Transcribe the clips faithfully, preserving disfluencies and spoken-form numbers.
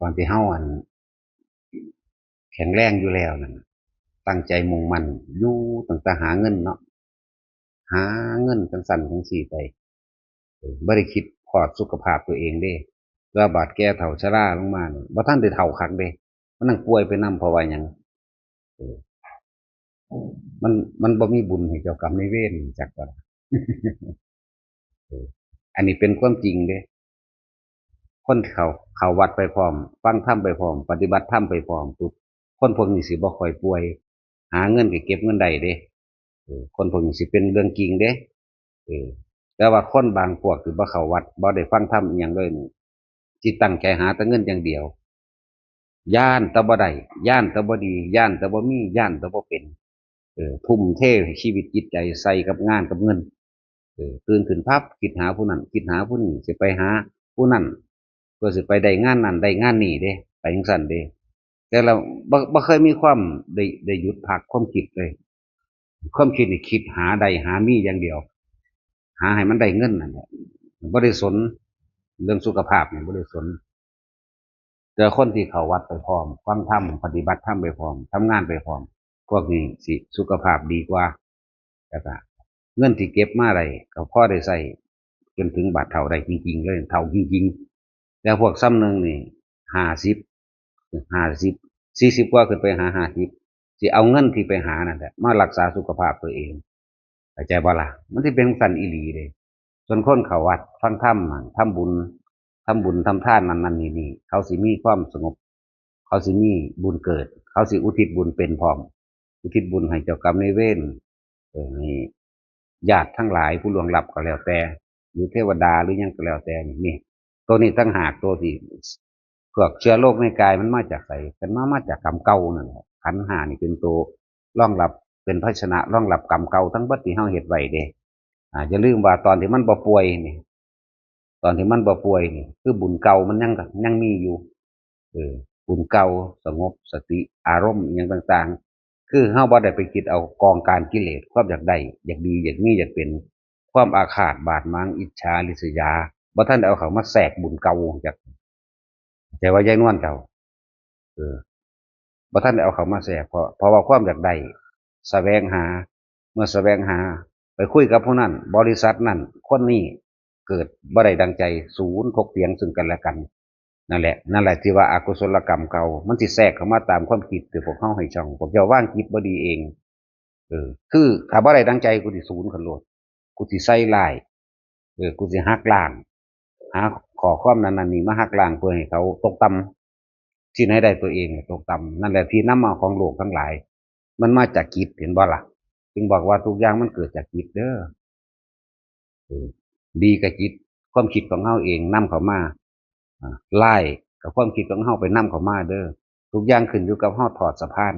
ตอนที่เฮาอัน แข็งแรงอยู่แล้วนั่นน่ะ ตั้งใจมุ่งมั่นอยู่ตั้งแต่หาเงินเนาะ หาเงินจังซั่นจังซี่ไป เออ บ่ได้คิดฮอดสุขภาพตัวเองเด้ แต่ว่าบาดแก่เฒ่าชราลงมานี่ บ่ทันได้เฒ่าคักเด้ มันนั่งป่วยไปนำ เพราะว่าหยัง เออ มัน มันบ่มีบุญให้เจ้ากรรมนายเวร จักว่า เออ อันนี้เป็นความจริงเด้ คนที่เขา เข้าวัดไปพร้อม ฟังธรรมไปพร้อม ปฏิบัติธรรมไปพร้อมปุ๊บ คนพวกนี้สิบ่ค่อยป่วย หาเงินก็เก็บเงินได้เด้ เออ คนพวกนี้สิเป็นเรื่องจริงเด้ เออ แต่ว่าคนบางพวกที่บ่เข้าวัด บ่ได้ฟังธรรมอิหยังเลยนี่ สิตั้งใจหาแต่เงินอย่างเดียว ย้านแต่บ่ได้ ย้านแต่บ่ดี ย้านแต่บ่มี ย้านแต่บ่เป็น เออ ทุ่มเทชีวิตจิตใจใส่กับงานกับเงิน เออ ตื่นขึ้นปั๊บ คิดหาผู้นั้น คิดหาผู้นี้ สิไปหาผู้นั้น เพื่อสิไปได้งานนั้นได้งานนี้เด้ ไปจังซั่นเด้ แต่เราบ่ บ่เคยมีความได้ ได้หยุดพักความคิดเลย ความคิดนี่คิดหาได้หามีอย่างเดียว หาให้มันได้เงินนั่นแหละ บ่ได้สนเรื่องสุขภาพนี่ บ่ได้สน แต่คนที่เข้าวัดไปพร้อม ฟังธรรม ปฏิบัติธรรมไปพร้อม ทำงานไปพร้อม พวกนี้สิสุขภาพดีกว่า แล้วก็เงินที่เก็บมาได้ก็พอได้ใช้จนถึงบาดเฒ่าได้จริงๆเลย เฒ่าจริงๆ แต่พวกส่ำหนึ่งนี่ ห้าสิบ ห้าสิบ สี่สิบกว่าขึ้นไปหาห้าสิบ สิเอาเงินที่ไปหานั่นแหละมารักษาสุขภาพตัวเอง เข้าใจบ่ล่ะ มันสิเป็นจั่งซั้นอีหลีเด้ ส่วนคนเข้าวัดฟังธรรมนั่น ทำบุญ ทำบุญทำทานนั่นนั่นนี่นี่ เขาสิมีความสงบ เขาสิมีบุญเกิด เขาสิอุทิศบุญเป็นพร้อม อุทิศบุญให้เจ้ากรรมนายเวร เออ ให้ญาติทั้งหลายผู้ล่วงลับก็แล้วแต่ หรือเทวดาหรือหยังก็แล้วแต่นี่ นี่ ตัวนี้ต่างหากตัวที่ พวกเชื้อโรคในกายมันมาจากไส กันมา มาจากกรรมเก่านั่นแหละ ขันธ์ห้านี่เป็นตัวรองรับ เป็นภาชนะรองรับกรรมเก่าทั้งเบิดที่เฮาเฮ็ดไว้เด้ อ่า อย่าลืมว่าตอนที่มันบ่ป่วยนี่ ตอนที่มันบ่ป่วยนี่ คือบุญเก่ามันยัง ยังมีอยู่ เออ บุญเก่า สงบสติ อารมณ์อิหยังต่างๆ คือเฮาบ่ได้ไปคิดเอากองการกิเลส ความอยากได้ อยากดี อยากมี อยากเป็น ความอาฆาตบาดหมาง อิจฉาริษยา บ่ทันได้เอาเข้ามาแทรกบุญเก่าจัก แต่ว่ายายนวลเจ้า เออ บ่ทันได้เอาเข้ามาแทรก เพราะ เพราะว่าความอยากได้ แสวงหา เมื่อแสวงหา ไปคุยกับผู้นั้น บริษัทนั้น คนนี้ เกิดบ่ได้ดังใจ สูญถกเถียงซึ่งกันและกัน นั่นแหละ นั่นแหละที่ว่าอกุศลกรรมเก่า มันสิแทรกเข้ามาตามความคิดที่พวกเฮาให้ช่อง พวกเจ้าวางจิตบ่ดีเอง เออ คือถ้าบ่ได้ดังใจ กูสิสูญขึ้นโลด กูสิใส่ร้าย เออ กูสิหักล้าง หาข้อความนั้นนั่นนี่มาหักล้างเพื่อให้เขาตกต่ำ ที่ไหนได้ตัวเองตกต่ำ นั่นแหละที่นำมาของโลกทั้งหลาย มันมาจากจิต เห็นบ่ล่ะ จึงบอกว่าทุกอย่างมันเกิดจากจิตเด้อ เออ ดีกับจิต ความคิดของเฮาเองนำเข้ามา อ่า ร้ายกับความคิดของเฮาไปนำเข้ามาเด้อ ทุกอย่างขึ้นอยู่กับเฮาถอดสะพาน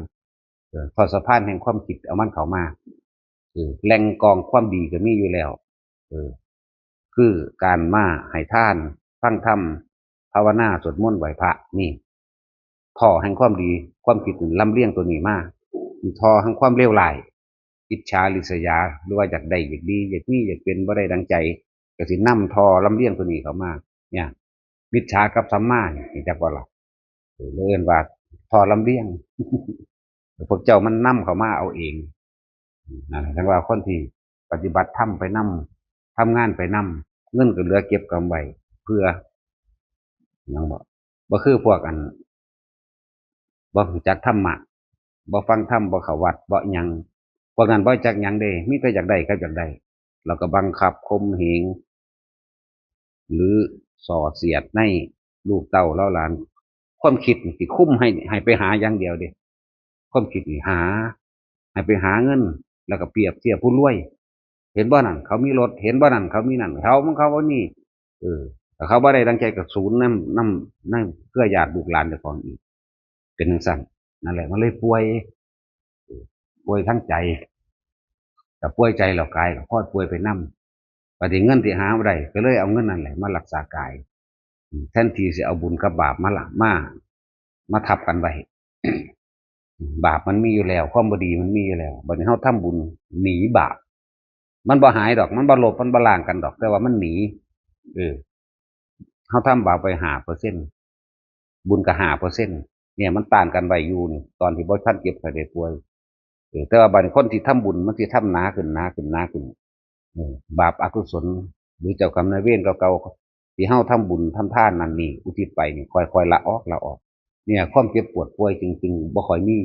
เออ ถอดสะพานแห่งความคิดเอามันเข้ามา เออ แหล่งกองความดีก็มีอยู่แล้ว เออ คือการมาให้ทาน ฟังธรรม ภาวนา สวดมนต์ ไหว้พระ นี่ ท่อแห่งความดี ความคิดนี่ลำเลียงตัวนี้มา นี่ท่อแห่งความเลวร้าย อิจฉาริษยา หรือว่าอยากได้ อยากดี อยากมี อยากเป็น บ่ได้ดังใจ ก็สินำท่อลำเลียงตัวนี้เข้ามา เนี่ย มิจฉากับสัมมานี่ จักว่าล่ะ เออ เอิ้นว่าท่อลำเลียง พวกเจ้ามันนำเข้ามาเอาเอง นั่นแหละ จั่งว่าคนที่ปฏิบัติธรรมไปนำ ทำงานไปนำ เงินก็เหลือเก็บกำไว้ เพื่อ หยังบ่ บ่คือพวกอัน บ่รู้จักธรรมะ บ่ฟังธรรม บ่เข้าวัด บ่หยัง พวกนั้นบ่จักหยังเด้ มีแต่อยากได้กับอยากได้ แล้วก็บังคับข่มเหง หรือส่อเสียดในลูกเต้าเหล่าหลาน ความคิดนี่สิคุมให้ ให้ไปหาอย่างเดียวเด้ ความคิดนี่หา ให้ไปหาเงิน แล้วก็เปรียบเทียบผู้รวย เห็นบ่นั่น เขามีรถ เห็นบ่นั่น เขามีนั่น เขามันเขาบ่มี เออ ถ้าเขาบ่ได้ดังใจก็สูญนำ นำ นำเครือญาติลูกหลานเจ้าของอีก เป็นจั่งซั้น นั่นแหละ มันเลยป่วย เออ ป่วยทางใจ ก็ป่วยใจแล้วกายก็พลอยป่วยไปนำ บัดนี้เงินที่หาบ่ได้ ก็เลยเอาเงินนั่นแหละมารักษากาย อืม แทนที่สิเอาบุญกับบาปมาละ มา มาทับกันไว้ บาปมันมีอยู่แล้ว ความบ่ดีมันมีอยู่แล้ว บัดนี้เฮาทำบุญหนีบาป มันบ่หายดอก มันบ่ลบ มันบ่ล้างกันดอก แต่ว่ามันหนี เออ เฮาทำบาปไปห้าเปอร์เซ็นต์ บุญก็ห้าเปอร์เซ็นต์ เนี่ยมันต้านกันไว้อยู่นี่ ตอนที่บ่ทันเจ็บไข้ได้ป่วย เออ แต่ว่าบัดนี้คนที่ทำบุญมันสิทำหนาขึ้น หนาขึ้น หนาขึ้น เออ บาปอกุศล หรือเจ้ากรรมนายเวรเก่าๆ ที่เฮาทำบุญทำทานนั่นนี่ อุทิศไปนี่ ค่อยๆ ละออก ละออก เนี่ย ความเจ็บปวดป่วยจริงๆ บ่ค่อยมี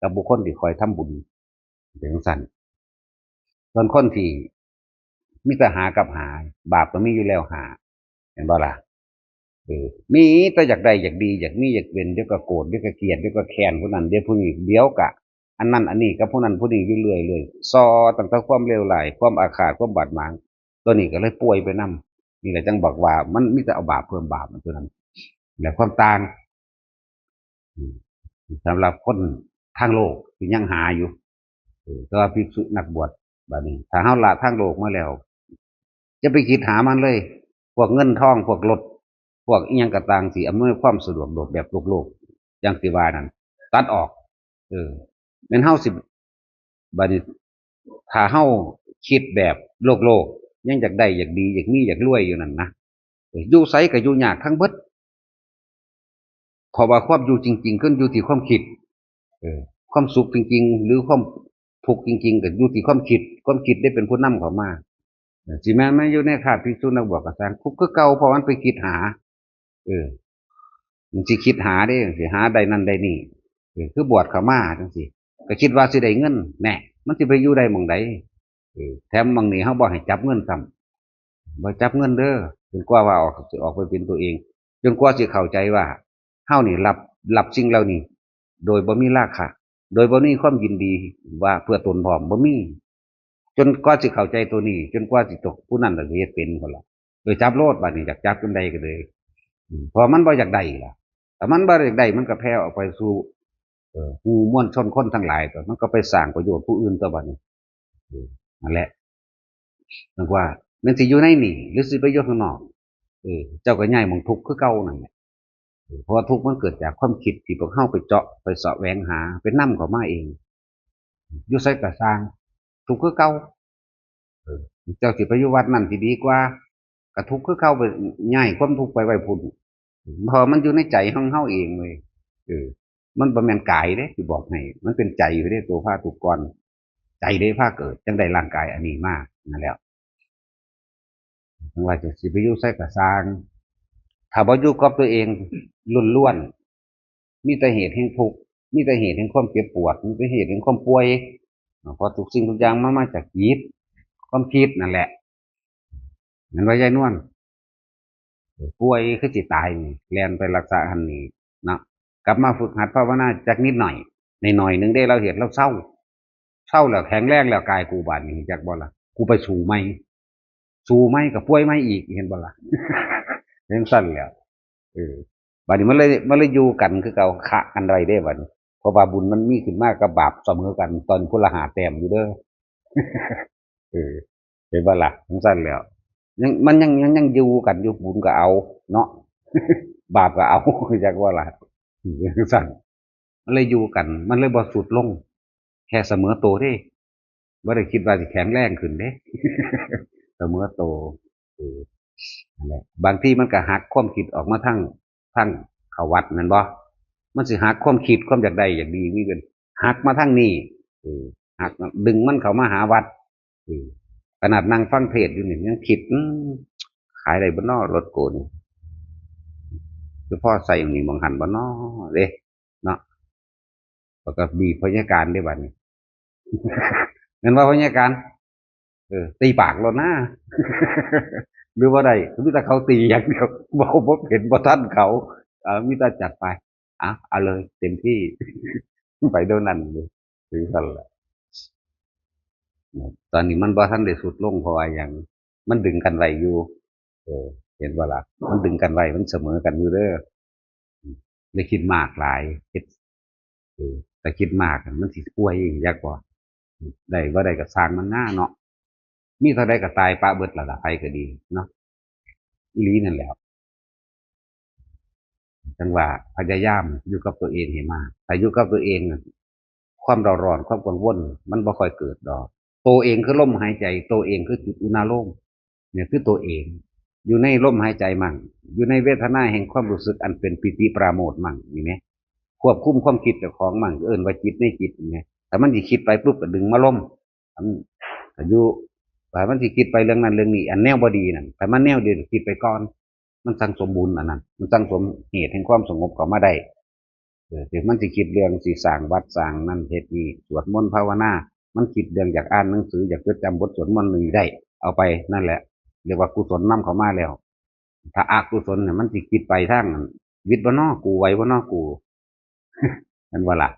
กับบุคคลที่ค่อยทำบุญ เป็นจั่งซั้น ส่วนคนที่มีแต่หากับหา บาปก็มีอยู่แล้วห้า เห็นบ่ล่ะ เออ มีแต่อยากได้ อยากดี อยากมี อยากเป็น เดี๋ยวก็โกรธ เดี๋ยวก็เกลียด เดี๋ยวก็แค้นผู้นั้น เดี๋ยวผู้นี้ เดี๋ยวก็อันนั้นอันนี้กับผู้นั้นผู้นี้อยู่เรื่อยๆ ซ้อตั้งแต่ความเลวร้าย ความอาฆาต ความบาดหมาง ตัวนี้ก็เลยป่วยไปนำ นี่แหละจั่งบอกว่ามันมีแต่เอาบาปเพิ่มบาปมันตัวนั้น และความต่าง อืม สำหรับคนทางโลกที่ยังหาอยู่ เออ แต่ว่าภิกษุนักบวช บัดนี้ ถ้าเฮาละทางโลกมาแล้ว จะไปคิดหามันเลย พวกเงินทอง พวกรถ พวกอิหยังก็ตางที่อำนวยความสะดวกโลกแบบโลกๆ อย่างที่ว่านั่น ตัดออก เออ แม่นเฮาสิ บัดนี้ ถ้าเฮาคิดแบบโลกๆ ยังอยากได้ อยากดี อยากมี อยากรวยอยู่นั่นนะ เออ อยู่ไสก็อยู่ยากทั้งเบิด เพราะว่าความอยู่จริงๆ คืออยู่ที่ความคิด เออ ความสุขจริงๆ หรือความทุกข์จริงๆ ก็อยู่ที่ความคิด ความคิดได้เป็นผู้นำเข้ามา เออ สิแม่นมาอยู่ในคาบภิกษุนักบวชก็ซ่าง ทุกข์คือเก่า เพราะมันไปคิดหา เออ มันสิคิดหาเด้ สิหาได้นั่นได้นี่ เออ คือบวชเข้ามาจั่งซี้ ก็คิดว่าสิได้เงิน แน่ มันสิไปอยู่ได้หม่องใด เออ แถมหม่องนี้เฮาบ่ให้จับเงินซ้ำ บ่จับเงินเด้อ จนกว่าว่าออก สิออกไปเป็นตัวเอง จนกว่าสิเข้าใจว่า เฮานี่รับ รับสิ่งเหล่านี้ โดยบ่มีราคะ โดยบ่มีความยินดีว่าเพื่อตนพร้อม บ่มี จนกว่าสิเข้าใจตัวนี้ จนกว่าสิตก ผู้นั้นล่ะสิเฮ็ดเป็นพุ่นล่ะ โดยจับโลด บัดนี้อยากจับจั่งใดก็เลย อืม เพราะมันบ่อยากได้ล่ะ ถ้ามันบ่อยากได้ มันก็แผ่ออกไปสู่ เอ่อ หมู่มวลชนคนทั้งหลาย ก็มันก็ไปสร้างประโยชน์ผู้อื่นต่อ บัดนี้ เออ นั่นแหละ จั่งว่า แม่นสิอยู่ในนี่ หรือสิไปอยู่ข้างนอก เออ เจ้าก็ย้ายหม่องทุกข์คือเก่านั่นแหละ เออ เพราะว่าทุกข์มันเกิดจากความคิดที่พวกเฮาไปเจาะ ไปแสวงหา ไปนำเข้ามาเอง อยู่ไสก็ซ่าง ทุกข์คือเก่า เออ เจ้าสิไปอยู่วัดนั่นสิดีกว่า ก็ทุกข์คือเก่า ไปย้ายความทุกข์ไปไว้พุ้น เพราะมันอยู่ในใจของเฮาเองเว้ย เออ มันบ่แม่นกายเด้ สิบอกให้ มันเป็นใจอยู่เด้ ตัวพาทุกข์ก่อน ใจเด้พาเกิด จั่งได้ร่างกายอันนี้มา นั่นแหละ จั่งว่าจะสิไปอยู่ไสก็ซ่าง ถ้าบ่อยู่กับตัวเองล้วนๆ มีแต่เหตุแห่งทุกข์ มีแต่เหตุแห่งความเจ็บปวด มีแต่เหตุแห่งความป่วย เพราะทุกสิ่งทุกอย่างมันมาจากจิต ความคิดนั่นแหละ แม่นบ่ยายนวล ป่วยคือสิตายนี่ แล่นไปรักษาหั่นนี่เนาะ กลับมาฝึกหัดภาวนาจักนิดหน่อย หน่อยๆ หนึ่งเด้ ลาวเฮ็ดลาวเซา เซาแล้วแข็งแรงแล้วกายกู บาดนี้จักบ่ล่ะ กูไปสู้ใหม่ สู้ใหม่ก็ป่วยใหม่อีก เห็นบ่ล่ะ จั่งซั้นแหล้ว เออ บาดนี้มันเลย มันเลยอยู่กันคือเก่า คะกันได้เด้ บาดนี้ เพราะว่าบุญมันมีขึ้นมากับบาปเสมอกัน ตอนคนละห้าแต้มอยู่เด้อ เออ เห็นบ่ล่ะ จั่งซั้นแหล้ว ยัง มันยัง ยัง ยังอยู่กันอยู่ บุญก็เอาเนาะ บาปก็เอา จักว่าล่ะ จั่งซั้น มันเลยอยู่กัน มันเลยบ่ทรุดลง แค่เสมอโตเด้ บ่ได้คิดว่าสิแข็งแรงขึ้นเด้ เสมอโต เออ นั่นแหละ บางทีมันก็หักความคิดออกมาทาง ทางเข้าวัดแม่นบ่ มันสิหักความคิด ความอยากได้อยากดี มีเป็นหักมาทางนี้ เออ หักดึงมันเข้ามาหาวัด เออ ขนาดนั่งฟังเทศน์อยู่นี่ยังคิด อืม ขายได้บ่น้อ รถกูนี่ คือพอใส่หนี้หม่องหั่นบ่น้อ เด้ เนาะ แล้วก็บีบพญาการได้บัดนี้ แม่นว่าพญาการ เออ ตีปากโลดนะ หรือว่าได้ มีแต่เขาตีอย่างเดียว เว้าบ่เป็น บ่ทันเขา เออ มีแต่จัดไป อ่ะ เอาเลย เต็มที่ ไปเท่านั้นเลย ถือกันแหละ ตอนนี้มันบ่ทันได้ทรุดลง เพราะว่าหยัง มันดึงกันไว้อยู่ เออ เห็นบ่ล่ะ มันดึงกันไว้ มันเสมอกันอยู่เด้อ อย่าคิดมากหลาย เฮ็ด เออ แต่คิดมากมันสิป่วย อยากบ่ ได้บ่ได้ก็ซ่างมันหน้าเนาะ มีเท่าใดก็ตายปะเบิดละล่ะ ไผก็ดีเนาะ อีหลีนั่นแหละ จั่งว่าพยายามอยู่กับตัวเองให้มาก ถ้าอยู่กับตัวเองน่ะ ความเร่าร้อน ความกังวล มันบ่ค่อยเกิดดอก ตัวเองคือลมหายใจ ตัวเองคือจุดอุณาโลม เนี่ยคือตัวเอง อยู่ในลมหายใจมั่ง อยู่ในเวทนาแห่งความรู้สึกอันเป็นปีติปราโมทย์มั่ง นี่แหม ควบคุมความคิดเจ้าของมั่ง เอิ้นว่าจิตในจิต นี่แหม ถ้ามันสิคิดไปปุ๊บก็ดึงมาลม อัน ก็อยู่ ถ้ามันสิคิดไปเรื่องนั้นเรื่องนี้ อันแนวบ่ดีนั่น ถ้ามันแนวดีก็คิดไปก่อน มันสั่งสมบุญอันนั้น มันสั่งสมเหตุแห่งความสงบเข้ามาได้ เออ ที่มันสิคิดเรื่องสิสร้างวัดสร้างนั่นเฮ็ดนี่ สวดมนต์ภาวนา มันคิดเรื่องอยากอ่านหนังสือ อยากจดจำบทสวดมนต์นี่ได้ เอาไปนั่นแหละ เรียกว่ากุศลนำเข้ามาแล้ว ถ้าอกุศลเนี่ยมันสิคิดไปทางวิทย์บ่น้อกู ไหวบ่น้อกู แม่นบ่ล่ะ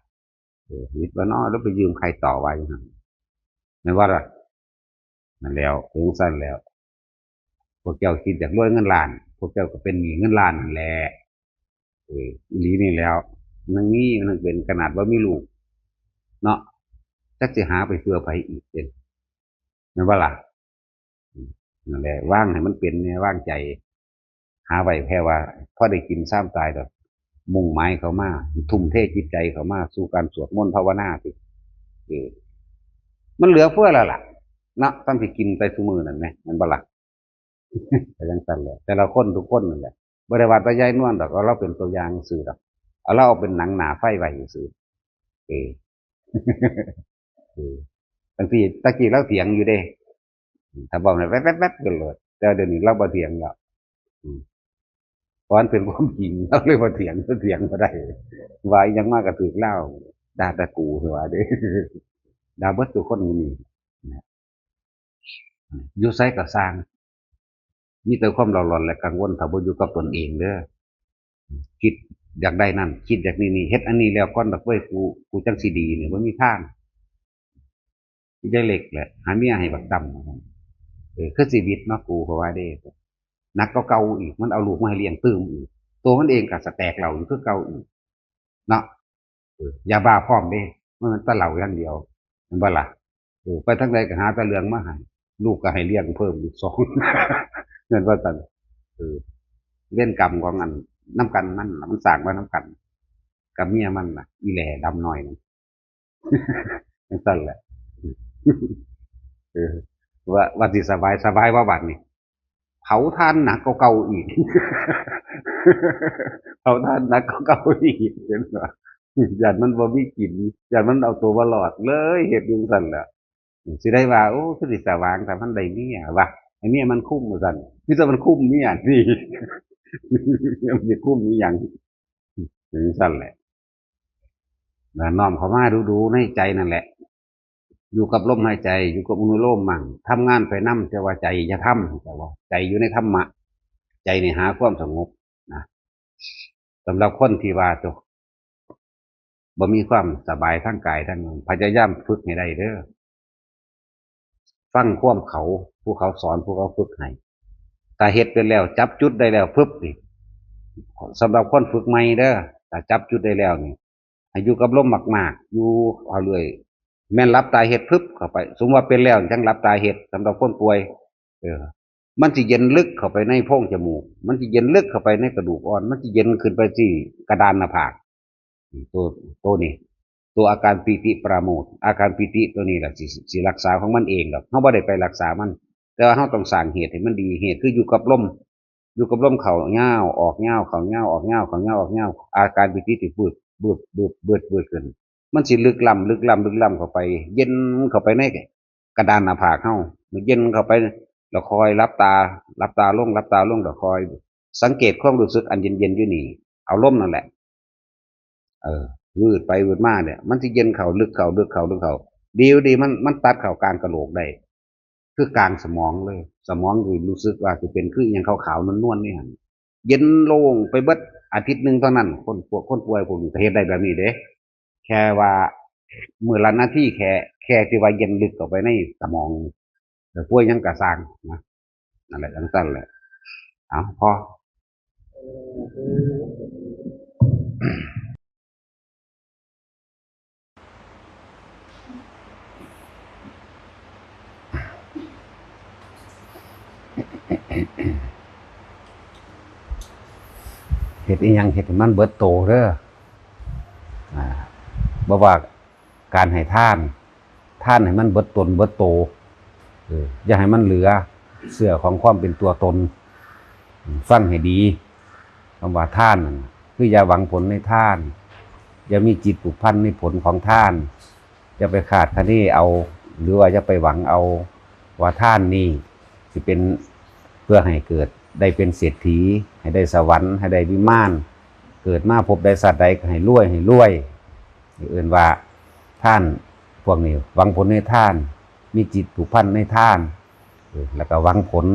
เออ วิทย์บ่น้อ แล้วไปยืมใครต่อไว้หั่น แม่นบ่ล่ะ นั่นแล้ว ถึงซั่นแล้ว พวกเจ้าคิดอยากรวยเงินล้าน พวกเจ้าก็เป็นหนี้เงินล้านนั่นแหละ เออ อีหลีนี่แล้ว มันมี มันเป็น ขนาดบ่มีลูก เนาะ จักสิหาไปเพื่อไผอีกเด้ แม่นบ่ล่ะ อืม นั่นแหละ วางให้มันเป็นแหน่ วางใจ หาไว้แค่ว่าพอได้กินซามตายดอก มุ่งหมายเข้ามา ทุ่มเทจิตใจเข้ามาสู่การสวดมนต์ภาวนาติ เออ มันเหลือเฟือแล้วล่ะ เนาะ ส่ำสิกินไปซุมื้อนั่นแหม แม่นบ่ล่ะ ก็จั่งซั่นแหละ แต่ละคนทุกคนนั่นแหละ บ่ได้ว่าแต่ยายนวลดอก เอาลาวเป็นตัวอย่างซื่อดอก เอาลาวเอาเป็นหนังหน้าไฟไว้ซื่อ เออ เออ จั่งซี้ ตะกี้ลาวเถียงอยู่เด้ ถ้าเว้าให้แว๊บๆๆ กันโลด แต่เดี๋ยวนี้ลาวบ่เถียงแล้ว อืม เพราะมันเป็นความจริง ลาวเลยบ่เถียง เถียงบ่ได้ ว่าอิหยังมาก็ถืกลาว ด่าแต่กู ว่าเด้ ด่าเบิดทุกคนอยู่นี่ อยู่ไสก็ซ่าง มีแต่ความเร่าร้อนและกังวล ถ้าบ่อยู่กับตนเองเด้อ คิดอยากได้นั่น คิดอยากนี่นี่ เฮ็ดอันนี้แล้วก่อนดอกเว้ย กู กูจั่งสิดีนี่ บ่มีทาง คิดได้เล็กแหละ หาเมียให้บักดำ เออ คือชีวิตเนาะกู เพราะว่าเด้ หนักกว่าเก่าอีก มันเอาลูกมาให้เลี้ยงตื่มอีก ตัวมันเองก็สแตกเหล้าอยู่คือเก่าอีก เนาะ เออ ยาบ้าพร้อมเด้ มันแต่เหล้าอย่างเดียว แม่นบ่ล่ะ เออ ไปทางใดก็หาแต่เรื่องมาให้ ลูกก็ให้เลี้ยงเพิ่มอีกสอง แม่นว่าซั่น เออ เวรกรรมของอันนำกันนั่นล่ะ มันสร้างมานำกัน กับเมียมันน่ะ อีแหล่ดำน้อยนั่น จั่งซั่นแหละ เออ ว่า ว่าสิสบาย สบายบ่บัดนี้ เผาถ่านหนักกว่าเก่าอีก เผาถ่านหนักกว่าเก่าอีก เห็นบ่ ย้านมันบ่มีกิน ย้านมันเอาตัวบ่รอด เลยเฮ็ดจั่งซั่นแหละ สิได้ว่า โอ้ คือสิสว่าง ถ้ามันได้เมียว่ะ ให้เมียมันคุมว่าซั่น มีแต่มันคุมเมียนี่ มันสิคุมอีหยัง จั่งซั่นแหละ แล้วน้อมเข้ามาดูๆ ในใจนั่นแหละ อยู่กับลมหายใจ อยู่กับอนุโลมมั่ง ทำงานไปนำ แต่ว่าใจอย่าทำ แต่ว่าใจอยู่ในธรรมะ ใจนี่หาความสงบนะ สำหรับคนที่ว่าตัว บ่มีความสบายทางกายทาง พยายามฝึกให้ได้เด้อ ฟังความเขา ผู้เขาสอน ผู้เขาฝึกให้ ถ้าเฮ็ดเป็นแล้ว จับจุดได้แล้ว ปึ๊บนี่ สำหรับคนฝึกใหม่เด้อ ถ้าจับจุดได้แล้วนี่ ให้อยู่กับลมมากๆ อยู่เอาเรื่อย แม่นหลับตาเฮ็ด ปึ๊บ เข้าไป สมมุติว่าเป็นแล้ว จั่งหลับตาเฮ็ด สำหรับคนป่วย เออ มันสิเย็นลึกเข้าไปในโพรงจมูก มันสิเย็นลึกเข้าไปในกระดูกอ่อน มันสิเย็นขึ้นไปที่กระดานหน้าผาก ตัว ตัวนี้ ตัวอาการปีติปราโมทย์ อาการปีติตัวนี้ล่ะ สิ สิรักษาของมันเองดอก เฮาบ่ได้ไปรักษามัน แต่ว่าเฮาต้องสร้างเหตุให้มันดี เหตุคืออยู่กับลม อยู่กับลมเข้ายาว ออกยาว เข้ายาว ออกยาว เข้ายาว ออกยาว อาการปีติสิบืด บืด บืด บืด บืดขึ้น มันสิลึกล้ำ ลึกล้ำ ลึกล้ำเข้าไป เย็นเข้าไปในกระดานหน้าผากเฮา เย็นเข้าไป แล้วค่อยหลับตา หลับตาลง หลับตาลง แล้วค่อยสังเกตความรู้สึกอันเย็นๆ อยู่นี่ เอาลมนั่นแหละ เออ วืดไปวืดมาเนี่ย มันสิเย็นเข้า ลึกเข้า ลึกเข้า ลึกเข้า ดีอยู่ดี มัน มันตัดเข้ากลางกะโหลกได้ คือกลางสมองเลย สมองนี่รู้สึกว่าสิเป็นคืออิหยังขาวๆ นวลๆ นี่หั่น เย็นโล่งไปเบิด อาทิตย์หนึ่งเท่านั้น คน พวกคนป่วยพวกนี้ก็เฮ็ดได้แบบนี้เด้ แค่ว่ามื้อละนาที แค่ แค่ที่ว่าเย็นลึกเข้าไปในสมอง แต่ป่วยหยังก็ซ่างนะ นั่นแหละ จั่งซั่นแหละ เอา พอ เฮ็ดอิหยังเฮ็ดให้มันเบิดโตเด้อ อ่า บ่ว่าการให้ทาน ทานให้มันเบิดตนเบิดโต เออ อย่าให้มันเหลือเสื้อของความเป็นตัวตน ฟังให้ดี คำว่าทานนั่นน่ะ คืออย่าหวังผลในทาน อย่ามีจิตผูกพันในผลของทาน อย่าไปคาดคะเนเอา หรือว่าอย่าไปหวังเอา ว่าทานนี่สิเป็น เพื่อให้เกิดได้เป็นเศรษฐี ให้ได้สวรรค์ ให้ได้วิมาน เกิดมาภพใดชาติใดก็ให้รวยให้รวย เอิ้นว่าทาน พวกนี้หวังผลในทาน มีจิตผูกพันในทาน เออ แล้วก็หวังผล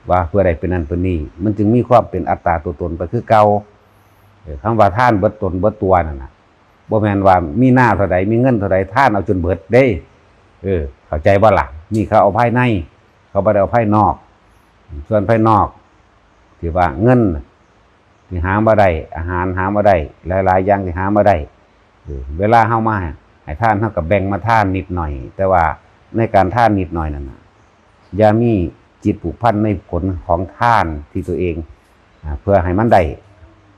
ว่าเพื่อได้เป็นนั่นเป็นนี่ มันจึงมีความเป็นอัตตาตัวตนไปคือเก่า เออ คำว่าทานเบิดตนเบิดตัวนั่นน่ะ บ่แม่นว่ามีนาเท่าใด มีเงินเท่าใด ทานเอาจนเบิดเด้ เออ เข้าใจบ่ล่ะ นี่เขาเอาภายใน เขาบ่ได้เอาภายนอก ส่วนภายนอก ที่ว่าเงินที่หามาได้ อาหารหามาได้ หลายๆอย่างที่หามาได้ เออ เวลาเฮามาให้ทาน เฮาก็แบ่งมาทานนิดหน่อย แต่ว่าในการทานนิดหน่อยนั่นน่ะ อย่ามีจิตผูกพันในผลของทานที่ตัวเอง อ่า เพื่อให้มันได้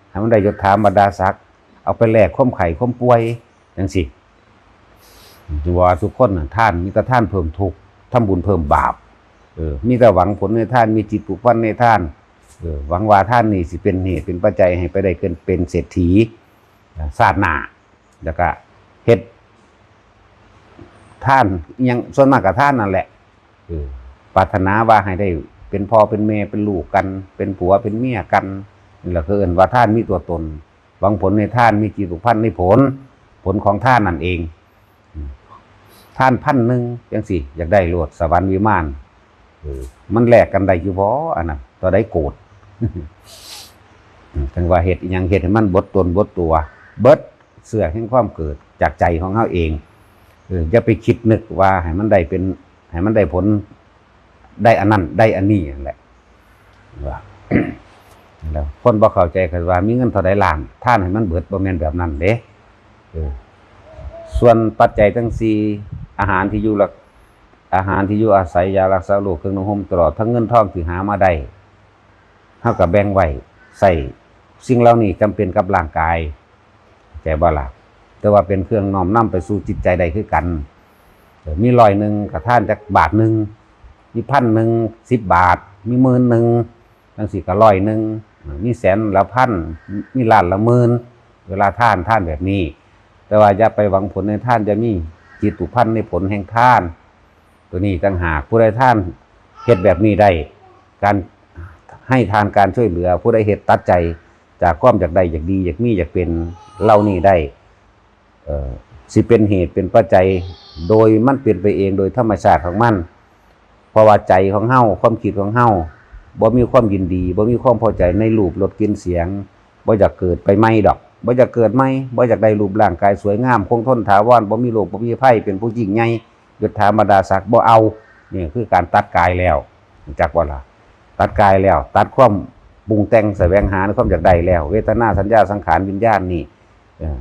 ให้มันได้ยศถาบรรดาศักดิ์ เอาไปแลกความไข้ความป่วยจังซี่ ว่าทุกคนน่ะ ทานมีแต่ทานเพิ่มทุกข์ ทำบุญเพิ่มบาป เออ มีแต่หวังผลในทาน มีจิตผูกพันในทาน เออ หวังว่าทานนี่สิเป็นเหตุเป็นปัจจัยให้ไปได้เกิดเป็นเศรษฐี อ่า ชาติหน้า แล้วก็เฮ็ดทานอิหยัง ส่วนมากก็ทานนั่นแหละ เออ ปรารถนาว่าให้ได้เป็นพ่อเป็นแม่เป็นลูกกัน เป็นผัวเป็นเมียกัน นี่แหละคือเอิ้นว่าทานมีตัวตน หวังผลในทาน มีจิตผูกพันในผล ผลของทานนั่นเอง อืม ทานพันหนึ่งจังซี่ อยากได้โลดสวรรค์วิมาน เออ มันแลกกันได้อยู่บ่ อันนั้น เท่าใดโกด จังว่าเฮ็ดอิหยัง เฮ็ดให้มันเบิดตนเบิดตัว เบิดเสื้อแห่งความเกิดจากใจของเฮาเอง เออ อย่าไปคิดนึกว่าให้มันได้เป็น ให้มันได้ผล ได้อันนั้น ได้อันนี้นั่นแหละ ว่า แล้วคนบ่เข้าใจก็ว่ามีเงินเท่าใดล้าน ทานให้มันเบิด บ่แม่นแบบนั้นเด้ เออ ส่วนปัจจัยทั้งสี่ อาหารที่อยู่ละ อาหารที่อยู่อาศัย ยารักษาโรค เครื่องนุ่งห่ม ตลอดทั้งเงินทองที่หามาได้ เฮาก็แบ่งไว้ใช้ สิ่งเหล่านี้จำเป็นกับร่างกาย เข้าใจบ่ล่ะ แต่ว่าเป็นเครื่องน้อมนำไปสู่จิตใจได้คือกัน เออ มีร้อยหนึ่งก็ทานจักบาทหนึ่ง มีพันหนึ่ง สิบบาท มีหมื่นหนึ่ง จังซี้ก็ร้อยหนึ่ง มีแสนละพัน มีล้านละหมื่น เวลาทาน ทานแบบนี้ แต่ว่าอย่าไปหวังผลในทาน อย่ามีจิตผูกพันในผลแห่งทาน ตัวนี้ต่างหาก ผู้ใดทานเฮ็ดแบบนี้ได้ การให้ทาน การช่วยเหลือ ผู้ใดเฮ็ดตัดใจจากความอยากได้ อยากดี อยากมี อยากเป็นเหล่านี้ได้ เอ่อ สิเป็นเหตุเป็นปัจจัย โดยมันเป็นไปเองโดยธรรมชาติของมัน เพราะว่าใจของเฮา ความคิดของเฮา บ่มีความยินดี บ่มีความพอใจในรูป รส กลิ่น เสียง บ่อยากเกิดไปใหม่ดอก บ่อยากเกิดใหม่ บ่อยากได้รูปร่างกายสวยงาม คงทนถาวร บ่มีโรค บ่มีภัย เป็นผู้ยิ่งใหญ่ ยศถาบรรดาศักดิ์ บ่เอา นี่คือการตัดกายแล้ว รู้จักบ่ล่ะ ตัดกายแล้ว ตัดความปรุงแต่งแสวงหาในความอยากได้แล้ว เวทนา สัญญา สังขาร วิญญาณนี่ เออ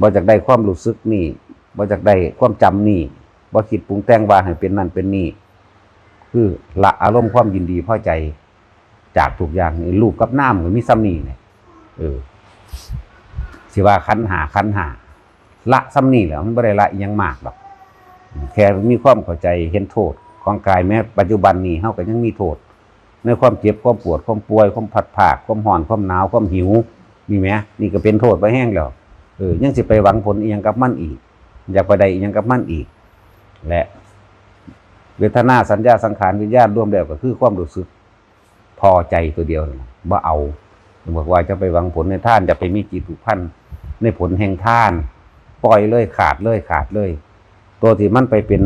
บ่อยากได้ความรู้สึกนี่ บ่อยากได้ความจำนี่ บ่คิดปรุงแต่งว่าให้เป็นนั่นเป็นนี่ คือละอารมณ์ความยินดีพอใจจากทุกอย่างนี่ รูปกับนามก็มีส่ำนี้แหละ เออ สิว่าขันธ์ห้า ขันธ์ห้า ละส่ำนี้แหละ มันบ่ได้ละอิหยังมากดอก แค่มีความเข้าใจเห็นโทษของกาย แม้ปัจจุบันนี้เฮาก็ยังมีโทษ ในความเจ็บ ความปวด ความป่วย ความพลัดพราก ความร้อน ความหนาว ความหิว นี่แหม นี่ก็เป็นโทษไปแฮงแล้ว เออ ยังสิไปหวังผลอิหยังกับมันอีก อยากไปได้อิหยังกับมันอีก และเวทนา สัญญา สังขาร วิญญาณ รวมแล้วก็คือความรู้สึกพอใจตัวเดียวนั่นล่ะ บ่เอา บอกว่าจะไปหวังผลในทาน อย่าไปมีจิตผูกพันในผลแห่งทาน ปล่อยเลย ขาดเลย ขาดเลย ตัวที่มันไปเป็น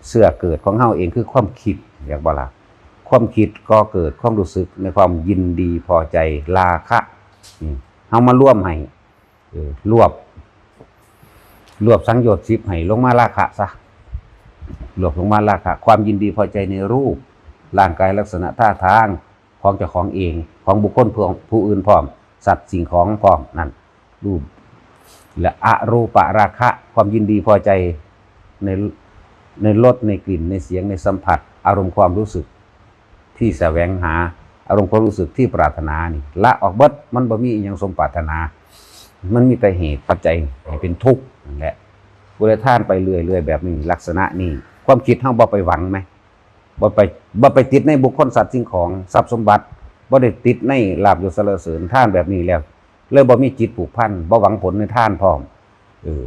เสื้อเกิดของเฮาเองคือความคิด อยากบ่ล่ะ ความคิดก่อเกิดความรู้สึกในความยินดีพอใจ ราคะ นี่ เฮามารวมให้ เออ รวบ รวบสังโยชน์สิบให้ลงมาราคะซะ รวบลงมาราคะ ความยินดีพอใจในรูป ร่างกาย ลักษณะท่าทางของเจ้าของเอง ของบุคคลผู้ ผู้อื่นพร้อม สัตว์สิ่งของพร้อม นั่น รูป และอรูปราคะ ความยินดีพอใจใน ในรส ในกลิ่น ในเสียง ในสัมผัส อารมณ์ความรู้สึกที่แสวงหา อารมณ์ความรู้สึกที่ปรารถนานี่ ละออกเบิด มันบ่มีอิหยังสมปรารถนา มันมีแต่เหตุปัจจัยให้เป็นทุกข์นั่นแหละ ผู้ใดทานไปเรื่อยๆแบบนี้ ลักษณะนี้ ความคิดเฮาบ่ไปหวังไหม บ่ไป บ่ไปติดในบุคคล สัตว์ สิ่งของ ทรัพย์สมบัติ บ่ได้ติดในลาภยศสรรเสริญ ทานแบบนี้แล้ว เลยบ่มีจิตผูกพัน บ่หวังผลในทานพร้อม เออ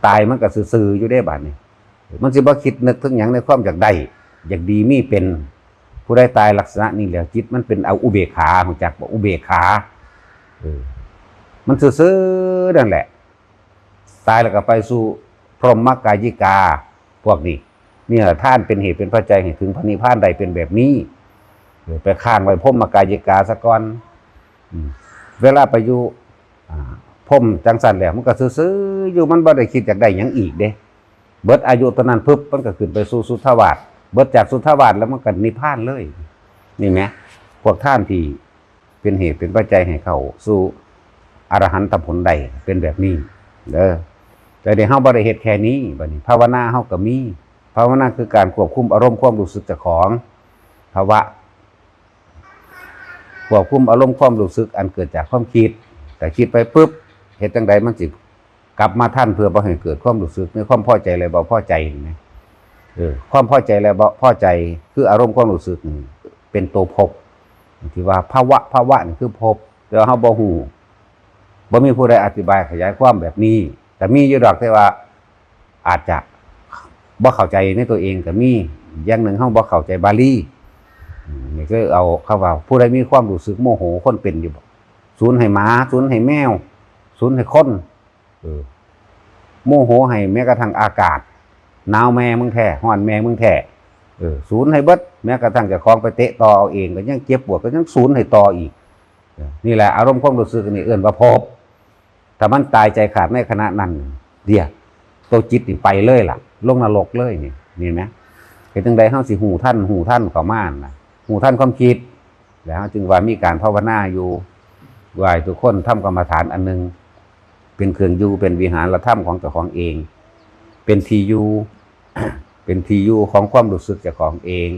ตายมันก็ซื่อๆอยู่เด้บาดนี้ มันสิบ่คิดนึกถึงหยังในความอยากได้ อยากดีมีเป็น ผู้ใดตายลักษณะนี้แล้ว จิตมันเป็นเอาอุเบกขา รู้จักบ่ อุเบกขา เออ มันซื่อๆนั่นแหละ ตายแล้วก็ไปสู่พรหมกายิกา พวกนี้ เนี่ย ทานเป็นเหตุเป็นปัจจัยให้ถึงพระนิพพานได้เป็นแบบนี้ เออ ไปค้างไว้พรหมกายิกาซะก่อน อืม เวลาไปอยู่ อ่า พรหมจังซั่นแล้ว มันก็ซื่อๆอยู่ มันบ่ได้คิดอยากได้หยังอีกเด้ เบิดอายุตอนนั้นปุ๊บ มันก็ขึ้นไปสู่สุทธาวาส เบิดจากสุทธาวาสแล้วมันก็นิพพานเลย นี่แหม พวกทานที่เป็นเหตุเป็นปัจจัยให้เข้าสู่อรหันตผลได้เป็นแบบนี้ เด้อ แต่เดี๋ยวเฮาบ่ได้เฮ็ดแค่นี้ บัดนี้ภาวนาเฮาก็มี ภาวนาคือการควบคุมอารมณ์ความรู้สึกเจ้าของ ภาวะ ควบคุมอารมณ์ความรู้สึกอันเกิดจากความคิด แต่คิดไปปุ๊บ เฮ็ดจั่งใดมันสิกลับมาทัน เพื่อบ่ให้เกิดความรู้สึกในความพอใจและบ่พอใจนี่นะ เออ ความพอใจและบ่พอใจ คืออารมณ์ความรู้สึกนี่เป็นตัวภพ ที่ว่าภาวะ ภาวะนี่คือภพ แต่ว่าเฮาบ่ฮู้ บ่มีผู้ใดอธิบายขยายความแบบนี้ แต่มีอยู่ดอก แต่ว่าอาจจะบ่เข้าใจในตัวเองก็มี อย่างหนึ่งเฮาบ่เข้าใจบาลี อืม นี่คือเอาคำว่า ผู้ใดมีความรู้สึกโมโห คนเป็นอยู่บ่ สูนให้หมา สูนให้แมว สูนให้คน เออ โมโหให้แม้กระทั่งอากาศ หนาวแม่มึงแท้ ร้อนแม่มึงแท้ เออ สูนให้เบิด แม้กระทั่งเจ้าของไปเตะต่อเอาเอง ก็ยังเจ็บปวด ก็ยังสูนให้ต่ออีก เออ นี่แหละอารมณ์ความรู้สึกนี่เอิ้นว่าภพ ถ้ามันตายใจขาดในขณะนั้น เดี๋ยว ตัวจิตนี่ไปเลยล่ะ ลงนรกเลยนี่ นี่ไหม เป็นจั่งใดเฮาสิฮู้ทัน ฮู้ทันเข้ามาน่ะ ฮู้ทันความคิด แล้วจึงว่ามีการภาวนาอยู่ ว่าให้ทุกคนทำกรรมฐานอันหนึ่ง เป็นเครื่องอยู่ เป็นวิหารธรรมของเจ้าของเอง เป็นที่อยู่ เป็นที่อยู่ของความรู้สึกเจ้าของเอง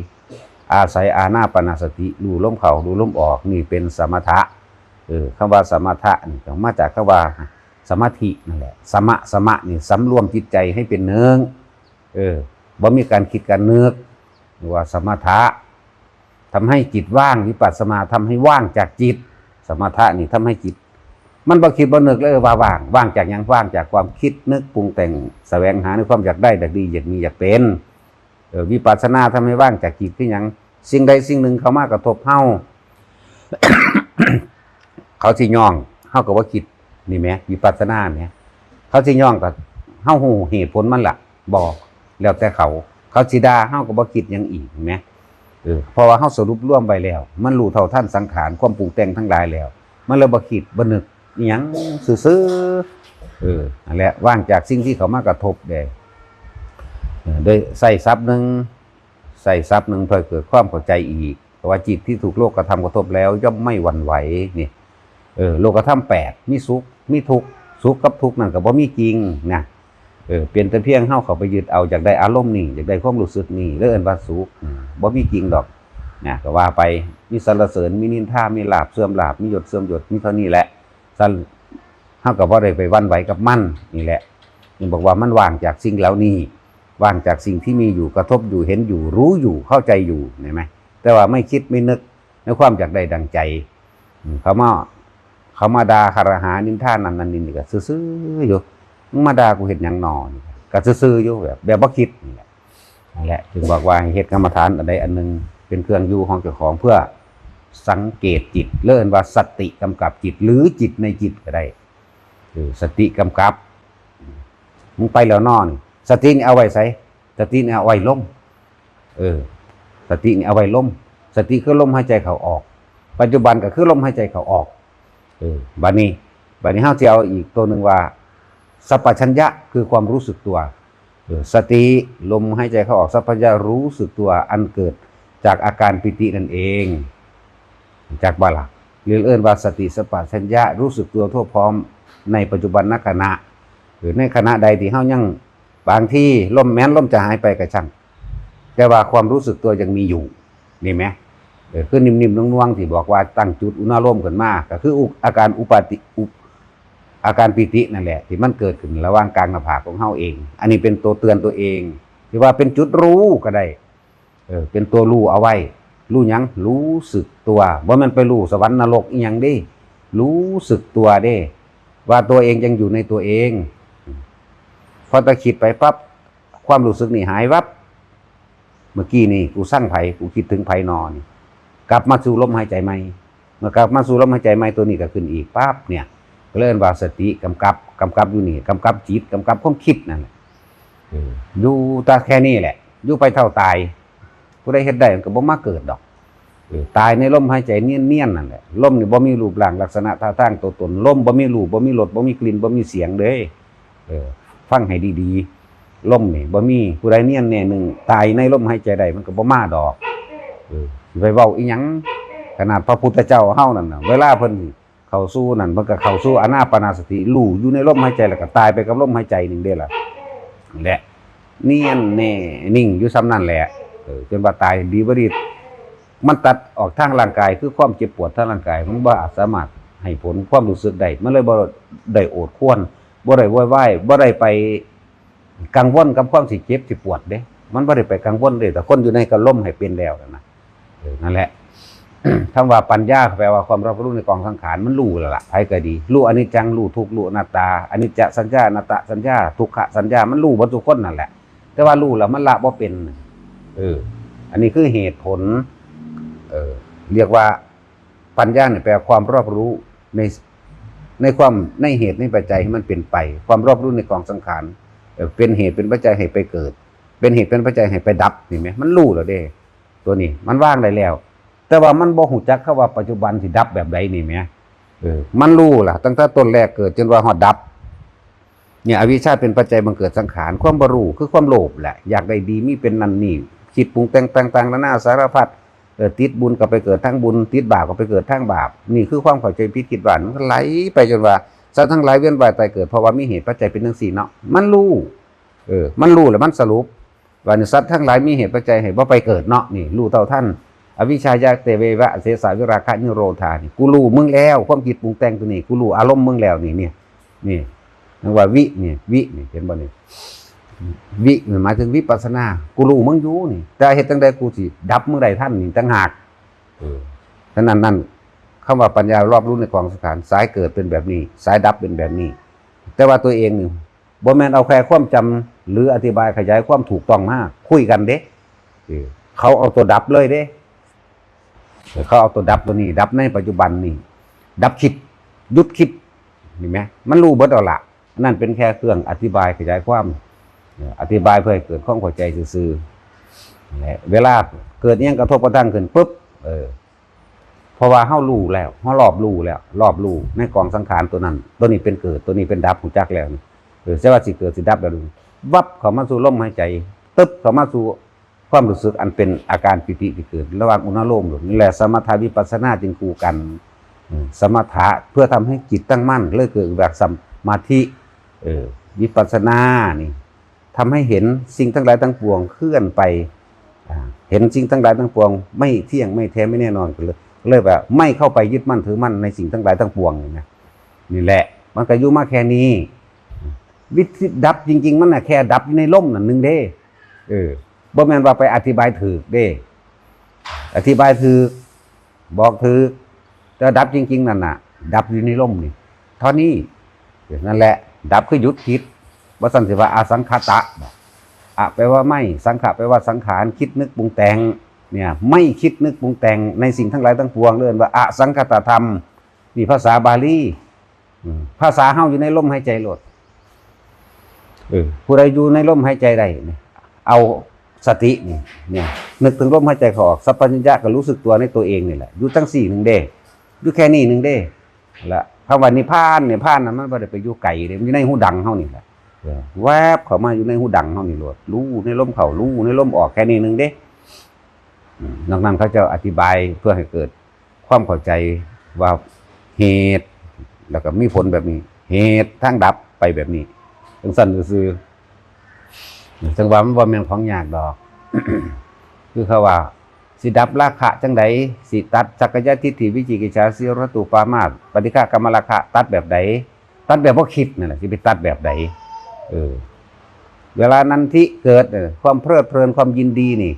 อาศัยอานาปานสติ รู้ลมเข้า รู้ลมออก นี่เป็นสมถะ เออ คำว่าสมถะนี่ก็มาจากคำว่าสมาธินั่นแหละ สมะ สมะนี่สำรวมจิตใจให้เป็นหนึ่ง เออ บ่มีการคิดการนึก เรียกว่าสมถะ ทำให้จิตว่าง วิปัสสนา ทำให้ว่างจากจิต สมถะนี่ทำให้จิต มันบ่คิดบ่นึกเลยว่าว่าง ว่างจากหยัง ว่างจากความคิดนึกปรุงแต่ง แสวงหาในความอยากได้ อยากดี อยากมี อยากเป็น เออ วิปัสสนาทำให้ว่างจากจิตคือหยัง สิ่งใดสิ่งหนึ่งเข้ามากระทบเฮา เขาสิย่อง เฮาก็บ่คิด นี่แหม วิปัสสนาแหม เขาสิย่องก็ เฮาฮู้เหตุผลมันล่ะ บ่ แล้วแต่เขา เขาสิด่า เฮาก็บ่คิดหยังอีก แหม เออ เพราะว่าเฮาสรุปรวมไว้แล้ว มันรู้เท่าทันสังขาร ความปรุงแต่งทั้งหลายแล้ว มันเลยบ่คิด บ่นึกอิหยัง ซื่อๆ เออ นั่นแหละ ว่างจากสิ่งที่เข้ามากระทบเด้ เออ โดยใช้ศัพท์หนึ่ง ใช้ศัพท์หนึ่งเพื่อเกิดความเข้าใจอีก เพราะว่าจิตที่ถูกโลกธรรมกระทบแล้วย่อมไม่หวั่นไหว นี่ เออ โลกธรรมแปด มีสุข มีทุกข์ สุขกับทุกข์นั่นก็บ่มีจริงนะ เออ เป็นแต่เพียงเฮาเข้าไปยึดเอา อยากได้อารมณ์นี่ อยากได้ความรู้สึกนี่ แล้วเอิ้นว่าสุข อืม บ่มีจริงดอก นะ ก็ว่าไป มีสรรเสริญ มีนินทา มีลาภเสื่อมลาภ มียศเสื่อมยศ มีเท่านี้แหละ ซั่น เฮาก็บ่ได้ไปหวั่นไหวกับมัน นี่แหละ นี่บอกว่ามันว่างจากสิ่งเหล่านี้ ว่างจากสิ่งที่มีอยู่ กระทบอยู่ เห็นอยู่ รู้อยู่ เข้าใจอยู่ เห็นไหม แต่ว่าไม่คิดไม่นึกในความอยากได้ดังใจ อืม เขามา เขามาด่าคารหานินทานั่นนั่นนี่ก็ซื่อๆอยู่ มึงมาด่ากูเฮ็ดหยังหนอ ก็ซื่อๆอยู่ แบบ แบบบ่คิดนี่แหละ นั่นแหละ จึงบอกว่าให้เฮ็ดกรรมฐานอันใดอันหนึ่ง เป็นเครื่องอยู่ของเจ้าของ เพื่อสังเกตจิต เรียกว่าสติกำกับจิต หรือจิตในจิตก็ได้ เออ สติกำกับ มึงไปแล้วนอน สตินี่เอาไว้ไส สตินี่เอาไว้ลม เออ สตินี่เอาไว้ลม สติคือลมหายใจเข้าออก ปัจจุบันก็คือลมหายใจเข้าออก เออ บัดนี้ บัดนี้เฮาสิเอาอีกตัวหนึ่งว่า สัมปชัญญะคือความรู้สึกตัว เออ สติ ลมหายใจเข้าออก สัมปชัญญะรู้สึกตัว อันเกิดจากอาการปีตินั่นเอง จากบ่ล่ะ เรียกเอิ้นว่าสติสัมปชัญญะ รู้สึกตัวทั่วพร้อมในปัจจุบันขณะ หรือในขณะใดที่เฮายัง บางทีลมแม้นลมจะหายไปก็ช่าง แต่ว่าความรู้สึกตัวยังมีอยู่ นี่ไหม เออ คือนิ่มๆนวลๆที่บอกว่าตั้งจุดอุณาโลมขึ้นมา ก็คืออุ- อาการอุปาติ- อุป- อาการปีตินั่นแหละ ที่มันเกิดขึ้นระหว่างกลางหน้าผากของเฮาเอง อันนี้เป็นตัวเตือนตัวเอง ที่ว่าเป็นจุดรู้ก็ได้ เออ เป็นตัวรู้เอาไว้ รู้หยัง รู้สึกตัว บ่แม่นไปรู้สวรรค์นรกอีหยังเด้ รู้สึกตัวเด้ ว่าตัวเองยังอยู่ในตัวเอง พอตะคิดไปปั๊บ ความรู้สึกนี่หายวับ เมื่อกี้นี่กูสั่งไผ กูคิดถึงไผนอนี่ กลับมาสู่ลมหายใจใหม่ เมื่อกลับมาสู่ลมหายใจใหม่ ตัวนี้ก็ขึ้นอีกปั๊บเนี่ย ก็เลยเอิ้นว่าสติกำกับ กำกับอยู่นี่ กำกับจิต กำกับความคิดนั่นแหละ เออ อยู่แต่แค่นี้แหละ อยู่ไปเท่าตาย ผู้ใดเฮ็ดได้มันก็บ่มาเกิดดอก เออ ตายในลมหายใจเนียนๆนั่นแหละ ลมนี่บ่มีรูปร่างลักษณะท่าทางตัวตน ลมบ่มีรูป บ่มีรส บ่มีกลิ่น บ่มีเสียงเด้ เออ ฟังให้ดีๆ ลมนี่บ่มี ผู้ใดเนียนแน่หนึ่ง ตายในลมหายใจได้มันก็บ่มาดอก เออ สิไปเว้าอีหยัง ขนาดพระพุทธเจ้าเฮานั่นน่ะ เวลาเพิ่นเข้าสู่นั่น เพิ่นก็เข้าสู่อานาปานสติ รู้อยู่ในลมหายใจ แล้วก็ตายไปกับลมหายใจหนึ่งเด้ล่ะ และเนียนแน่นิ่งอยู่ส่ำนั่นแหละ เออ จนว่าตายดีบ่ดี มันตัดออกทางร่างกาย คือความเจ็บปวดทางร่างกาย มันบ่อาจสามารถให้ผลความรู้สึกได้ มันเลยบ่ได้โอดครวญ บ่ได้โวยวาย บ่ได้ไปกังวลกับความสิเจ็บสิปวดเด้ มันบ่ได้ไปกังวลเด้ แต่คนอยู่ในกะลมให้เป็นแล้วนั่นนะ เออ นั่นแหละ คำว่าปัญญาแปลว่าความรอบรู้ในกองสังขาร มันรู้แล้วล่ะ ไผก็ดี รู้อนิจจัง รู้ทุกข์ รู้อนัตตา อนิจจสัญญา อนัตตสัญญา ทุกขสัญญา มันรู้หมดทุกคนนั่นแหละ แต่ว่ารู้แล้วมันละบ่เป็น เออ อันนี้คือเหตุผล เออ เรียกว่าปัญญาเนี่ยแปลความรอบรู้ใน ในความ ในเหตุในปัจจัยให้มันเป็นไป ความรอบรู้ในกองสังขาร เออ เป็นเหตุเป็นปัจจัยให้ไปเกิด เป็นเหตุเป็นปัจจัยให้ไปดับ นี่แหม มันรู้แล้วเด้ ตัวนี้มันวางได้แล้ว แต่ว่ามันบ่ฮู้จักคำว่าปัจจุบันสิดับแบบใดนี่แหม เออ มันรู้ล่ะ ตั้งแต่ต้นแรกเกิดจนว่าฮอดดับ เนี่ย อวิชชาเป็นปัจจัยบังเกิดสังขาร ความบ่รู้คือความโลภแหละ อยากได้ดี มีเป็นนั่นนี่ คิดปรุงแต่งต่างๆนานาสารพัด เออ ติดบุญก็ไปเกิดทางบุญ ติดบาปก็ไปเกิดทางบาป นี่คือความเข้าใจผิดคิดว่า มันก็ไหลไปจนว่า สัตว์ทั้งหลายเวียนว่ายตายเกิด เพราะว่ามีเหตุปัจจัยเป็นจั่งซี้เนาะ มันรู้ เออ มันรู้แล้วมันสรุป ว่านี่ สัตว์ทั้งหลายมีเหตุปัจจัยให้บ่ไปเกิดเนาะ นี่ รู้เท่าทัน อวิชชายาเตเววะเสสาวิราคะนิโรธา นี่ กูรู้มึงแล้ว ความคิดปรุงแต่งตัวนี้ กูรู้อารมณ์มึงแล้ว นี่ นี่ นี่ เรียกว่าวิ นี่ วิ นี่ เห็นบ่นี่ วิ นี่หมายถึงวิปัสสนา กูรู้มึงอยู่นี่ แต่เฮ็ดจั่งใดกูสิดับมึงได้ทันนี่ต่างหาก เออ ฉะนั้นนั่น คำว่าปัญญารอบรู้ในกองสังขาร สายเกิดเป็นแบบนี้ สายดับเป็นแบบนี้ แต่ว่าตัวเองนี่ บ่แม่นเอาแค่ความจำหรืออธิบายขยายความถูกต้องมาคุยกันเด้ เออ เขาเอาตัวดับเลยเด้ เออ เขาเอาตัวดับตัวนี้ ดับในปัจจุบันนี่ ดับคิด หยุดคิด เห็นไหม มันรู้เบิดเอาละ นั่นเป็นแค่เครื่องอธิบายขยายความ เออ อธิบายเพื่อให้เกิดความเข้าใจซื่อๆ และเวลาเกิดอิหยังกระทบกระทั่งขึ้นปุ๊บ เออ เพราะว่าเฮารู้แล้ว เฮารอบรู้แล้ว รอบรู้ในกองสังขารตัวนั้น ตัวนี้เป็นเกิด ตัวนี้เป็นดับ ฮู้จักแล้วนี่ เออ แต่ว่าสิเกิดสิดับแล้ว วับเข้ามาสู่ลมหายใจ ตึ๊บเข้ามาสู่ความรู้สึกอันเป็นอาการปีติที่เกิดระหว่างอุณาโลม นี่แหละ สมถะวิปัสสนาจึงคู่กัน อืม สมถะเพื่อทำให้จิตตั้งมั่น เลยเกิดแบบสมาธิ เออ วิปัสสนานี่ ทำให้เห็นสิ่งทั้งหลายทั้งปวงเคลื่อนไป อ่า เห็นสิ่งทั้งหลายทั้งปวงไม่เที่ยง ไม่แท้ ไม่แน่นอน ก็เลย เลยว่าไม่เข้าไปยึดมั่นถือมั่นในสิ่งทั้งหลายทั้งปวง นี่นะ นี่แหละ มันก็อยู่มาแค่นี้ วิธีดับจริงๆ มันน่ะแค่ดับอยู่ในลมนั่นหนึ่งเด้ เออ บ่แม่นว่าไปอธิบายถืกเด้ อธิบายถืก บอกถืก แต่ดับจริงๆ นั่นน่ะ ดับอยู่ในลมนี่ เท่านี้ นั่นแหละ ดับคือหยุดคิด บ่ซั้นสิว่าอสังขตะบ่ อะแปลว่าไม่ สังขะแปลว่าสังขาร คิดนึกปรุงแต่ง เนี่ย ไม่คิดนึกปรุงแต่งในสิ่งทั้งหลายทั้งปวง เรียกว่าอสังขตธรรม นี่ภาษาบาลี อืม ภาษาเฮาอยู่ในลมหายใจโลด เออ ผู้ใดอยู่ในลมหายใจได้นี่ เอาสตินี่ เนี่ย นึกถึงลมหายใจเข้าออก สัพพัญญะก็รู้สึกตัวในตัวเองนี่แหละ อยู่จั่งซี้หนึ่งเด้ อยู่แค่นี้หนึ่งเด้ และคำว่านิพพาน นิพพานนั้นมันบ่ได้ไปอยู่ไกลเด้ มันอยู่ในหูดังเฮานี่แหละ เออ แวบเข้ามาอยู่ในหูดังเฮานี่โลด รู้ในลมเข้า รู้ในลมออก แค่นี้หนึ่งเด้ อืม นอกนั้นเขาจะอธิบายเพื่อให้เกิดความเข้าใจว่าเหตุ แล้วก็มีผลแบบนี้ เหตุทางดับไปแบบนี้ จั่งซั้นซื่อๆ จั่งว่ามันบ่แม่นของยากดอก คือเขาว่า สิดับราคะจั่งใด สิตัดสักกายทิฏฐิ วิจิกิจฉา สีลัตตุปามาส ปฏิฆะกามราคะ ตัดแบบใด ตัดแบบบ่คิดนั่นแหละ สิไปตัดแบบใด เออ เวลานันทิเกิด เออ ความเพลิดเพลิน ความยินดีนี่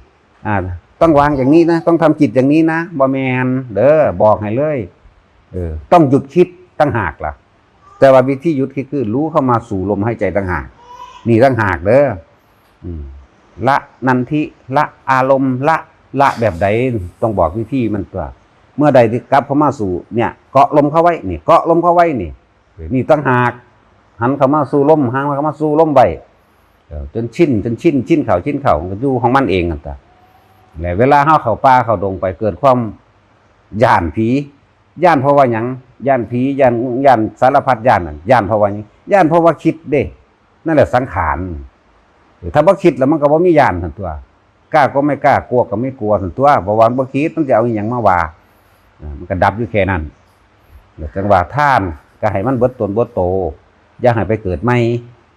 อ่า ต้องวางอย่างนี้นะ ต้องทำจิตอย่างนี้นะ บ่แม่นเด้อ บอกให้เลย เออ ต้องหยุดคิดต่างหากล่ะ แต่ว่าวิธีหยุดคิดคือรู้เข้ามาสู่ลมหายใจต่างหาก นี่ต่างหากเด้อ อืม ละนันทิ ละอารมณ์ ละ ละแบบใด ต้องบอกวิธีมันตัว เมื่อใดที่กลับเข้ามาสู่ เนี่ย เกาะลมเข้าไว้ นี่ เกาะลมเข้าไว้ นี่ นี่ต่างหาก หันเข้ามาสู่ลม หันเข้ามาสู่ลมไว้ เออ จนชิน จนชิน ชินเข้า ชินเข้า มันก็อยู่ของมันเองนั่นตะ และเวลาเฮาเข้าป่าเข้าดงไป เกิดความย้านผี ย้านเพราะว่าหยัง ย้านผี ย้าน ย้านสารพัดย้านนั่น ย้านเพราะว่าหยัง ย้านเพราะว่าคิดเด้ นั่นแหละสังขาร เออ ถ้าบ่คิดแล้วมันก็บ่มีย้านนั่นตัว กล้าก็ไม่กล้า กลัวก็ไม่กลัวนั่นตัว เพราะว่าบ่คิดมันจะเอาอิหยังมาว่า เออ มันก็ดับอยู่แค่นั้น แล้วจังว่าทานก็ให้มันเบิดตนเบิดโต อย่าให้ไปเกิดใหม่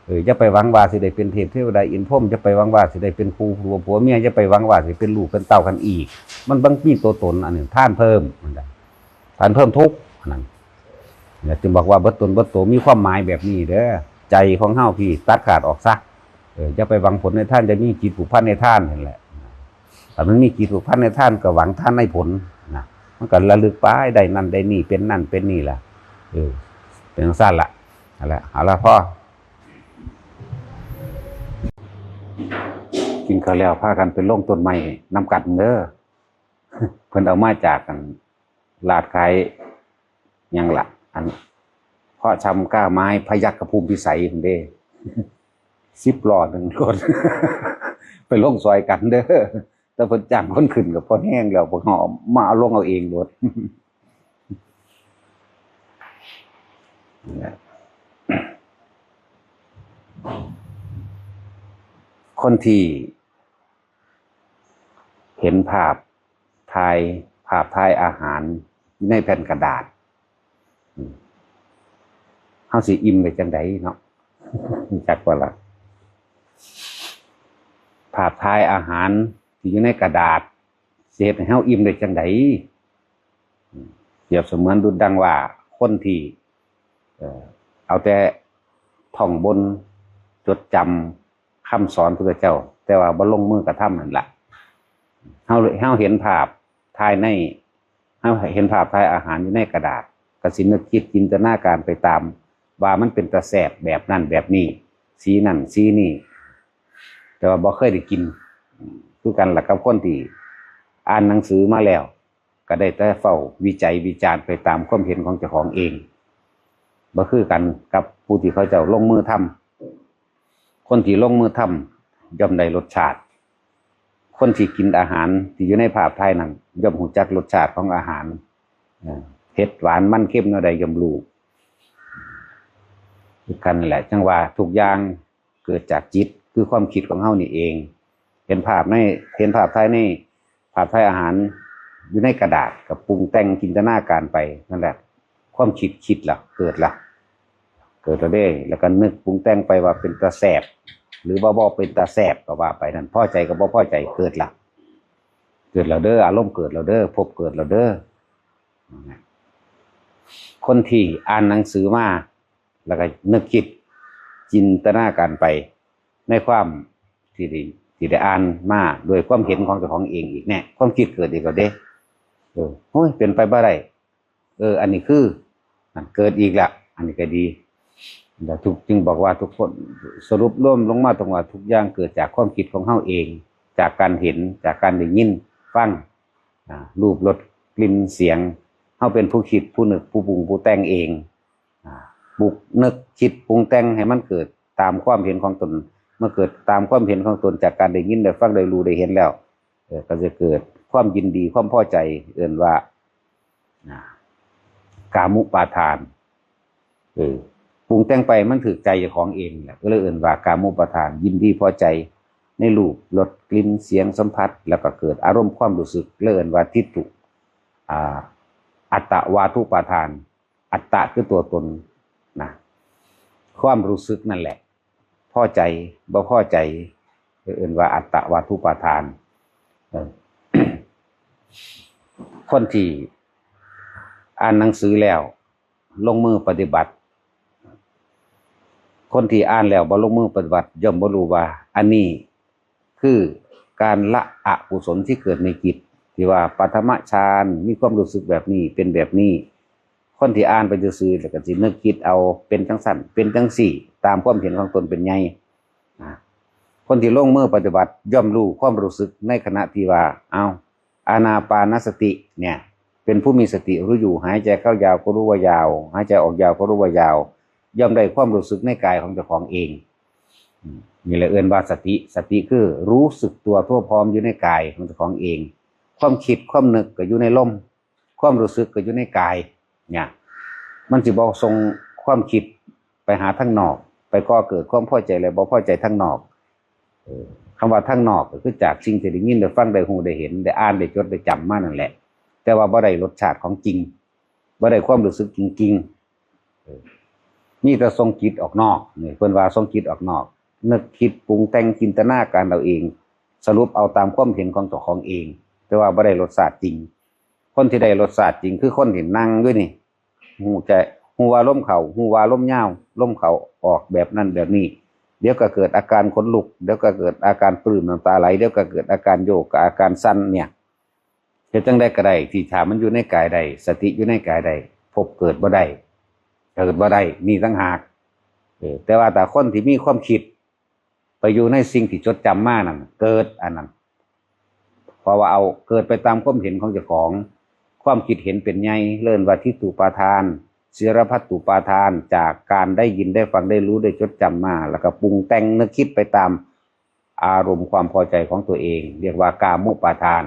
เออ อย่าไปหวังว่าสิได้เป็นเทพเทวดาอินทร์พรหม อย่าไปหวังว่าสิได้เป็นคู่ผัวผัวเมีย อย่าไปหวังว่าสิเป็นลูกเป็นเต้ากันอีก มันบ่มีตัวตน อันนี้ทานเพิ่ม มันได้ ทานเพิ่มทุกข์ อันนั้น เนี่ย จึงบอกว่าเบิดตนเบิดโต มีความหมายแบบนี้เด้อ ใจของเฮาพี่ตัดขาดออกซะ เออ อย่าไปหวังผลในทาน อย่ามีจิตผูกพันในทานนั่นแหละ ถ้ามันมีจิตผูกพันในทานก็หวังทานในผลนะ มันก็ระลึกไปได้นั่นได้นี่ เป็นนั่นเป็นนี่แหละ เออ เป็นจั่งซั่นละ นั่นแหละ เอาละพ่อ กินข้าวแล้วพากันไปลงต้นไม้นำกันเด้อ เพิ่นเอามาจากกัน ลาดขายหยังล่ะ อัน เพาะชำกล้าไม้พยัคฆภูมิพิสัยพุ่นเด้ สิบล้อหนึ่งรถ ไปลงซอยกันเด้อ แต่เพิ่นจ้างคนขึ้นก็พอแฮงแล้ว พวกเฮามาเอาลงเอาเองโลด คนที่เห็นภาพถ่าย ภาพถ่ายอาหารอยู่ในแผ่นกระดาษ อืม เฮาสิอิ่มได้จั่งใดเนาะ จักว่าล่ะ ภาพถ่ายอาหารที่อยู่ในกระดาษ สิเฮ็ดให้เฮาอิ่มได้จั่งใด อืม เปรียบเสมือนดุจดังว่าคนที่ เอ่อ เอาแต่ท่องบนจดจำคำสอนพุทธเจ้า แต่ว่าบ่ลงมือกระทำนั่นล่ะ เฮา เฮาเห็นภาพถ่ายใน เฮาเห็นภาพถ่ายอาหารอยู่ในกระดาษ ก็สินึกคิดจินตนาการไปตาม ว่ามันเป็นตาแซ่บแบบนั้นแบบนี้ สีนั่นสีนี่ แต่ว่าบ่เคยได้กิน คือกันล่ะกับคนที่อ่านหนังสือมาแล้ว ก็ได้แต่เฝ้าวิจัยวิจารณ์ไปตามความเห็นของเจ้าของเอง บ่คือกันกับผู้ที่เขาเจ้าลงมือทำ คนที่ลงมือทำย่อมได้รสชาติ คนที่กินอาหารที่อยู่ในภาพถ่ายนั้นย่อมรู้จักรสชาติของอาหาร เอ่อ เผ็ดหวานมันเค็มแนวใดย่อมรู้ คือกันแหละ จั่งว่าทุกอย่างเกิดจากจิต คือความคิดของเฮานี่เอง เห็นภาพใน เห็นภาพถ่ายใน ภาพถ่ายอาหารอยู่ในกระดาษ ก็ปรุงแต่งจินตนาการไป นั่นแหละ ความคิดคิดละ เกิดละ เกิดละเด้ แล้วก็นึกปรุงแต่งไปว่าเป็นตาแซ่บ หรือว่าบ่เป็นตาแซ่บก็ว่าไปนั่น พอใจกับบ่พอใจเกิดละ เกิดแล้วเด้อ อารมณ์เกิดแล้วเด้อ ภพเกิดแล้วเด้อ คนที่อ่านหนังสือมา แล้วก็นึกคิดจินตนาการไปในความที่ได้ ที่ได้อ่านมาโดยความเห็นของเจ้าของเองอีกแน่ ความคิดเกิดอีกแล้วเด้ เออ โอ้ย เป็นไปบ่ได้ เออ อันนี้คือ นั่นเกิดอีกละ อันนี้ก็ดี แล้วทุก จึงบอกว่าทุกคน สรุปรวมลงมาตรงว่าทุกอย่างเกิดจากความคิดของเฮาเอง จากการเห็น จากการได้ยิน ฟัง อ่า รูป รส กลิ่น เสียง เฮาเป็นผู้คิด ผู้นึก ผู้ปรุง ผู้แต่งเอง อ่า ปรุง นึก คิด ปรุงแต่งให้มันเกิดตามความเห็นของตน เมื่อเกิดตามความเห็นของตนจากการได้ยิน ได้ฟัง ได้รู้ ได้เห็นแล้ว เออ ก็จะเกิดความยินดี ความพอใจ เอิ้นว่า อ่า กามุปาทาน เออ ปรุงแต่งไปมันถืกใจเจ้าของเองแหละ ก็เลยเอิ้นว่ากามุปาทาน ยินดีพอใจในรูป รส กลิ่น เสียง สัมผัส แล้วก็เกิดอารมณ์ความรู้สึก เลยเอิ้นว่าทิฏฐุ อ่า อัตตวาทุปาทาน อัตตะคือตัวตนนะ ความรู้สึกนั่นแหละ พอใจ บ่พอใจ เอิ้นว่าอัตตวาทุปาทาน เออ คนที่อ่านหนังสือแล้ว ลงมือปฏิบัติ คนที่อ่านแล้วบ่ลงมือปฏิบัติ ย่อมบ่รู้ว่าอันนี้คือ การละอกุศลที่เกิดในจิต ที่ว่าปฐมฌานมีความรู้สึกแบบนี้เป็นแบบนี้ คนที่อ่านไปซื่อๆแล้วก็สินึกคิดเอาเป็นจังซั่นเป็นจังซี่ ตามความเห็นของตนเป็นใหญ่ อ่า คนที่ลงมือปฏิบัติย่อมรู้ความรู้สึกในขณะที่ว่า เอา อานาปานสติเนี่ย เป็นผู้มีสติรู้อยู่ หายใจเข้ายาวก็รู้ว่ายาว หายใจออกยาวก็รู้ว่ายาว ย่อมได้ความรู้สึกในกายของเจ้าของเอง อืม นี่แหละเอิ้นว่าสติ สติคือรู้สึกตัวทั่วพร้อมอยู่ในกายของเจ้าของเอง ความคิดความนึกก็อยู่ในลม ความรู้สึกก็อยู่ในกาย เนี่ย มันสิบ่ส่งความคิดไปหาทางนอก ไปก่อเกิดความพอใจและบ่พอใจทางนอก เออ คำว่าทางนอกก็คือจากสิ่งที่ได้ยินได้ฟังได้ฮู้ได้เห็นได้อ่านได้จดได้จำมานั่นแหละ แต่ว่าบ่ได้รสชาติของจริง บ่ได้ความรู้สึกจริงๆ เออ มีแต่ส่งจิตออกนอก นี่เพิ่นว่าส่งจิตออกนอก นึกคิดปรุงแต่งจินตนาการเอาเอง สรุปเอาตามความเห็นของเจ้าของเอง แต่ว่าบ่ได้รสชาติจริง คนที่ได้รสชาติจริงคือคนที่นั่งอยู่นี่ ฮู้ใจ ฮู้ว่าลมเข้า ฮู้ว่าลมยาว ลมเข้าออกแบบนั้นแบบนี้ เดี๋ยวก็เกิดอาการขนลุก เดี๋ยวก็เกิดอาการปลื้มน้ำตาไหล เดี๋ยวก็เกิดอาการโยกกับอาการสั่นเนี่ย เฮ็ดจั่งใดก็ได้ที่ถ้ามันอยู่ในกายได้ สติอยู่ในกายได้ ภพเกิดบ่ได้ เกิดบ่ได้ มีต่างหาก เออ แต่ว่าถ้าคนที่มีความคิด ไปอยู่ในสิ่งที่จดจำมานั่น เกิดอันนั้น เพราะว่าเอาเกิดไปตามความเห็นของเจ้าของ ความคิดเห็นเป็นใหญ่ เอิ้นว่าทิฏฐูปาทาน ศีลพัตตูปาทาน จากการได้ยินได้ฟังได้รู้ได้จดจำมา แล้วก็ปรุงแต่งนึกคิดไปตามอารมณ์ความพอใจของตัวเอง เรียกว่ากามุปาทาน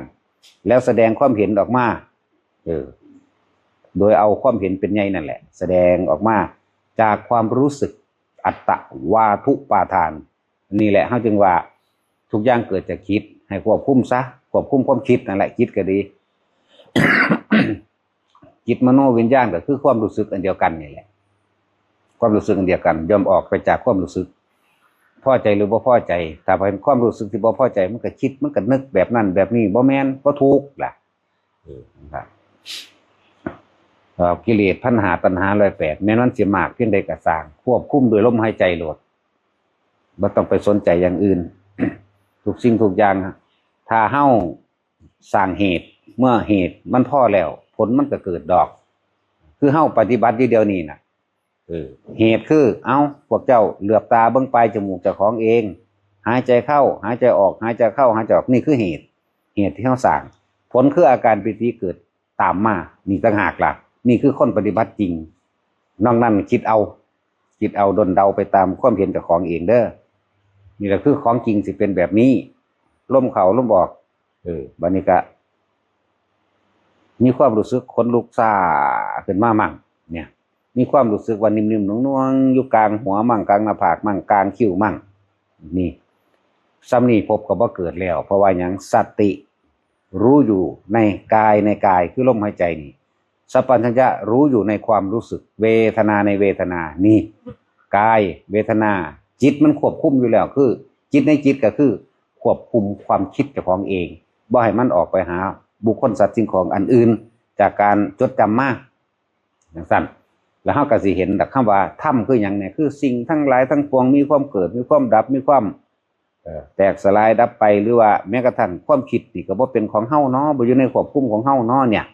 แล้วแสดงความเห็นออกมา เออ โดยเอาความเห็นเป็นใหญ่นั่นแหละ แสดงออกมาจากความรู้สึก อัตตวาทุปาทาน นี่แหละเฮาจึงว่าทุกอย่างเกิดจากจิต ให้ควบคุมซะ ควบคุมความคิดนั่นแหละ จิตก็ดี จิตมโนวิญญาณก็คือความรู้สึกอันเดียวกันนี่แหละ ความรู้สึกอันเดียวกันย่อมออกไปจากความรู้สึก พอใจหรือบ่พอใจ ถ้าเป็นความรู้สึกที่บ่พอใจ มันก็คิด มันก็นึกแบบนั้นแบบนี้ บ่แม่น บ่ถูกล่ะ เออ นะครับ เอ่อ กิเลสพันหาตัณหาร้อยแปด แม้นมันสิมากเพียงใดก็ซ่าง ควบคุมด้วยลมหายใจโลด บ่ต้องไปสนใจอย่างอื่น ทุกสิ่งทุกอย่าง ถ้าเฮาสร้างเหตุ เมื่อเหตุมันพอแล้ว ผลมันก็เกิดดอก คือเฮาปฏิบัติอยู่เดี๋ยวนี้น่ะ เออ เหตุคือ เอ้า พวกเจ้าเหลือบตาเบิ่งปลายจมูกเจ้าของเอง หายใจเข้า หายใจออก หายใจเข้า หายใจออก นี่คือเหตุ เหตุที่เฮาสร้าง ผลคืออาการปีติเกิดตามมา นี่ต่างหากล่ะ นี่คือคนปฏิบัติจริง นอกนั้นคิดเอา คิดเอาด้นเดาไปตามความเห็นเจ้าของเองเด้อ นี่แหละคือของจริงสิเป็นแบบนี้ ลมเข้าลมออก เออ บัดนี้ก็ มีความรู้สึกขนลุกซ่าขึ้นมามั่ง เนี่ย มีความรู้สึกว่านิ่มๆหน่วงๆอยู่กลางหัวมั่ง กลางหน้าผากมั่ง กลางคิ้วมั่ง นี่ ส่ำนี้ภพก็บ่เกิดแล้ว เพราะว่าหยัง สติรู้อยู่ในกาย ในกายคือลมหายใจนี่ สัพพัญญะรู้อยู่ในความรู้สึก เวทนาในเวทนา นี่ กาย เวทนา จิตมันควบคุมอยู่แล้ว คือ จิตในจิตก็คือควบคุมความคิดเจ้าของเอง บ่ให้มันออกไปหาบุคคลสัตว์สิ่งของอันอื่น จากการจดจำมา จั่งซั่น แล้วเฮาก็สิเห็นดอก คำว่าธรรมคือหยังเนี่ย คือสิ่งทั้งหลายทั้งปวงมีความเกิด มีความดับ มีความ เอ่อ แตกสลายดับไป หรือว่าแม้กระทั่งความคิดนี่ก็บ่เป็นของเฮาเนาะ บ่อยู่ในควบคุมของเฮาเนาะเนี่ย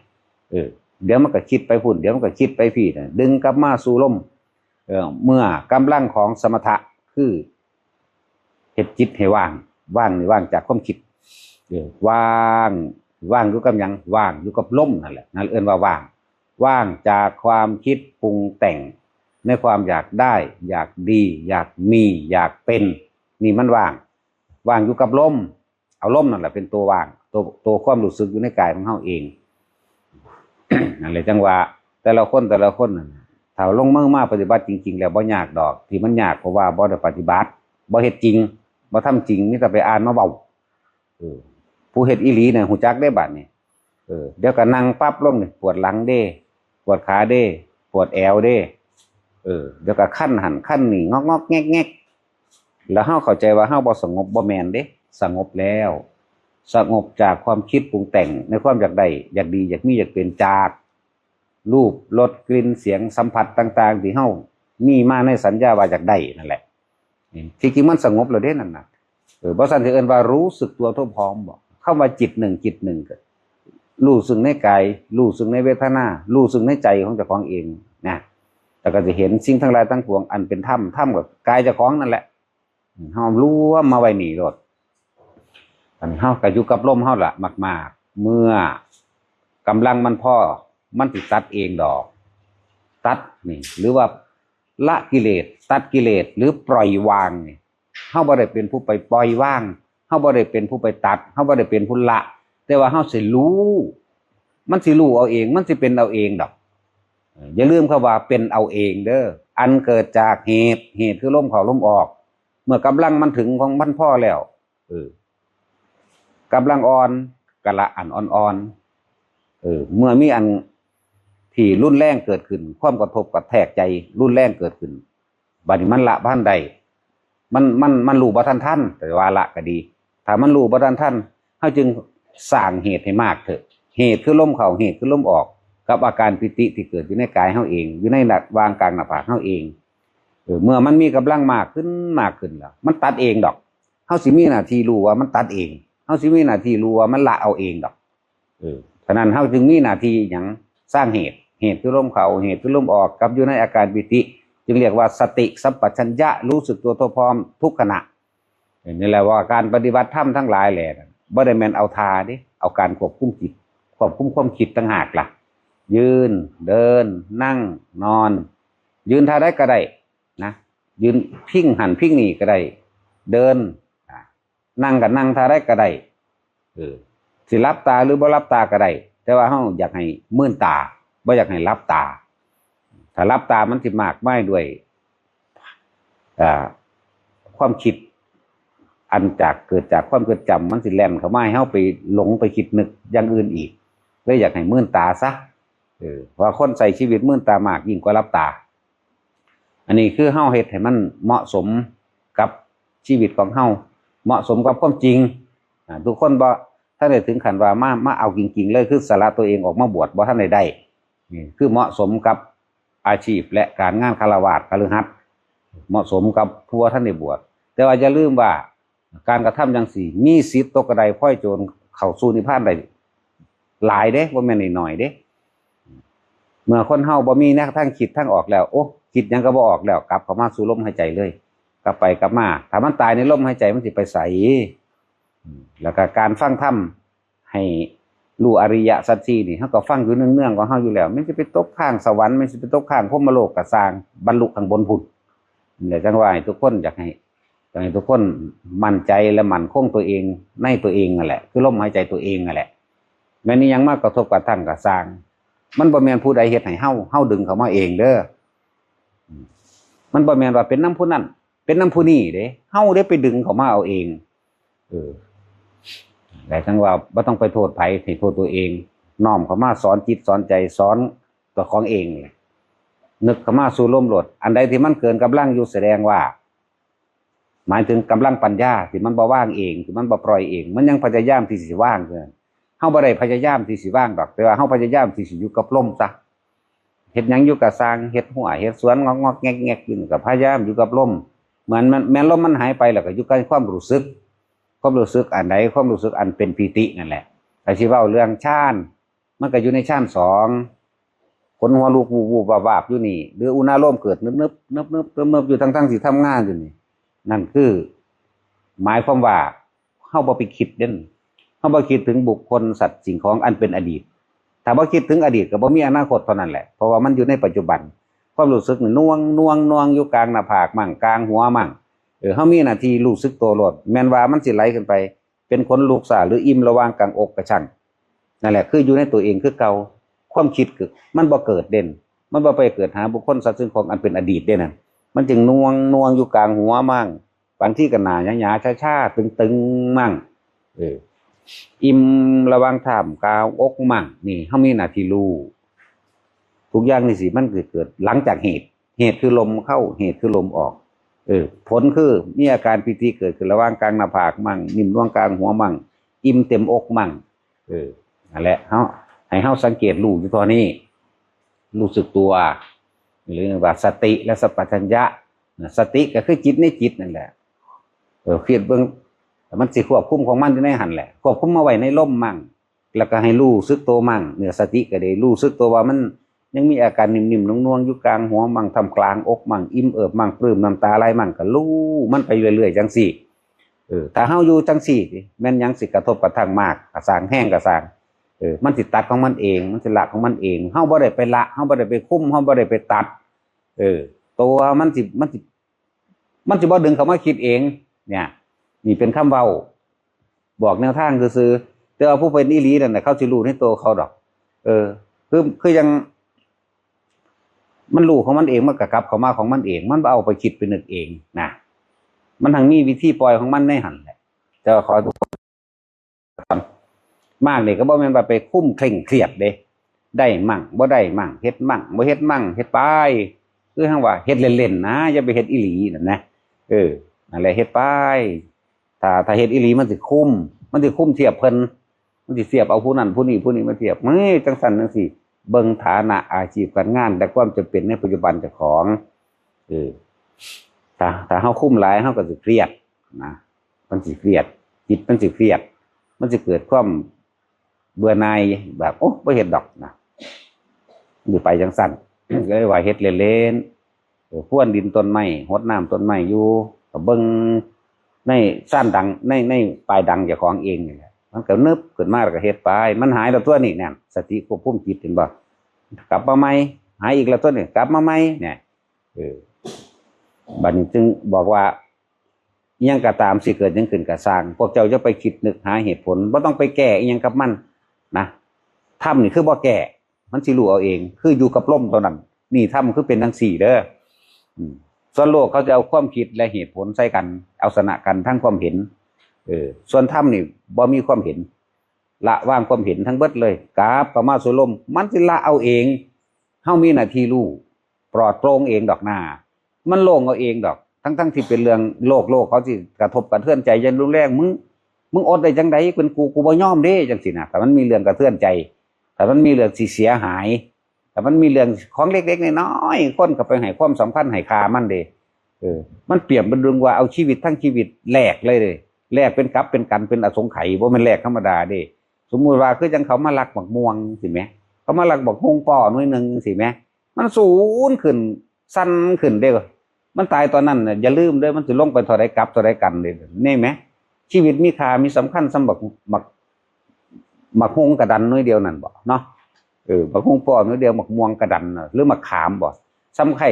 เออ เดี๋ยวมันก็คิดไปพุ้น เดี๋ยวมันก็คิดไปพี้นะ ดึงกลับมาสู่ลม เอ่อ เมื่อกำลังของสมถะ คือ เฮ็ดจิตให้ว่าง ว่างนี่ว่างจากความคิด เออ ว่าง ว่างอยู่กับหยัง ว่างอยู่กับลมนั่นแหละ นั่นเอิ้นว่าว่าง ว่างจากความคิดปรุงแต่ง ในความอยากได้ อยากดี อยากมี อยากเป็น นี่มันว่าง ว่างอยู่กับลม เอาลมนั่นแหละเป็นตัวว่าง ตัว ตัวความรู้สึกอยู่ในกายของเฮาเอง นั่นแหละจั่งว่า แต่ละคน แต่ละคนนั่นน่ะ ถ้าลงมือมาปฏิบัติจริงๆแล้วบ่ยากดอก ที่มันยากเพราะว่าบ่ได้ปฏิบัติ บ่เฮ็ดจริง บ่ทำจริง มีแต่ไปอ่านมาเว้า เออ ผู้เฮ็ดอีหลีน่ะฮู้จักเด้บัดนี้ เออ เดี๋ยวก็นั่งปั๊บลงนี่ ปวดหลังเด้ ปวดขาเด้ ปวดแอวเด้ เออ เดี๋ยวก็คันหั่นคันนี่ งอกๆแงกๆ แล้วเฮาเข้าใจว่าเฮาบ่สงบ บ่แม่นเด้ สงบแล้ว สงบจากความคิดปรุงแต่งในความอยากได้ อยากดี อยากมี อยากเป็น จากรูป รส กลิ่น เสียง สัมผัสต่างๆ ที่เฮามีมาในสัญญาว่าอยากได้นั่นแหละ นี่ ที่จริงมันสงบแล้วเด้นั่นน่ะ เออ บ่ซั้นสิเอิ้นว่ารู้สึกตัวทั่วพร้อมบ่ คำว่าจิตหนึ่ง จิตหนึ่งก็รู้ซึ่งในกาย รู้ซึ่งในเวทนา รู้ซึ่งในใจของเจ้าของเองนะ แล้วก็สิเห็นสิ่งทั้งหลายทั้งปวงอันเป็นธรรม ธรรมก็กายเจ้าของนั่นแหละ เฮารวมมาไว้นี่โลด อันเฮาก็อยู่กับลมเฮาล่ะมากๆ เมื่อกำลังมันพอ มันสิตัดเองดอก ตัดนี่ หรือว่าละกิเลส ตัดกิเลส หรือปล่อยวางนี่ เฮาบ่ได้เป็นผู้ไปปล่อยวาง เฮาบ่ได้เป็นผู้ไปตัด เฮาบ่ได้เป็นผู้ละ แต่ว่าเฮาสิรู้ มันสิรู้เอาเอง มันสิเป็นเอาเองดอก เออ อย่าลืมคำว่าเป็นเอาเองเด้อ อันเกิดจากเหตุ เหตุคือลมเข้าลมออก เมื่อกำลังมันถึงของมันพอแล้ว เออ กำลังอ่อน กะละอันอ่อนๆ เออ เมื่อมีอันที่รุนแรงเกิดขึ้น ความกระทบกระแทกใจรุนแรงเกิดขึ้น บัดนี้มันละบ่ทันได้ มัน มัน มันรู้บ่ทันทัน แต่ว่าละก็ดี ถ้ามันรู้บ่ทันทัน เฮาจึงสร้างเหตุให้มากเถอะ เหตุคือลมเข้า เหตุคือลมออก กับอาการปีติที่เกิดอยู่ในกายเฮาเอง อยู่ในระหว่างกลางหน้าผากเฮาเอง เออ เมื่อมันมีกำลังมากขึ้น มากขึ้นแล้ว มันตัดเองดอก เฮาสิมีหน้าที่รู้ว่ามันตัดเอง เฮาสิมีหน้าที่รู้ว่ามันละเอาเองดอก เออ ฉะนั้นเฮาจึงมีหน้าที่หยัง สร้างเหตุ เหตุคือลมเข้า เหตุคือลมออก กับอยู่ในอาการปีติ จึงเรียกว่าสติสัมปชัญญะ รู้สึกตัวทั่วพร้อมทุกขณะ เออ นี่แหละว่าการปฏิบัติธรรมทั้งหลายแหละ บ่ได้แม่นเอาท่าเด้ เอาการควบคุมจิต ควบคุมความคิดต่างหากล่ะ ยืน เดิน นั่ง นอน ยืนท่าใดก็ได้นะ ยืนพิงหั้นพิงนี่ก็ได้ เดิน อ่า นั่งก็นั่งท่าใดก็ได้ เออ สิหลับตาหรือบ่หลับตาก็ได้ แต่ว่าเฮาอยากให้มืนตา บ่อยากให้หลับตา ถ้าหลับตามันสิมากมายด้วย อ่า ความคิด อันจากเกิดจากความจดจำ มันสิแล่นเข้ามาให้เฮาไปหลงไปคิดนึกอย่างอื่นอีก เลยอยากให้มืนตาซะ เออ เพราะว่าคนใช้ชีวิตมืนตามากยิ่งกว่าหลับตา อันนี้คือเฮาเฮ็ดให้มันเหมาะสมกับชีวิตของเฮา เหมาะสมกับความจริง อ่า ทุกคนบ่ทันได้ถึงขั้นว่ามา มาเอาจริงๆเลย คือสละตัวเองออกมาบวช บ่ทันได้ได้ นี่คือเหมาะสมกับอาชีพและการงานฆราวาสคฤหัสถ์ เหมาะสมกับผู้บ่ทันได้บวช แต่ว่าอย่าลืมว่า การกระทำจั่งซี้ มีสิทธิ์ตกกระไดพลอยโจรเข้าสู่นิพพานได้หลายเด้ บ่แม่นน้อยๆเด้ เมื่อคนเฮาบ่มีแนวทางคิดทางออกแล้ว โอ้ คิดหยังก็บ่ออกแล้ว กลับเข้ามาสู่ลมหายใจเลย กลับไปกลับมา ถ้ามันตายในลมหายใจมันสิไปไส อืม แล้วก็การฟังธรรม ให้รู้อริยสัจสี่นี่ เฮาก็ฟังอยู่เนืองๆของเฮาอยู่แล้ว มันสิไปตกข้างสวรรค์ มันสิไปตกข้างพรหมโลกก็ซ่าง บรรลุข้างบนพุ้น นี่แหละจั่งว่าให้ทุกคนอยากให้ อยากให้ทุกคนมั่นใจและมั่นคงตัวเองในตัวเองนั่นแหละ คือลมหายใจตัวเองนั่นแหละ แม่นอิหยังมากระทบกระทั่งก็ซ่าง มันบ่แม่นผู้ใดเฮ็ดให้เฮา เฮาดึงเข้ามาเองเด้อ มันบ่แม่นว่าเป็นนำผู้นั้น เป็นนำผู้นี้เด้ เฮาเด้ไปดึงเข้ามาเอาเอง เออ แต่จั่งว่าบ่ต้องไปโทษไผ ให้โทษตัวเอง น้อมเข้ามาสอนจิตสอนใจ สอนตัวของเองนี่แหละ นึกเข้ามาสู่ลมโลด อันใดที่มันเกินกำลังอยู่แสดงว่า หมายถึงกำลังปัญญาที่มันบ่วางเอง ที่มันบ่ปล่อยเอง มันยังพยายามที่สิวางอยู่นั่น เฮาบ่ได้พยายามที่สิวางดอก แต่ว่าเฮาพยายามที่สิอยู่กับลมซะ เฮ็ดหยังอยู่ก็ซ่าง เฮ็ดฮั้ว เฮ็ดสวน งอกๆแงกๆอยู่นี่ก็พยายามอยู่กับลม เหมือนมัน แม่นลมมันหายไปแล้วก็อยู่กับความรู้สึก ความรู้สึกอันใด ความรู้สึกอันเป็นปีตินั่นแหละ ก็สิเว้าเรื่องฌาน มันก็อยู่ในฌานสอง ขนหัวลุก วูบๆวาบๆอยู่นี่ หรืออุณาโลมเกิด นึบๆนึบๆนึบๆอยู่ ทั้งๆที่ทำงานอยู่นี่ นั่นคือ หมายความว่า เฮาบ่ไปคิดเด้น เฮาบ่คิดถึงบุคคล สัตว์ สิ่งของอันเป็นอดีต ถ้าบ่คิดถึงอดีตก็บ่มีอนาคตเท่านั้นแหละ เพราะว่ามันอยู่ในปัจจุบัน ความรู้สึกนี่น่วง น่วง น่วงอยู่กลางหน้าผากมั่ง กลางหัวมั่ง เออ เฮามีหน้าที่รู้สึกตัวโลด แม่นว่ามันสิไหลขึ้นไป เป็นขนลุกซ่า หรืออิ่มระหว่างกลางอกกระชัง นั่นแหละ คืออยู่ในตัวเองคือเก่า ความคิดคือมันบ่เกิดเด่น มันบ่ไปเกิดหาบุคคล สัตว์ สิ่งของอันเป็นอดีตเด้นั่น มันจึงน่วง น่วงอยู่กลางหัวมั่ง บางทีก็หน้าหยาๆช้าๆตึงๆมั่ง เออ อิ่มระหว่างท่ามกลางอกมั่ง นี่เฮามีหน้าที่รู้ ทุกอย่างนี่สิมันเกิด เกิดหลังจากเหตุ เหตุคือลมเข้า เหตุคือลมออก เออ ผลคือมีอาการปีติเกิดขึ้นระหว่างกลางหน้าผากมั่ง นิ่มน่วงกลางหัวมั่ง อิ่มเต็มอกมั่ง เออ นั่นแหละ เฮา ให้เฮาสังเกตรู้อยู่เท่านี้ รู้สึกตัว หรือว่าสติและสัมปชัญญะนะ สติก็คือจิตในจิตนั่นแหละ เออ คิดเบิ่ง แต่มันสิควบคุมของมันอยู่ในหั่นแหละ ควบคุมมาไว้ในลมมั่ง แล้วก็ให้รู้สึกตัวมั่ง เนี่ย สติก็ได้รู้สึกตัวว่ามันยังมีอาการนิ่มๆ น่วงๆ อยู่กลางหัวมั่ง ท่ามกลางอกมั่ง อิ่มเอิบมั่ง ปลื้มน้ำตาไหลมั่ง ก็รู้มันไปเรื่อยๆ จังซี่ เออ ถ้าเฮาอยู่จังซี่ แม่นหยังสิกระทบกระทั่งมาก กระซ่าง แฮงกระซ่าง เออ มันสิตัดของมันเอง มันสิละของมันเอง เฮาบ่ได้ไปละ เฮาบ่ได้ไปคุม เฮาบ่ได้ไปตัด เออ ตัวมันสิ มันสิ มันสิบ่ดึงเข้ามาคิดเอง เนี่ย นี่เป็นคำเว้า บอกแนวทางซื่อๆ แต่ว่าผู้เป็นอีหลีนั่นน่ะ เขาสิรู้ในตัวเขาดอก เออ คือ คือยัง มันรู้ของมันเอง มันก็กลับเข้ามาของมันเอง มันบ่เอาไปคิดไปนึกเองนะ มันทั้งมีวิธีปล่อยของมันในหั่นแหละ แต่ว่าขอ มากนี่ก็บ่แม่นว่าไปคุมเคร่งเครียดเด้ ได้มั่ง บ่ได้มั่ง เฮ็ดมั่ง บ่เฮ็ดมั่ง เฮ็ดไป คือจั่งว่าเฮ็ดเล่นๆ นะ อย่าไปเฮ็ดอีหลีนั่นนะ เออ นั่นแหละ เฮ็ดไป ถ้า ถ้าเฮ็ดอีหลีมันสิคุม มันสิคุมเทียบเพิ่น มันสิเทียบเอาผู้นั้นผู้นี้ผู้นี้มาเทียบ เฮ้ย จั่งซั้นจั่งซี้ เบิ่งฐานะอาชีพการงาน และความจำเป็นในปัจจุบันเจ้าของ เออ ถ้า ถ้าเฮาคุมหลาย เฮาก็สิเครียดนะ มันสิเครียด จิตมันสิเครียด มันสิเกิดความเบื่อหน่าย แบบ โอ้ บ่เฮ็ดดอกนะ สิไปจั่งซั้น ก็เลยว่าเฮ็ดเล่นๆ เออ พรวนดินต้นไม้ หดน้ำต้นไม้อยู่ ก็เบิ่งในซานดัง ใน ในปลายดังเจ้าของเองนี่แหละ มันก็นึบขึ้นมาแล้วก็เฮ็ดไป มันหายแล้วตั๊วนี่ นั่น สติควบคุมจิต เห็นบ่ กลับมาใหม่ หายอีกแล้วตั๊วนี่ กลับมาใหม่ เนี่ย เออ บัดนี้จึงบอกว่า อิหยังก็ตามสิเกิดหยังขึ้นก็ซ่าง พวกเจ้าอย่าไปคิดนึกหาเหตุผล บ่ต้องไปแก้อิหยังกับมันนะ ธรรมนี่คือบ่แก้ มันสิรู้เอาเอง คืออยู่กับลมเท่านั้น นี่ธรรมคือเป็นจั่งซี้เด้อ อืม ส่วนโลกเขาจะเอาความคิดและเหตุผลใส่กัน เอาชนะกันทางความเห็น เออ ส่วนธรรมนี่บ่มีความเห็น ละวางความเห็นทั้งเบิดเลย กลับเข้ามาสู่ลม มันสิละเอาเอง เฮามีหน้าที่รู้ ปลอดโปร่งเองดอกนา มันโล่งเอาเองดอก ทั้งๆ ที่เป็นเรื่องโลก โลกเขาสิกระทบกระเทือนใจอย่างรุนแรง มึง มึงอดได้จั่งใด เป็นกู กูบ่ยอมเด้ จั่งซี้นะ ถ้ามันมีเรื่องกระเทือนใจ ถ้ามันมีเรื่องสิเสียหาย ถ้ามันมีเรื่องของเล็กๆ น้อยๆ คนก็ไปให้ความสำคัญให้ค่ามันเด้ เออ มันเปรียบเหมือนว่าเอาชีวิตทั้งชีวิตแลกเลยเด้ แลกเป็นกับเป็นกัน เป็นอสงไขย บ่แม่นแลกธรรมดาเด้ สมมุติว่าคือจั่งเขามาลักบักม่วงสิแหม เขามาลักบักฮุ่งป้อหน่วยหนึ่งสิแหม มันสูงขึ้น สั่นขึ้นเด้อ มันตายตอนนั้นน่ะ อย่าลืมเด้อ มันสิลงไปเท่าใดกับเท่าใดกันเด้ นี่แหม ชีวิตมีค่ามีสำคัญส่ำบัก บัก บักฮุ่งกระดันหน่วยเดียวนั่นบ่เนาะ เออ บักฮุ่งป้อหน่วยเดียว บักม่วงกระดันน่ะ หรือบักขามบ่ ส่ำไคร้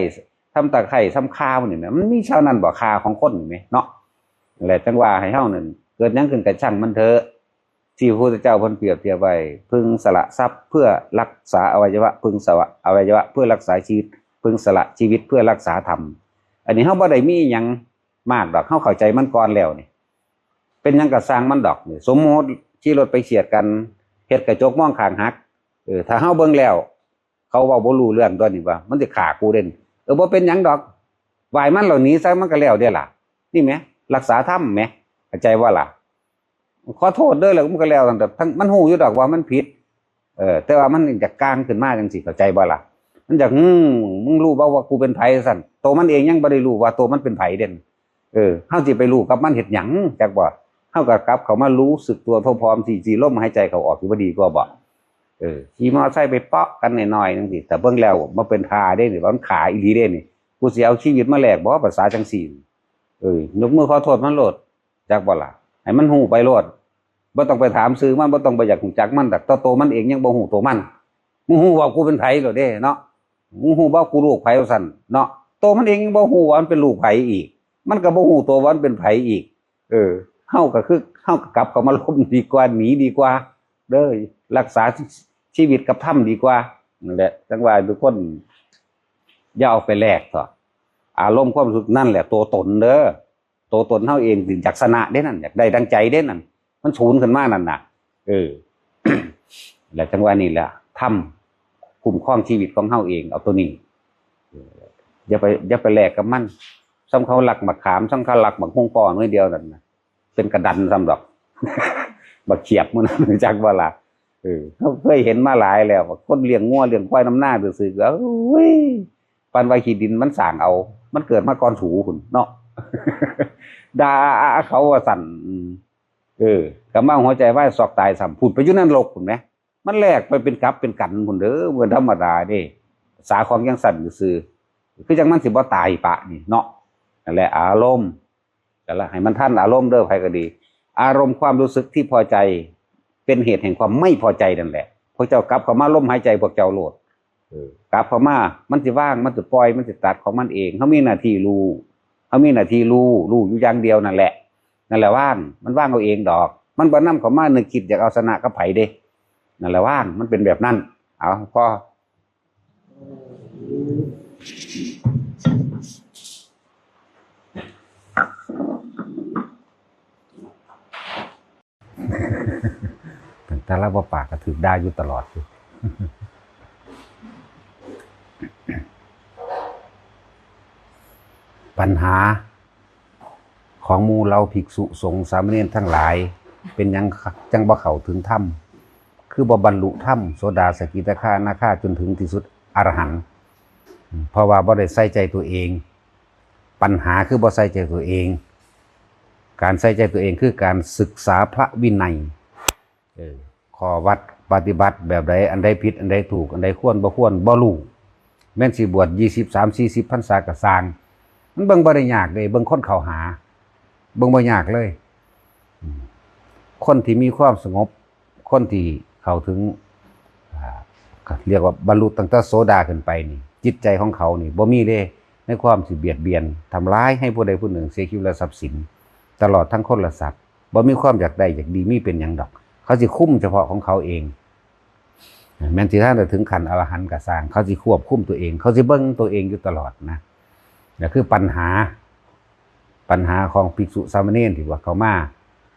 ส่ำตะไคร้ ส่ำข่านี่แหม มันมีเท่านั้นบ่ ค่าของคนนี่แหมเนาะ นั่นแหละ จั่งว่าให้เฮานั่น เกิดหยังขึ้นก็ช่างมันเถอะ ที่พระพุทธเจ้าเพิ่นเปรียบเทียบไว้ พึงสละทรัพย์เพื่อรักษาอวัยวะ พึงสละอวัยวะเพื่อรักษาชีวิต พึงสละชีวิตเพื่อรักษาธรรม อันนี้เฮาบ่ได้มีอิหยังมากดอก เฮาเข้าใจมันก่อนแล้วนี่ เป็นหยังก็ซ่างมันดอกนี่ สมมุติขี่รถไปเฉียดกัน เฮ็ดกระจกมองข้างหัก เออ ถ้าเฮาเบิ่งแล้ว เขาเว้าบ่รู้เรื่องตั๊วนี่ว่า มันสิฆ่ากูเด้ เออ บ่เป็นหยังดอก ไหว้มันแล้วหนีซะ มันก็แล้วเด้ล่ะ นี่แหม รักษาธรรมแหม เข้าใจบ่ล่ะ ขอโทษเด้อ แล้วมันก็แล้ว แต่ทั้ง มันฮู้อยู่ดอกว่ามันผิด เออ แต่ว่ามันอยากก้างขึ้นมาจั่งซี้ เข้าใจบ่ล่ะ มันอยาก อืม มึงรู้บ่ว่ากูเป็นไผซั่น ตัวมันเองยังบ่ได้รู้ว่าตัวมันเป็นไผเด้ เออ เฮาสิไปรู้กับมันเฮ็ดหยัง จักบ่ เฮาก็กลับเข้ามารู้สึกตัวพร้อมๆ ที่ ที่ลมหายใจเข้าออก สิบ่ดีกว่าบ่ เออ ขี่มอไซค์ไปเปาะกันหน่อยๆ จั่งซี้ แต่เบิ่งแล้วบ่เป็นท่าเด้นี่ มันฆ่าอีหลีเด้นี่ กูสิเอาชีวิตมาแลกบ่ ภาษาจั่งซี้ เออ ยกมือขอโทษมันโลด จักบ่ล่ะ ให้มันฮู้ไปโลด บ่ต้องไปถามชื่อมัน บ่ต้องไปอยากรู้จักมัน แต่ตัวมันเองยังบ่ฮู้ตัวมัน มึงฮู้ว่ากูเป็นไผโลดเด้เนาะ มึงฮู้บ่กูลูกไผว่าซั่นเนาะ ตัวมันเองยังบ่ฮู้ว่ามันเป็นลูกไผอีก มันก็บ่ฮู้ตัวว่ามันเป็นไผอีก เออ เฮาก็คือ เฮาก็กลับเข้ามาลมดีกว่า หนีดีกว่า เด้อ รักษาชีวิตกับธรรมดีกว่า นั่นแหละ จั่งว่าทุกคน อย่าเอาไปแลกเถาะ อารมณ์ความรู้สึกนั่นแหละตัวตนเด้อ ตัวตนเฮาเองอยากชนะเด้นั่น อยากได้ดังใจเด้นั่น มันสูนขึ้นมานั่นน่ะ เออ และจั่งว่านี่แหละ ธรรมคุ้มครองชีวิตของเฮาเอง เอาตัวนี้ เออ อย่าไป อย่าไปแลกกับมัน ส่ำเขาลักบักขาม ส่ำเขาลักบักฮุ่งป้อหน่วยเดียวนั่นน่ะ เป็นกระดันส่ำดอก บักเขียบมัน จักบ่ล่ะ เออ เฮาเคยเห็นมาหลายแล้ว คนเลี้ยงงัวเลี้ยงควายนำนาซื่อๆ ก็ โอ้ย ปานว่าขี้ดินมันสร้างเอา มันเกิดมาก่อนสูพุ้นเนาะ ด่าเขาว่าซั่น อืม เออ กลับมาหัวใจวายซอกตายซ้ำ พูดไปอยู่นรกพู้นแหม มันแลกไปเป็นกับเป็นกันพู้นเด้อ บ่ธรรมดาเด้ ภาษาของจั่งซั้นซื่อๆ คือจั่งมันสิบ่ตายปะนี่เนาะ นั่นแหละอารมณ์ แต่ละให้มันทันอารมณ์เด้อ ไผก็ดี อารมณ์ความรู้สึกที่พอใจ เป็นเหตุแห่งความไม่พอใจนั่นแหละ พวกเจ้ากลับเข้ามาลมหายใจพวกเจ้าโลด เออ กลับเข้ามา มันสิวาง มันสิปล่อย มันสิตัดของมันเอง เฮามีหน้าที่รู้ เฮามีหน้าที่รู้ รู้อยู่อย่างเดียวนั่นแหละ นั่นแหละว่าง มันว่างเอาเองดอก มันบ่นำเข้ามานึกคิดอยากเอาชนะกับไผเด้ นั่นแหละว่าง มันเป็นแบบนั้น เอา พอ ตั้งแต่ลาวบ่ปากก็ถืกด่าอยู่ตลอดอยู่ ปัญหาของหมู่เหล่าภิกษุสงฆ์สามเณรทั้งหลาย เป็นหยังจั่งบ่เข้าถึงธรรม คือบ่บรรลุธรรม โสดา สกิทาคา อนาคา จนถึงที่สุดอรหันต์ เพราะว่าบ่ได้ใส่ใจตัวเอง ปัญหาคือบ่ใส่ใจตัวเอง การใส่ใจตัวเองคือการศึกษาพระวินัย เออ ข้อวัดปฏิบัติแบบใด อันใดผิด อันใดถูก อันใดควรบ่ควร บ่รู้ แม่นสิบวชยี่สิบ สาม สี่สิบพรรษาก็ซ่าง มันเบิ่งบ่ได้ยากเด้ เบิ่งคนเข้าหา เบิ่งบ่ยากเลย อืม คนที่มีความสงบ คนที่เข้าถึง อ่า เรียกว่าบรรลุตั้งแต่โสดาขึ้นไปนี่ จิตใจของเขานี่บ่มีเด้ ในความสิเบียดเบียน ทำร้ายให้ผู้ใดผู้หนึ่งเสียชีวิตและทรัพย์สิน ตลอดทั้งคนและสัตว์ บ่มีความอยากได้อยากดีมีเป็นหยังดอก เขาสิคุมเฉพาะของเขาเอง แม่นสิท่านได้ถึงขั้นอรหันต์ก็ซ่าง เขาสิควบคุมตัวเอง เขาสิเบิ่งตัวเองอยู่ตลอดนะ นั่นคือปัญหา ปัญหาของภิกษุสามเณรที่ว่าเข้ามา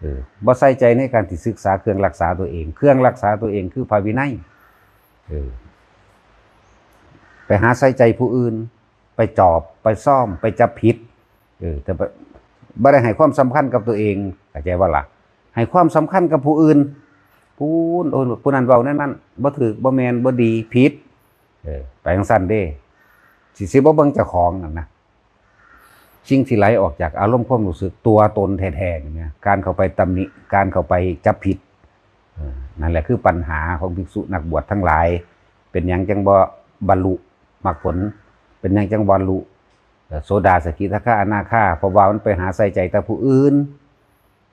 เออ บ่ใส่ใจในการที่ศึกษาเครื่องรักษาตัวเอง เครื่องรักษาตัวเองคือพระวินัย เออ ไปหาใส่ใจผู้อื่น ไปจอบ ไปซ่อม ไปจับผิด เออ แต่บ่ บ่ได้ให้ความสำคัญกับตัวเอง เข้าใจบ่ล่ะ ให้ความสำคัญกับผู้อื่น ผู้ โอ้ย ผู้นั้นเว้าแนวนั้น บ่ถูก บ่แม่น บ่ดี ผิด เออ ไปจั่งซั้นเด้ สิ สิบ่เบิ่งเจ้าของนั่นนะ สิ่งที่ไหลออกจากอารมณ์ความรู้สึกตัวตนแท้ๆนี่นะ การเข้าไปตำหนิ การเข้าไปจับผิด เออ นั่นแหละคือปัญหาของภิกษุนักบวชทั้งหลาย เป็นหยังจั่งบ่บรรลุมรรคผล เป็นหยังจั่งบ่บรรลุ เอ่อ โสดา สกิทาคา อนาคา เพราะว่ามันไปหาใส่ใจแต่ผู้อื่น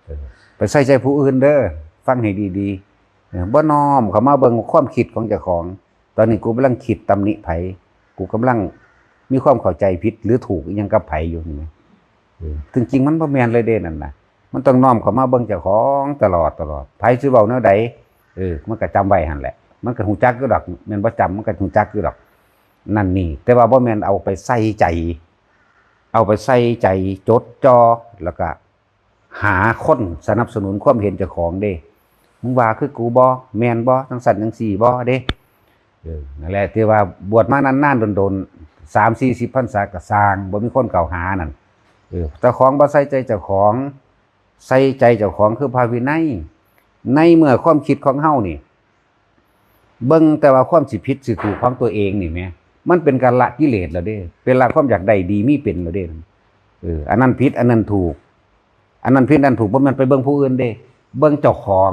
เออ ไปใส่ใจผู้อื่นเด้อ ฟังให้ดีๆ เออ บ่น้อมเข้ามาเบิ่งความคิดของเจ้าของ ตอนนี้กูกำลังคิดตำหนิไผ กูกำลังมีความเข้าใจผิดหรือถูกอิหยังกับไผอยู่นี่นะ เออ จริงๆ มันบ่แม่นเลยเด้นั่นน่ะ มันต้องน้อมเข้ามาเบิ่งเจ้าของตลอดตลอด ไผสิเว้าแนวใด เออ มันก็จำไว้หั่นแหละ มันก็ฮู้จักอยู่ดอก แม่นบ่จำ มันก็ฮู้จักอยู่ดอก นั่นนี่ แต่ว่าบ่แม่นเอาไปใส่ใจ เอาไปใส่ใจ จดจ่อ แล้วก็หาคนสนับสนุนความเห็นเจ้าของเด้ มึงว่าคือกูบ่ แม่นบ่ จั่งซั้นจั่งซี้บ่เด้ เออ นั่นแหละที่ว่าบวชมานานๆ โดนๆ สามสี่สิบพรรษาก็ซ่าง บ่มีคนเข้าหานั่น เออ เจ้าของบ่ใส่ใจเจ้าของ ใส่ใจเจ้าของคือพระวินัย ในเมื่อความคิดของเฮานี่ เบิ่งแต่ว่าความสิผิดสิถูกของตัวเองนี่แหม มันเป็นการละกิเลสแล้วเด้ เป็นละความอยากได้ดีมีเป็นแล้วเด้ เออ อันนั้นผิด อันนั้นถูก อันนั้นผิด อันนั้นถูก บ่แม่นไปเบิ่งผู้อื่นเด้ เบิ่งเจ้าของ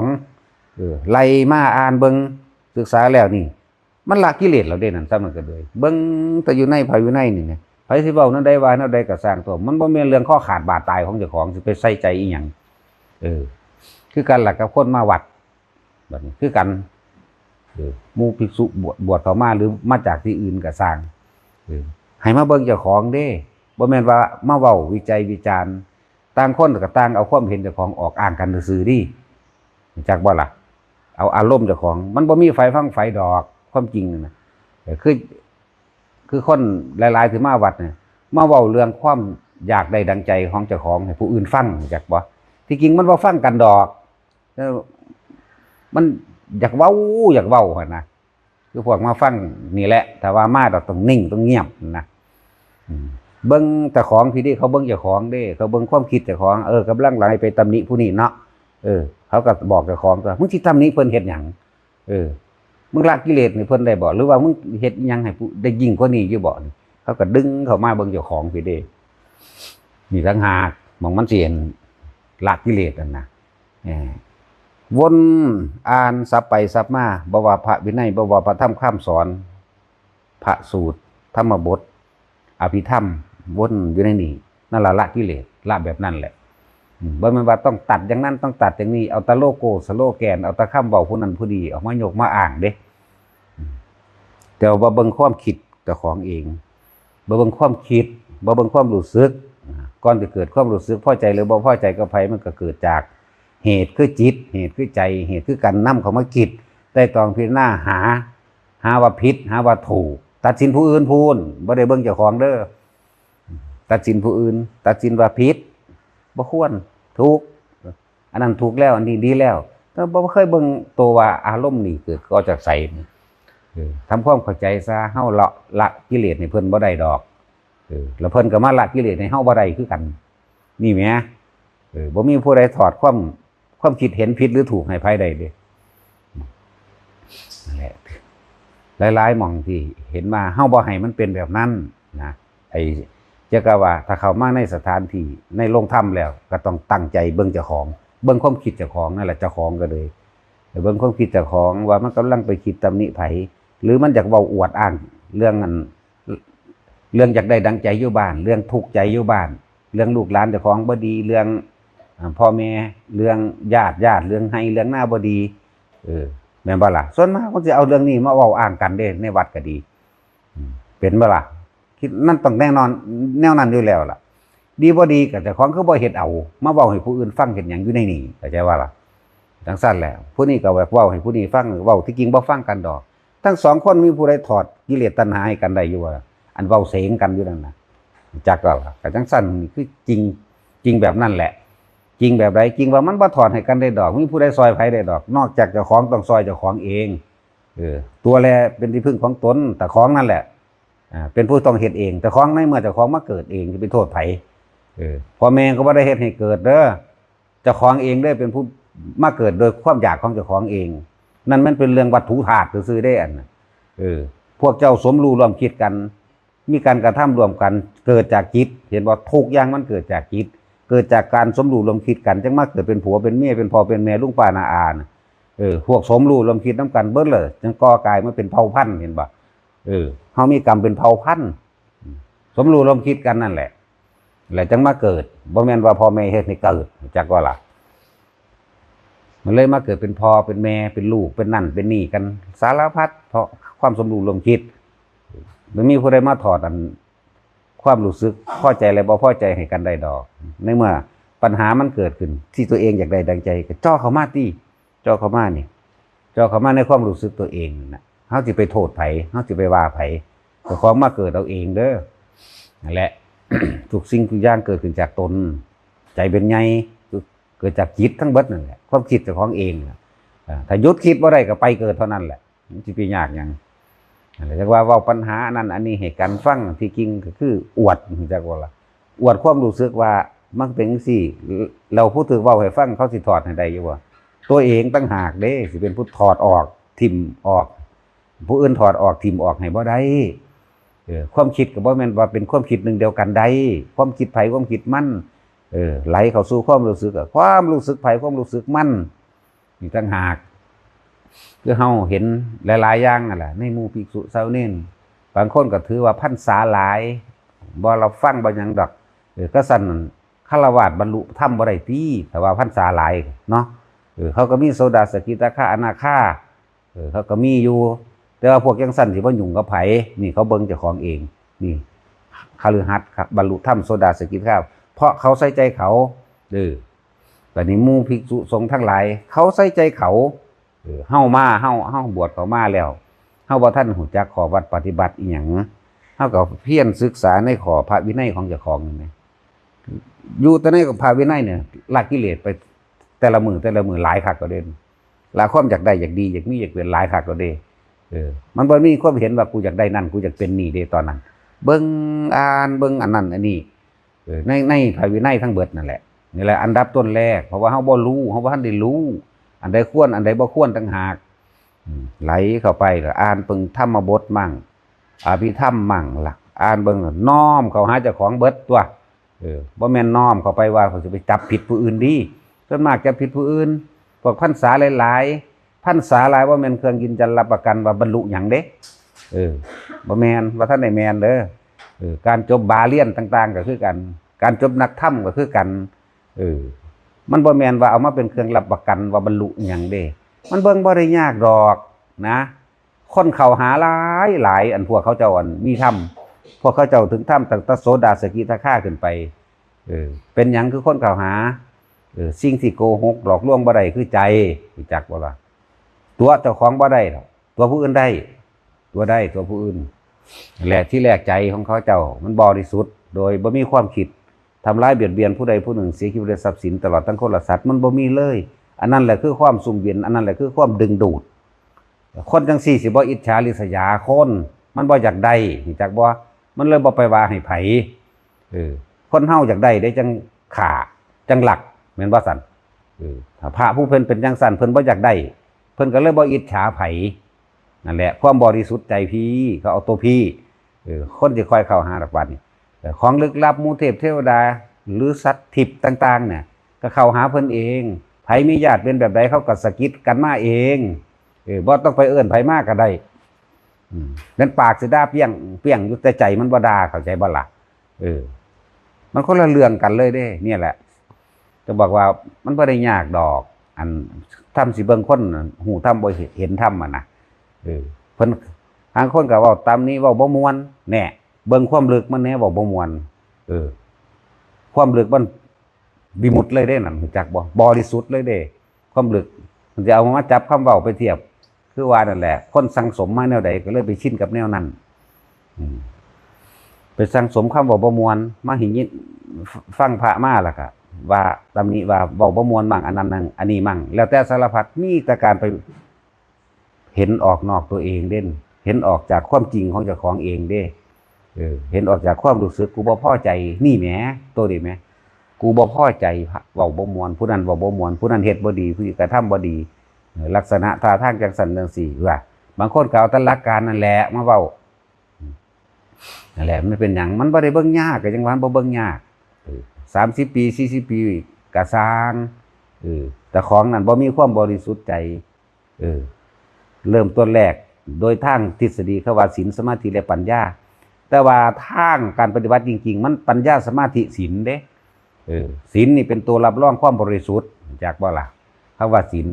เออ ไล่มาอ่านเบิ่ง ศึกษาแล้วนี่ มันละกิเลสแล้วเด้นั่น ซ้ำนั่นก็เลย เบิ่งแต่อยู่ในพระวินัยนี่นะ ไผสิเว้าแนวใดว่าแนวใดก็ซ่างตัว มันบ่แม่นเรื่องคอขาดบาดตายของเจ้าของ สิไปใส่ใจอีหยัง เออ คือกันล่ะกับคนมาวัด บัดนี้คือกัน เออ หมู่ภิกษุบวช บวชเข้ามาหรือมาจากที่อื่นก็ซ่าง เออ ให้มาเบิ่งเจ้าของเด้ บ่แม่นว่ามาเว้าวิจัยวิจารณ์ ต่างคนก็ต่างเอาความเห็นเจ้าของออกอ้างกันซื่อๆ นี่ รู้จักบ่ล่ะ เอาอารมณ์เจ้าของ มันบ่มีไผฟังไผดอก ความจริงนั่นน่ะ เออ คือ คือคนหลายๆ ที่มาวัดเนี่ย มาเว้าเรื่องความอยากได้ดังใจของเจ้าของให้ผู้อื่นฟัง รู้จักบ่ ที่จริงมันบ่ฟังกันดอก เออ มันอยากเว้า อยากเว้าหั่นนะ คือพวกมาฟังนี่แหละ ถ้าว่ามาดอกต้องนิ่งต้องเงียบนะ อืม เบิ่งเจ้าของพี่เด้ เขาเบิ่งเจ้าของเด้ เขาเบิ่งความคิดเจ้าของ เออ กำลังไหลไปตำหนิผู้นี้เนาะ เออ เขาก็บอกเจ้าของตัว มึงสิตำหนิเพิ่นเฮ็ดหยัง เออ มึงละกิเลสให้เพิ่นได้บ่ หรือว่ามึงเฮ็ดอิหยังให้ผู้ ได้ยิ่งกว่านี้อยู่บ่ เขาก็ดึงเข้ามาเบิ่งเจ้าของพี่เด้ นี่ต่างหากหม่องมันสิเห็นละกิเลสนั่นนะ เออวนอ่านสับไปสับมา บ่ว่าพระวินัย บ่ว่าพระธรรมคำสอน พระสูตร ธรรมบท อภิธรรม วนอยู่ในนี้ นั่นละละกิเลส ละแบบนั้นแหละ อืม บ่แม่นว่าต้องตัดอย่างนั้น ต้องตัดอย่างนี้ เอาแต่โลโก้ สโลแกน เอาแต่คำเว้าผู้นั้นผู้นี้ออกมายกมาอ้างเด้ อืม แต่ว่าเบิ่งความคิดเจ้าของเอง บ่เบิ่งความคิด บ่เบิ่งความรู้สึก ก่อนจะเกิดความรู้สึกพอใจหรือบ่พอใจกับไผ มันก็เกิดจากเหตุคือจิต เหตุคือใจ เหตุคือการนำเข้ามาคิด ไตร่ตรองพิจารณา หา หาว่าผิด หาว่าถูก ตัดสินผู้อื่นพู้น บ่ได้เบิ่งเจ้าของเด้อ ตัดสินผู้อื่น ตัดสินว่าผิด บ่ควร ถูก อันนั้นถูกแล้ว อันนี้ดีแล้ว แต่บ่เคยเบิ่งตัวว่าอารมณ์นี่เกิดก็จากไส เออ ทำความเข้าใจซะ เฮาละ ละกิเลสให้เพิ่นบ่ได้ดอก เออ แล้วเพิ่นก็มาละกิเลสให้เฮาบ่ได้คือกัน นี่แหม เออ บ่มีผู้ใดถอดความ ความคิดเห็นผิดหรือถูกให้ไผได้เด้ นั่นแหละ หลายๆหม่องที่เห็นว่าเฮาบ่ให้มันเป็นแบบนั้นนะ ไอ้จักว่าถ้าเข้ามาในสถานที่ ในโรงธรรมแล้ว ก็ต้องตั้งใจเบิ่งเจ้าของ เบิ่งความคิดเจ้าของนั่นแหละ เจ้าของก็เลย เบิ่งความคิดเจ้าของว่ามันกำลังไปคิดตำหนิไผ หรือมันอยากเว้าอวดอ้างเรื่องอัน เรื่องอยากได้ดังใจอยู่บ้าน เรื่องทุกข์ใจอยู่บ้าน เรื่องลูกหลานเจ้าของบ่ดี เรื่อง อ่า พ่อแม่ เรื่องญาติ ญาติ เรื่องไฮ่ เรื่องนาบ่ดี เออ แม่นบ่ล่ะ ส่วนมากมันสิเอาเรื่องนี้มาเว้าอ้างกันเด้ ในวัดก็ดี อืม เป็นบ่ล่ะ คิดมันต้องแน่นอน แนวนั้นอยู่แล้วล่ะ ดีบ่ดีก็เจ้าของคือบ่เฮ็ดเอา มาเว้าให้ผู้อื่นฟังเฮ็ดหยังอยู่ในนี้ เข้าใจว่าล่ะ จั่งซั้นแหละ ผู้นี้ก็เว้าให้ผู้นี้ฟัง เว้าที่จริงบ่ฟังกันดอก ทั้งสองคนมีผู้ใดถอดกิเลสตัณหาให้กันได้อยู่บ่ล่ะ อันเว้าเสงกันอยู่นั่นน่ะ จักก็ล่ะ ก็จั่งซั้น นี่คือจริง จริงแบบนั้นแหละ จริงแบบใด จริงว่ามันบ่ถอดให้กันได้ดอก มีผู้ใดซอยไผได้ดอก นอกจากเจ้าของต้องซอยเจ้าของเอง เออ ตัวแลเป็นที่พึ่งของตน แต่ของนั่นแหละ อ่า เป็นผู้ต้องเฮ็ดเอง แต่ของในเมื่อเจ้าของมาเกิดเอง จะไปโทษไผ เออ พ่อแม่ก็บ่ได้เฮ็ดให้เกิดเด้อ เจ้าของเองเด้อ เป็นผู้มาเกิดโดยความอยากของเจ้าของเอง นั่นมันเป็นเรื่องวัตถุธาตุซื่อๆเด้ อันน่ะ เออ พวกเจ้าสมรู้ร่วมคิดกัน มีการกระทำร่วมกัน เกิดจากจิต เห็นบ่ ทุกอย่างมันเกิดจากจิต เกิดจากการสมรู้ร่วมคิดกัน จั่งมาเกิดเป็นผัวเป็นเมีย เป็นพ่อเป็นแม่ ลุงป้าน้าอาน่ะ เออ พวกสมรู้ร่วมคิดนำกันเบิดเลย จั่งก่อกลายมาเป็นเผ่าพันธุ์ เห็นบ่ เออ เฮามีกรรมเป็นเผ่าพันธุ์ สมรู้ร่วมคิดกันนั่นแหละ แล้วจั่งมาเกิด บ่แม่นว่าพ่อแม่เฮ็ดให้เกิด จักว่าล่ะ มันเลยมาเกิดเป็นพ่อเป็นแม่ เป็นลูก เป็นนั่นเป็นนี่กัน สารพัด เพราะความสมรู้ร่วมคิด บ่มีผู้ใดมาถอดอัน ความรู้สึกพอใจและบ่พอใจให้กันได้ดอก ในเมื่อปัญหามันเกิดขึ้น ที่ตัวเองอยากได้ดังใจ ก็จ่อเข้ามาติ จ่อเข้ามานี่ จ่อเข้ามาในความรู้สึกตัวเองนั่นน่ะ เฮาสิไปโทษไผ เฮาสิไปว่าไผ เจ้าของมาเกิดเอาเองเด้อ นั่นแหละ ทุกสิ่งทุกอย่างเกิดขึ้นจากตน ใจเป็นใหญ่ เกิดจากจิตทั้งเบิดนั่นแหละ ความคิดเจ้าของเองน่ะ อ่า ถ้าหยุดคิดบ่ได้ก็ไปเกิดเท่านั้นแหละ มันสิไปยากหยัง นั่นแหละ จักว่าเว้าปัญหาอันนั้นอันนี้ให้กันฟัง ที่จริงก็คืออวด จักว่าล่ะ อวดความรู้สึกว่ามันเป็นจั่งซี้ แล้วผู้ถือเว้าให้ฟังเขาสิถอดให้ได้อยู่บ่ ตัวเองต่างหากเด้ สิเป็นผู้ถอดออก ถิ่มออก ผู้อื่นถอดออก ถิ่มออกให้บ่ได้ เออ ความคิดก็บ่แม่นว่าเป็นความคิดหนึ่งเดียวกันได้ ความคิดไผความคิดมัน เออ ไหลเข้าสู่ความรู้สึกอะ ความรู้สึกไผความรู้สึกมัน นี่ต่างหาก คือเฮาเห็นหลายๆอย่างนั่นแหละ ในหมู่ภิกษุสามเณร บางคนก็ถือว่าพรรษาหลาย บ่รับฟังบ่หยังดอก เออ ก็ซั่นฆราวาสบรรลุธรรมบ่ได้ติ ถ้าว่าพรรษาหลายเนาะ เออ เขาก็มีโสดา สกิทาคา อนาคา เออ เขาก็มีอยู่ แต่ว่าพวกจั่งซั่นสิบ่ยุ่งกับไผ นี่เขาเบิ่งเจ้าของเอง นี่ คฤหัสถ์ครับ บรรลุธรรมโสดา สกิทาคา เพราะเขาใส่ใจเขา เออ บัดนี้หมู่ภิกษุสงฆ์ทั้งหลาย เขาใส่ใจเขา เออ เฮามา เฮา เฮาบวชเข้ามาแล้ว เฮาบ่ทันรู้จักข้อวัดปฏิบัติอีหยัง เฮาก็เพียรศึกษาในข้อพระวินัยของเจ้าของนี่แหม อยู่แต่ในพระวินัยเนี่ย ละกิเลสไปแต่ละมื้อแต่ละมื้อหลายคักก็เด่น ละความอยากได้อยากดีอยากมีอยากเป็นหลายคักก็เด้ เออ มันบ่มีความเห็นว่ากูอยากได้นั่น กูอยากเป็นนี่เด้ตอนนั้น เบิ่งอ่านเบิ่งอันนั้นอันนี้ เออ ใน ในพระวินัยทั้งเบิดนั่นแหละ นี่แหละอันดับต้นแรก เพราะว่าเฮาบ่รู้ เฮาบ่ทันได้รู้ อันใดควร อันใดบ่ควรต่างหาก อืม ไหลเข้าไปแล้วอ่านเบิ่งธรรมบทมั่ง อภิธรรมมั่งล่ะ อ่านเบิ่งแล้วน้อมเข้าหาเจ้าของเบิดตัว เออ บ่แม่นน้อมเข้าไปว่าเขาสิไปจับผิดผู้อื่นดี ส่วนมากจับผิดผู้อื่น พวกพรรษาหลายๆ พรรษาหลายบ่แม่นเครื่องยืนยันรับประกันว่าบรรลุหยังเด้ เออ บ่แม่น บ่ทันได้แม่นเด้อ เออ การจบบาเลียนต่างๆ ก็คือกัน การจบนักธรรมก็คือกัน เออ มันบ่แม่นว่าเอามาเป็นเครื่องรับประกันว่าบรรลุหยังเด้ มันเบิ่งบ่ได้ยากดอกนะ คนเข้าหาหลายหลาย อันพวกเขาเจ้าอันมีธรรม พวกเขาเจ้าถึงธรรมตั้งแต่โสดา สกิทาคาขึ้นไป เออ เป็นหยังคือคนเข้าหา เออ สิ่งที่โกหกหลอกลวงบ่ได้คือใจ รู้จักบ่ล่ะ ตั๋วเจ้าของบ่ได้ดอก ตั๋วผู้อื่นได้ ตั๋วได้ตั๋วผู้อื่น และที่แรกใจของเขาเจ้ามันบริสุทธิ์ โดยบ่มีความคิดทำร้ายเบียดเบียนผู้ใดผู้หนึ่ง เสียชีวิตและทรัพย์สินตลอดทั้งคนและสัตว์ มันบ่มีเลย อันนั้นแหละคือความซุ่มเย็น อันนั้นแหละคือความดึงดูด คนจังซี่สิบ่อิจฉาริษยาคน มันบ่อยากได้ รู้จักบ่ มันเลยบ่ไปว่าให้ไผ เออ คนเฮาอยากได้เด้จังฆ่า จังลัก แม่นบ่ซั่น เออ ถ้าพระผู้เพิ่นเป็นจังซั่น เพิ่นบ่อยากได้ เพิ่นก็เลยบ่อิจฉาไผ นั่นแหละ ความบริสุทธิ์ใจพี่ เขาเอาตัวพี่ เออ คนสิค่อยเข้าหาดอกบัดนี้ แต่ของลึกลับ หมู่เทพเทวดา หรือสัตว์ทิพย์ต่างๆ เนี่ย ก็เข้าหาเพิ่นเอง ไผมีญาติเป็นแบบใด เขาก็สะกิดกันมาเอง เออ บ่ต้องไปเอิ้นไผมาก็ได้ อืม แม่นปากสิด่าเปรี้ยงเปรี้ยงอยู่ แต่ใจมันบ่ด่า เข้าใจบ่ล่ะ เออ มันคนละเรื่องกันเลยเด้ เนี่ยแหละ จะบอกว่ามันบ่ได้ยากดอก อันธรรมสิเบิ่งคนฮู้ธรรมบ่เห็นธรรมอะนะ เออ เพิ่น บางคนก็เว้าตำหนิ เว้าบ่ม่วน แน่ เบิ่งความลึกมันแน่ เว้าบ่ม่วน เออ ความลึกมันวิมุตติเลยเด้นั่น รู้จักบ่ บริสุทธิ์เลยเด้ ความลึก มันจะเอามาจับคำเว้าไปเทียบ คือว่านั่นแหละ คนสั่งสมมาแนวใดก็เลยไปชินกับแนวนั้น อืม ไปสั่งสมคำเว้าบ่ม่วน มาให้ยิน ฟังพระมาแล้วก็ว่าตำหนิว่าเว้าบ่ม่วนมั่ง อันนั้นมั่ง อันนี้มั่ง แล้วแต่สารพัด มีแต่การไป เห็นออกนอกตัวเองเด้น เห็นออกจากความจริงของเจ้าของเองเด้ เออ เห็นออกจากความรู้สึก กูบ่พอใจ นี่แหม ตัวนี้แหม กูบ่พอใจ เว้าบ่ม่วน ผู้นั้นเว้าบ่ม่วน ผู้นั้นเฮ็ดบ่ดี ผู้นี้กระทำบ่ดี เออ ลักษณะท่าทางจังซั่นจังซี่ ว่า บางคนก็เอาแต่หลักการนั่นแหละมาเว้า นั่นแหละ มันเป็นหยัง มันบ่ได้เบิ่งยาก ก็จังว่ามันบ่เบิ่งยาก เออ สามสิบปี สี่สิบปี ก็ซ่าง เออ แต่ของนั้นบ่มีความบริสุทธิ์ใจ เออ เริ่มต้นแรก โดยทางทฤษฎีเขาว่าศีล สมาธิ และปัญญา แต่ว่าทางการปฏิบัติจริงๆ มันปัญญา สมาธิ ศีลเด้ เออ ศีลนี่เป็นตัวรับรองความบริสุทธิ์ รู้จักบ่ล่ะ คำว่าศีล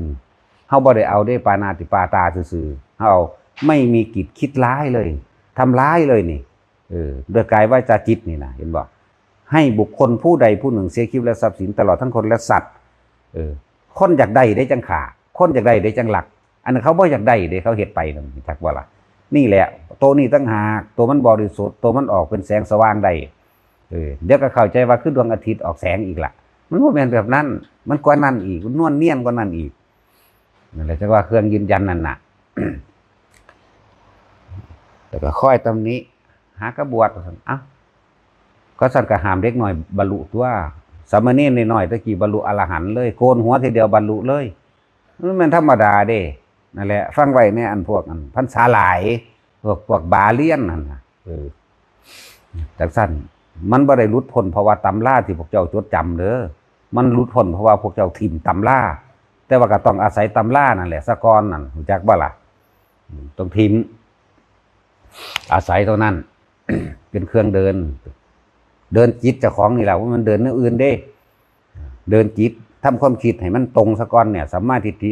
เฮาบ่ได้เอาเด้ ปาณาติปาตาซื่อๆ เฮาเอาไม่มีกิจคิดร้ายเลย ทำร้ายเลยนี่ เออ ด้วยกายวาจาจิตนี่นะ เห็นบ่ ให้บุคคลผู้ใดผู้หนึ่งเสียชีวิตและทรัพย์สินตลอดทั้งคนและสัตว์ เออ คนอยากได้ได้จังฆ่า คนอยากได้ได้จังลัก อันนั้นเขาบ่อยากได้เด้ เขาเฮ็ดไปนั่น จักว่าล่ะ นี่แหละ ตัวนี้ต่างหาก ตัวมันบริสุทธิ์ ตัวมันออกเป็นแสงสว่างได้ เออ เดี๋ยวก็เข้าใจว่าคือดวงอาทิตย์ออกแสงอีกละ มันบ่แม่นแบบนั้น มันกว่านั้นอีก มันนวลเนียนกว่านั้นอีก นั่นแหละ จักว่าเครื่องยืนยันนั่นน่ะ แล้วก็คอยตำหนิ หากบวช เอ้า ก็สั่นก็ห้ามเด็กน้อยบรรลุตัว สามเณรน้อยๆ ตะกี้บรรลุอรหันต์เลย โกนหัวทีเดียวบรรลุเลย มันแม่นธรรมดาเด้ นั่นแหละ ฟังไว้แน่ อันพวกอันพรรษาหลาย พวก พวกบาเลียนนั่นน่ะ เออ จังซั่น มันบ่ได้หลุดพ้นเพราะว่าตำราที่พวกเจ้าจดจำเด้อ มันหลุดพ้นเพราะว่าพวกเจ้าถิ่มตำรา แต่ว่าก็ต้องอาศัยตำรานั่นแหละ สะก่อนนั่น รู้จักบ่ล่ะ อืม ต้องถิ่ม อาศัยเท่านั้น เป็นเครื่องเดิน เดินจิตเจ้าของนี่แหละ ว่ามันเดินแนวอื่นเด้ เดินจิต ทำความคิดให้มันตรงซะก่อนเนี่ย สัมมาทิฏฐิ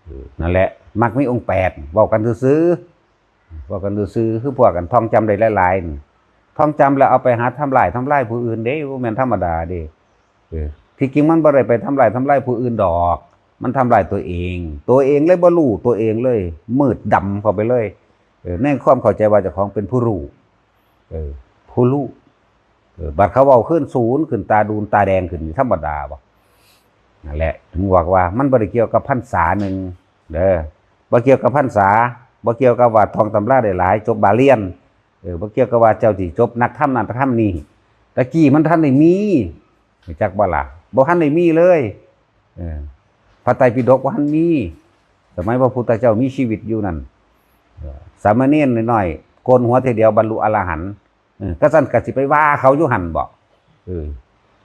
เออ นั่นแหละ มรรคมีองค์แปด เว้ากันซื่อๆ เว้ากันซื่อๆ คือพวกกันท่องจำได้หลายๆ นี่ ท่องจำแล้วเอาไปหาทำลาย ทำลายผู้อื่นเด้ บ่แม่นธรรมดาเด้ เออ ที่จริงมันบ่ได้ไปทำลาย ทำลายผู้อื่นดอก มันทำลายตัวเอง ตัวเองเลยบ่รู้ตัวเองเลย มืดดำเข้าไปเลย เออ ในความเข้าใจว่าเจ้าของเป็นผู้รู้ เออ ผู้รู้ เออ บัดเขาเว้าขึ้นสูงขึ้น ตาดูนตาแดงขึ้น ธรรมดาบ่ นั่นแหละ ถึงบอกว่ามันบ่ได้เกี่ยวกับพรรษาหนึ่งเด้อ บ่เกี่ยวกับพรรษา บ่เกี่ยวกับว่าท่องตำราได้หลาย จบบาเลียน เออ บ่เกี่ยวกับว่าเจ้าสิจบนักธรรมนั่นธรรมนี่ ตะกี้มันทันได้มี รู้จักบ่ล่ะ บ่ทันได้มีเลย เออ พระไตรปิฎกบ่ทันมี สมัยพระพุทธเจ้ามีชีวิตอยู่นั่น เออ สามเณรน้อยๆ โกนหัวทีเดียวบรรลุอรหันต์ เออ ก็ซั่นก็สิไปว่าเขาอยู่หั่นบ่ เออ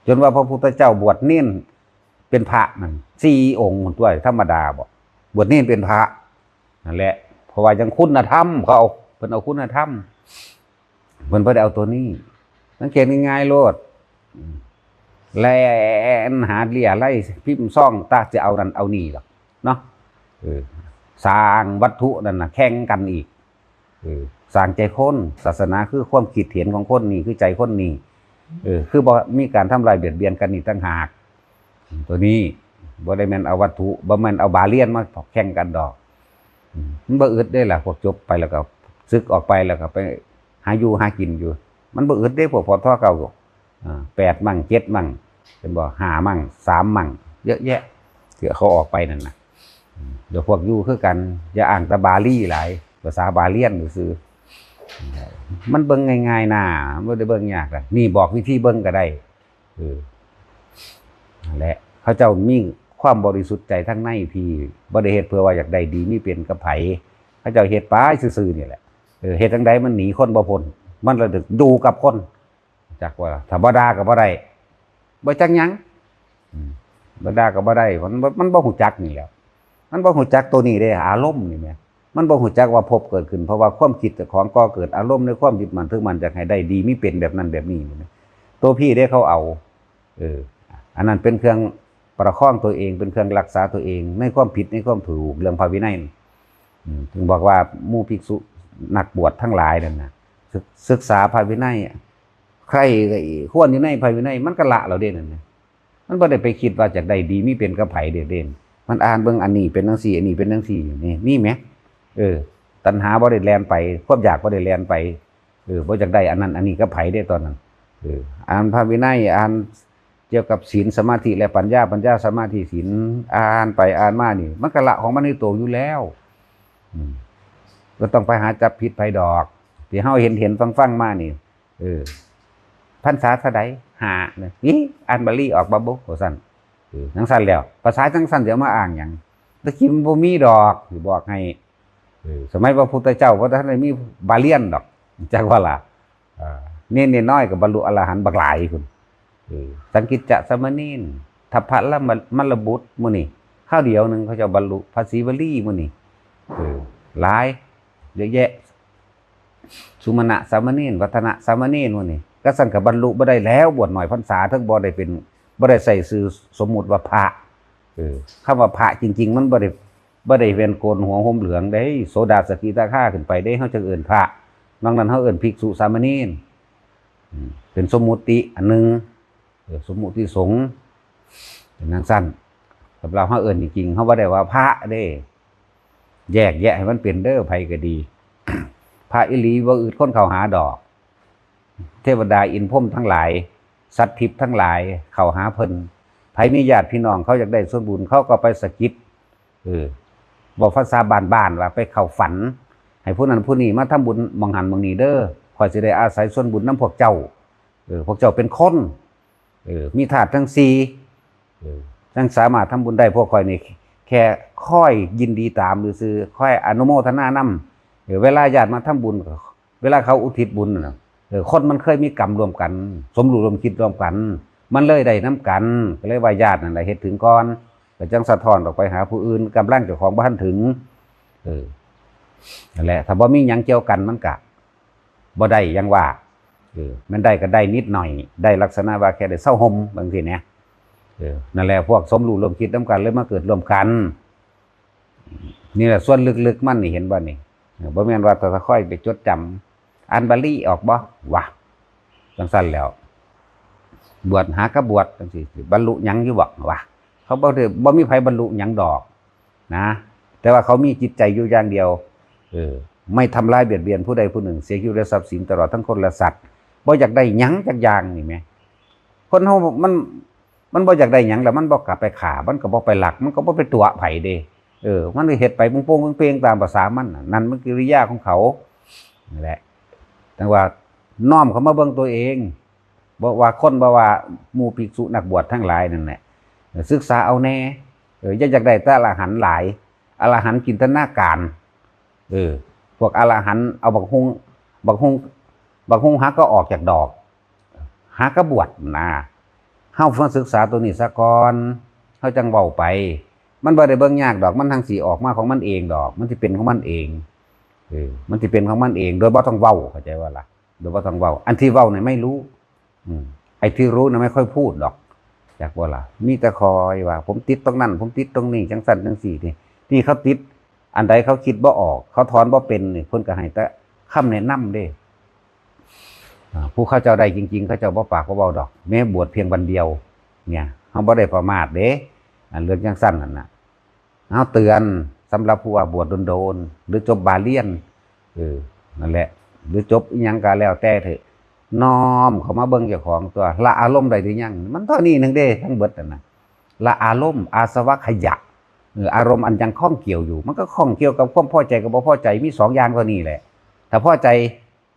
จนว่าพระพุทธเจ้าบวชเณร เป็นพระนั่นสี่องค์ตัวธรรมดาบ่ บวชเณรเป็นพระนั่นแหละ เพราะว่ายังคุณธรรม เขาเอาเพิ่นเอาคุณธรรม เพิ่นบ่ได้เอาตัวนี้ สังเกตง่ายๆโลด แล่นหาเลียไล่พิมพ์ซองตาจะเอานั่นเอานี่หรอกเนาะ เออ สร้างวัตถุนั่นนะแข่งกันอีก เออ สร้างใจคน ศาสนาคือความคิดเห็นของคนนี่ คือใจคนนี่ เออ คือบ่มีการทำลายเบียดเบียนกันนี่ต่างหาก ตัวนี้บ่ได้แม่นเอาวัตถุ บ่แม่นเอาบาเลียนมาแข่งกันดอก อืม มันบ่อึดได้ล่ะ พวกจบไปแล้วก็ สึกออกไปแล้วก็ไปหาอยู่หากินอยู่ มันบ่อึดเด้ พวก พท.เก้า อ่า แปดมั่ง เจ็ดมั่ง เป็นบ่ ห้ามั่ง สามมั่ง เยอะแยะ เถื่อเขาออกไปนั่นน่ะ อืม เดี๋ยวพวกอยู่คือกัน อย่าอ้างแต่บาลีหลาย ภาษาบาเลียนซื่อๆ มันเบิ่งง่ายๆนะ มันบ่ได้เบิ่งยากนะ นี่บอกวิธีเบิ่งก็ได้ เออ นั่นแหละ เขาเจ้ามีความบริสุทธิ์ใจทั้งในพี่ บ่ได้เฮ็ดเพื่อว่าอยากได้ดีมีเป็นกับไผ เขาเจ้าเฮ็ดไปซื่อๆนี่แหละ เออ เฮ็ดจั่งใดมันหนีคนบ่พ้น มันละดึกอยู่กับคน จักว่า ถ้าบ่ด่าก็บ่ได้ บ่จักหยัง อืม บ่ด่าก็บ่ได้ มันบ่ มันบ่ฮู้จักนี่แหละ มันบ่ฮู้จักตัวนี้เด้ อารมณ์นี่แหม มันบ่ฮู้จักว่าภพเกิดขึ้น เพราะว่าความคิดเจ้าของก่อเกิดอารมณ์ในความยึดมั่นถือมั่นอยากให้ได้ดีมีเป็นแบบนั้นแบบนี้นี่แหม ตัวพี่เด้เขาเอา เออ อันนั้นเป็นเครื่องประคองตัวเอง เป็นเครื่องรักษาตัวเอง ในความผิดในความถูก เรื่องพระวินัย อืม ถึงบอกว่าหมู่ภิกษุนักบวชทั้งหลายนั่นน่ะ ศึก ศึกษาพระวินัย ใคร่ควรอยู่ในพระวินัย มันก็ละแล้วเด้นั่นน่ะ มันบ่ได้ไปคิดว่าจะได้ดีมีเป็นกับไผเด้เด้ มันอ่านเบิ่งอันนี้เป็นจั่งซี่ อันนี้เป็นจั่งซี่ นี่ มีแหม เออ ตัณหาบ่ได้แล่นไป ความอยากบ่ได้แล่นไป เออ บ่อยากได้อันนั้นอันนี้กับไผเด้ตอนนั้น เออ อ่านพระวินัย อ่านเกี่ยวกับศีล สมาธิ และปัญญา ปัญญา สมาธิ ศีล อ่านไปอ่านมานี่ มันก็ละของมันในตัวอยู่แล้ว อืม บ่ต้องไปหาจับผิดไผดอก ที่เฮาเห็นเห็นฟังฟังมานี่ เออ พรรษาเท่าใด ห้า นะ อิ อ่านบาลีออกบ่บุ ว่าซั่น เออ จั่งซั่นแล้ว ภาษาจั่งซั่นสิเอามาอ้างหยัง ตะกี้มันบ่มีดอก สิบอกให้ เออ สมัยพระพุทธเจ้าบ่ทันได้มีบาเลียนดอก จักว่าล่ะ เออ เณรน้อยก็บรรลุอรหันต์บักหลายพุ้น เออ สังกิจจะสามเณร ทัพพะละมะ มะละบุตรหมู่นี่ คราวเดียวหนึ่งเขาเจ้าบรรลุ พระศรีวลีหมู่นี่ เออ หลาย เยอะแยะ สุมาณะสามเณร วัฒนะสามเณรหมู่นี่ ก็ซั่นก็บรรลุบ่ได้แล้ว บวชน้อยพรรษา ทั้งบ่ได้เป็น บ่ได้ใส่ชื่อสมมุติว่าพระ เออ คำว่าพระจริงๆ มันบ่ได้ บ่ได้เป็นโกนหัวห่มเหลืองเด้ โสดา สกิทาคาขึ้นไปเด้ เฮาจั่งเอิ้นพระ นอกนั้นเฮาเอิ้นภิกษุสามเณร อืม เป็นสมมุติอันหนึ่ง เออ สมมุติสงฆ์ เป็นจั่งซั่น สำหรับเฮาเอิ้นจริงๆ เฮาบ่ได้ว่าพระเด้ แยกแยะให้มันเป็นเด้อ ไผก็ดี พระอีหลีบ่อึดคนเข้าหาดอก เทวดาอินทร์พรหมทั้งหลาย สัตว์ทิพย์ทั้งหลายเข้าหาเพิ่น ไผมีญาติพี่น้องเขาอยากได้ส่วนบุญ เขาก็ไปสะกิด เออ เว้าภาษาบ้านๆ ว่าไปเข้าฝัน ให้ผู้นั้นผู้นี้มาทำบุญหม่องหั้นหม่องนี้เด้อ ข้อยสิได้อาศัยส่วนบุญนำพวกเจ้า เออ พวกเจ้าเป็นคน เออ มีธาตุทั้งสี่ เออ จั่งสามารถทำบุญได้ พวกข้อยนี่แค่คอยยินดีตามซื่อๆ คอยอนุโมทนานำ เออ เวลาญาติมาทำบุญ เวลาเขาอุทิศบุญน่ะ เออ คนมันเคยมีกรรมร่วมกัน สมรู้ร่วมคิดร่วมกัน มันเลยได้นำกัน ก็เลยว่าญาตินั่นแหละเฮ็ดถึงก่อน ก็จั่งสะท้อนออกไปหาผู้อื่น กำลังเจ้าของบ่ทันถึง เออ นั่นแหละ ถ้าบ่มีหยังเกี่ยวกันมันก็บ่ได้ อย่างว่า เออ มันได้ก็ได้นิดหน่อย ได้ลักษณะว่าแค่ได้เซาห่มจั่งซี้นะ เออ นั่นแหละ พวกสมรู้ร่วมคิดนำกันเลยมาเกิดร่วมกัน นี่แหละส่วนลึกๆมันนี่ เห็นบ่นี่ เออ บ่แม่นว่าแต่ค่อยไปจดจำ อ่านบาลีออกบ่วะ จั่งซั่นแล้ว บวชหากะบวชจั่งซี้ สิบรรลุหยังอยู่บ่วะ เขาบ่ได้ บ่มีไผบรรลุหยังดอกนะ แต่ว่าเขามีจิตใจอยู่อย่างเดียว เออ ไม่ทำร้ายเบียดเบียนผู้ใดผู้หนึ่ง เสียชีวิตและทรัพย์สินตลอดทั้งคนและสัตว์ บ่อยากได้หยังจักอย่างนี่แหม คนเฮามัน มันบ่อยากได้หยังแล้วมันบ่กลับไปฆ่า มันก็บ่ไปลัก มันก็บ่ไปตั๋วไผเด้ เออ มันก็เฮ็ดไปโป้งๆเป้งๆตามภาษามันน่ะ นั่นมันกิริยาของเขา นั่นแหละ แต่ว่าน้อมเข้ามาเบิ่งตัวเอง บ่ว่าคน บ่ว่าหมู่ภิกษุนักบวชทั้งหลายนั่นแหละ ศึกษาเอาแน่ เออ อย่าอยากได้แต่อรหันต์หลาย อรหันต์จินตนาการ เออ พวกอรหันต์เอาบักฮุ่ง บักฮุ่ง บักฮุ่งหักก็ออกจากดอก หากะบวชนะ เฮามาศึกษาตัวนี้ซะก่อน เขาจั่งเว้าไป มันบ่ได้เบิ่งยากดอก มันทั้งสิออกมาของมันเองดอก มันสิเป็นของมันเอง เออ มันสิเป็นของมันเอง โดยบ่ต้องเว้า เข้าใจบ่ล่ะ โดยบ่ต้องเว้า อันที่เว้าเนี่ยไม่รู้ อืม ไอ้ที่รู้เนี่ยไม่ค่อยพูดดอก จักบ่ล่ะ มีแต่คอยว่า ผมติดตรงนั้น ผมติดตรงนี้ จังซั่นจังซี่ นี่ นี่เขาติด อันใดเขาคิดบ่ออก เขาถอนบ่เป็นนี่ เพิ่นก็ให้แต่คำแนะนำเด้ อ่า ผู้เขาเจ้าได้จริงๆ เขาเจ้าบ่ปากบ่เว้าดอก แม้บวชเพียงวันเดียว เนี่ย เฮาบ่ได้ประมาทเด้ อันเรื่องจังซั่นนั่นน่ะ เฮาเตือนสำหรับผู้ว่าบวชโดนๆ หรือจบบาเลียน เออ นั่นแหละ หรือจบอิหยังก็แล้วแต่เถอะ น้อมเข้ามาเบิ่งเจ้าของตัว ละอารมณ์ได้หรือยัง มันเท่านี้หนึ่งเด้ ทั้งเบิดนั่นน่ะ ละอารมณ์ อาสวะขยะ เออ อารมณ์อันยังข้องเกี่ยวอยู่ มันก็ข้องเกี่ยวกับความพอใจกับบ่พอใจ มีสองอย่างเท่านี้แหละ ถ้าพอใจ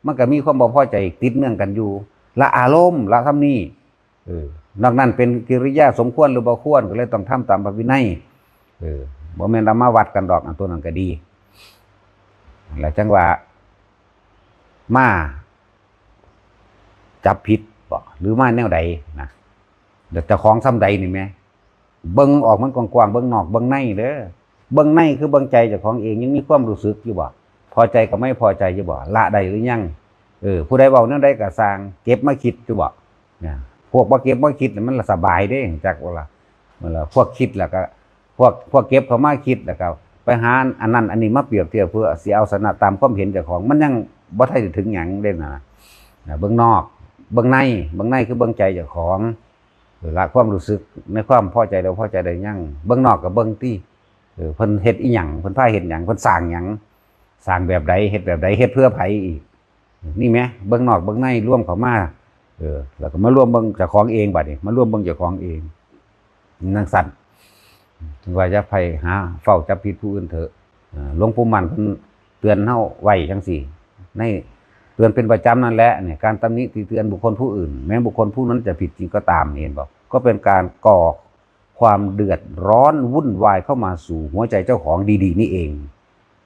มันก็มีความบ่พอใจติดเนื่องกันอยู่ ละอารมณ์ ละส่ำนี้ เออ นอกนั้นเป็นกิริยาสมควรหรือบ่ควร ก็เลยต้องทำตามพระวินัย เออ บ่แม่นเอามาวัดกันดอก อันตัวนั้นก็ดี แล้วจั่งว่า มาจับผิดบ่ หรือมาแนวใดนะ แล้วเจ้าของส่ำใดนี่แหม เบิ่งออกมันกว้างๆ เบิ่งนอกเบิ่งในเด้อ เบิ่งในคือเบิ่งใจเจ้าของเอง ยังมีความรู้สึกอยู่บ่ พอใจกับไม่พอใจอยู่บ่ ละได้หรือยัง เออ ผู้ใดเว้าแนวใดก็ซ่าง เก็บมาคิดอยู่บ่ เนี่ย พวกบ่เก็บมาคิดน่ะมันละสบายเด้ จักว่าล่ะ นั่นล่ะ พวกคิดแล้วก็ พวก พวกเก็บเข้ามาคิดแล้วก็ ไปหาอันนั้นอันนี้มาเปรียบเทียบ เพื่อสิเอาชนะตามความเห็นเจ้าของ มันยังบ่ทันได้ถึงหยังเด้นะ นะ เบิ่งนอก เบิ่งใน เบิ่งในคือเบิ่งใจเจ้าของ เออ ละความรู้สึกในความพอใจแล้วพอใจได้ยัง เบิ่งนอกก็เบิ่งติ เออ เพิ่นเฮ็ดอิหยัง เพิ่นพาเฮ็ดหยัง เพิ่นสร้างหยัง สร้างแบบใด เฮ็ดแบบใด เฮ็ดเพื่อไผอีก นี่แหม เบิ่งนอกเบิ่งในรวมเข้ามา เออ แล้วก็มารวมเบิ่งเจ้าของเองบัดนี้ มารวมเบิ่งเจ้าของเอง จั่งซั่น ถึงว่าอย่าไปหาเฝ้าจับผิดผู้อื่นเถอะ เอ่อ หลวงปู่มั่นเพิ่นเตือนเฮาไว้จั่งซี้ ใน เตือนเป็นประจำนั่นแหละ เนี่ย การตำหนิติเตือนบุคคลผู้อื่น แม้บุคคลผู้นั้นจะผิดจริงก็ตาม เห็นบ่ ก็เป็นการก่อความเดือดร้อนวุ่นวายเข้ามาสู่หัวใจเจ้าของดีๆ นี่เอง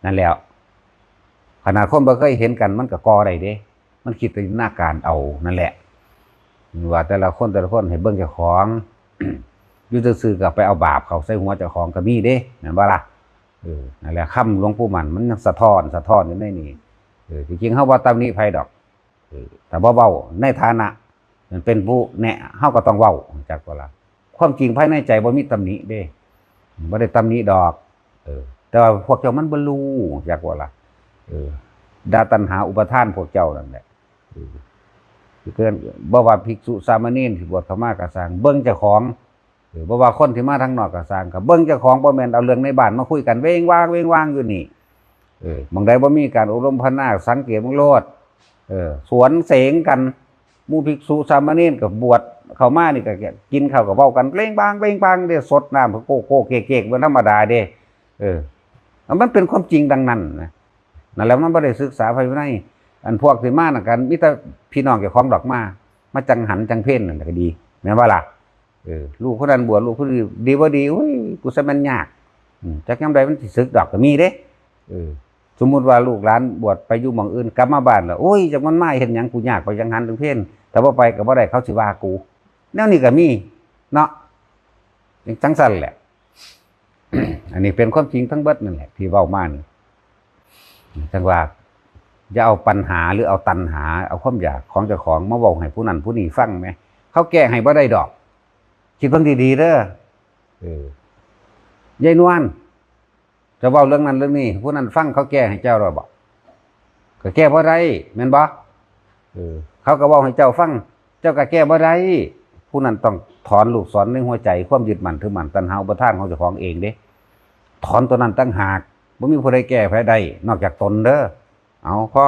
นั่นแหละ ขนาดคนบ่เคยเห็นกันมันก็ก่อได้เด้ มันคิดจินตนาการเอานั่นแหละ ว่าแต่ละคนแต่ละคนให้เบิ่งเจ้าของ อยู่ซื่อๆก็ไปเอาบาปเข้าใส่หัวเจ้าของก็มีเด้ แม่นบ่ล่ะ เออ นั่นแหละ คำหลวงปู่มั่นมันยังสะท้อน สะท้อนอยู่ในนี่ เออ จริงๆเฮาบ่ตำหนิไผดอก เออ แต่บ่เว้าในฐานะมันเป็นผู้แนะ เฮาก็ต้องเว้า จักบ่ล่ะ ความจริงภายในใจบ่มีตำหนิเด้ บ่ได้ตำหนิดอก เออ แต่ว่าพวกเจ้ามันบ่รู้ จักบ่ล่ะ เออ ด่าตัณหาอุปาทานพวกเจ้านั่นแหละ เออ คือเพิ่น บ่ว่าภิกษุสามเณรที่บวชเข้ามาก็ซ่าง เบิ่งเจ้าของ เออ บ่ว่าคนที่มาทางนอกก็ซ่าง ก็เบิ่งเจ้าของ บ่แม่นเอาเรื่องในบ้านมาคุยกันเวงวาง เวงวางอยู่นี่ เออ หม่องใดบ่มีการอบรมพัฒนา สังเกตเบิ่งโลด เออ สวนเสงกัน หมู่ภิกษุสามเณรก็บวชเข้ามานี่ก็กินข้าวก็เว้ากันเปล่งปาง เปล่งปางเด้ สดน้ำก็โกกโกกเกกเกกเป็นธรรมดาเด้ เออ มันเป็นความจริงดังนั้นนะ นั่นแหละ มันบ่ได้ศึกษาภายใน อันพวกที่มานั่นกัน มีแต่พี่น้องเจ้าของดอกมา มาจังหันจังเพ็ญนั่นก็ดี แม่นบ่ล่ะ เออ ลูกคนนั้นบวช ลูกคนนี้ดีบ่ดี อุ้ย กูซะแม่นยาก อืม จักยามใดมันสิสึกดอกก็มีเด้ เออ สมมุติว่าลูกหลานบวชไปอยู่หม่องอื่น กลับมาบ้านแล้ว โอ้ย จักมันมาเฮ็ดหยัง กูยากไปจังหันจังเพ็ญ ถ้าบ่ไปก็บ่ได้ เขาสิว่ากู แนวนี้ก็มี เนาะ จังซั่นแหละ อันนี้เป็นความจริงทั้งเบิดนั่นแหละ ที่เว้ามานี่ จั่งว่า อย่าเอาปัญหาหรือเอาตัณหา เอาความอยากของเจ้าของมาเว้าให้ผู้นั้นผู้นี้ฟังแหม เขาแก้ให้บ่ได้ดอก คิดเบิ่งดีๆเด้อ เออ ยายนวล จะเว้าเรื่องนั้นเรื่องนี้ ผู้นั้นฟังเขาแก้ให้เจ้าแล้วบ่ ก็แก้บ่ได้ แม่นบ่ เออ เขาก็เว้าให้เจ้าฟัง เจ้าก็แก้บ่ได้ ผู้นั้นต้องถอนลูกศรในหัวใจ ความยึดมั่นถือมั่น ตัณหาอุปาทานของเจ้าของเองเด้ ถอนตัวนั้นต่างหาก บ่มีผู้ใดแก้ไขได้ นอกจากตนเด้อ เอา พอ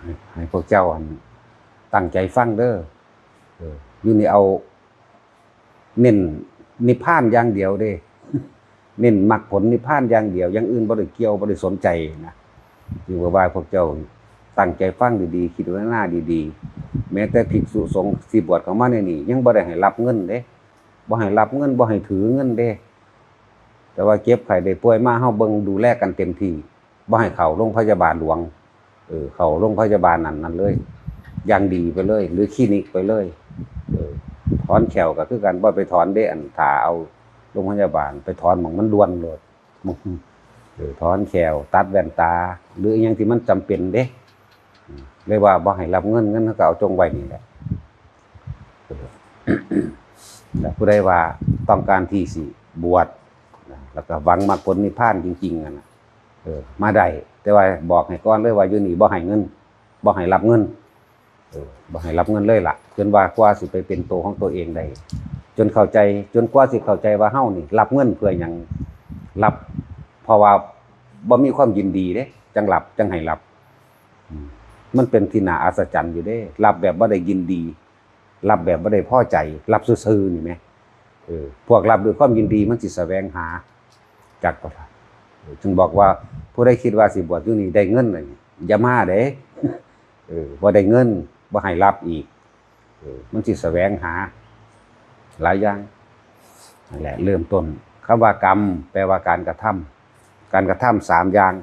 ให้ ให้พวกเจ้าอันตั้งใจฟังเด้อ เออ อยู่นี่เอา เน้นนิพพานอย่างเดียวเด้ เน้นมรรคผลนิพพานอย่างเดียว อย่างอื่นบ่ได้เกี่ยว บ่ได้สนใจนะ จึงว่า ว่าพวกเจ้า ตั้งใจฟังดีๆ คิดพิจารณาดีๆ แม้แต่ภิกษุสงฆ์ที่บวชเข้ามาในนี่ยังบ่ได้ให้รับเงินเด้ บ่ให้รับเงิน บ่ให้ถือเงินเด้ แต่ว่าเจ็บไข้ได้ป่วยมา เฮาเบิ่งดูแลกันเต็มที่ บ่ให้เข้าโรงพยาบาลหลวง เออ เข้าโรงพยาบาลนั่นนั่นเลย อย่างดีไปเลย หรือคลินิกไปเลย เออ ถอนแข้วก็คือกัน บ่ไปถอนเด้ อันถ้าเอาโรงพยาบาล ไปถอนหม่องมันด่วนโลด เออ ถอนแข้ว ตัดแว่นตา หรืออิหยังที่มันจำเป็นเด้ อืม เลยว่าบ่ให้รับเงิน เงินเขาก็เอาจงไว้นี่แหละ เออ แล้วผู้ใดว่าต้องการที่สิบวชนะ แล้วก็หวังมรรคผลนิพพานจริงๆ นั่นน่ะ เออ มาได้ แต่ว่าบอกให้ก่อนเลยว่าอยู่นี่บ่ให้เงิน บ่ให้รับเงิน เออ บ่ให้รับเงินเลยล่ะ จนว่ากว่าสิไปเป็นตัวของตัวเองได้ จนเข้าใจ จนกว่าสิเข้าใจว่าเฮานี่รับเงินเพื่อหยัง รับ เพราะว่าบ่มีความยินดีเด้ จังรับ จังให้รับ อืม มันเป็นที่น่าอัศจรรย์อยู่เด้ รับแบบบ่ได้ยินดี รับแบบบ่ได้พอใจ รับซื่อๆ นี่แหม เออ พวกรับด้วยความยินดีมันสิแสวงหา จักบ่ล่ะ เออ จึงบอกว่าผู้ใดคิดว่าสิบวชอยู่นี่ได้เงินน่ะ อย่ามาเด้ เออ บ่ได้เงิน บ่ให้รับอีก เออ มันสิแสวงหา หลายอย่าง นั่นแหละ เริ่มต้น คำว่ากรรม แปลว่าการกระทำ การกระทำสามอย่าง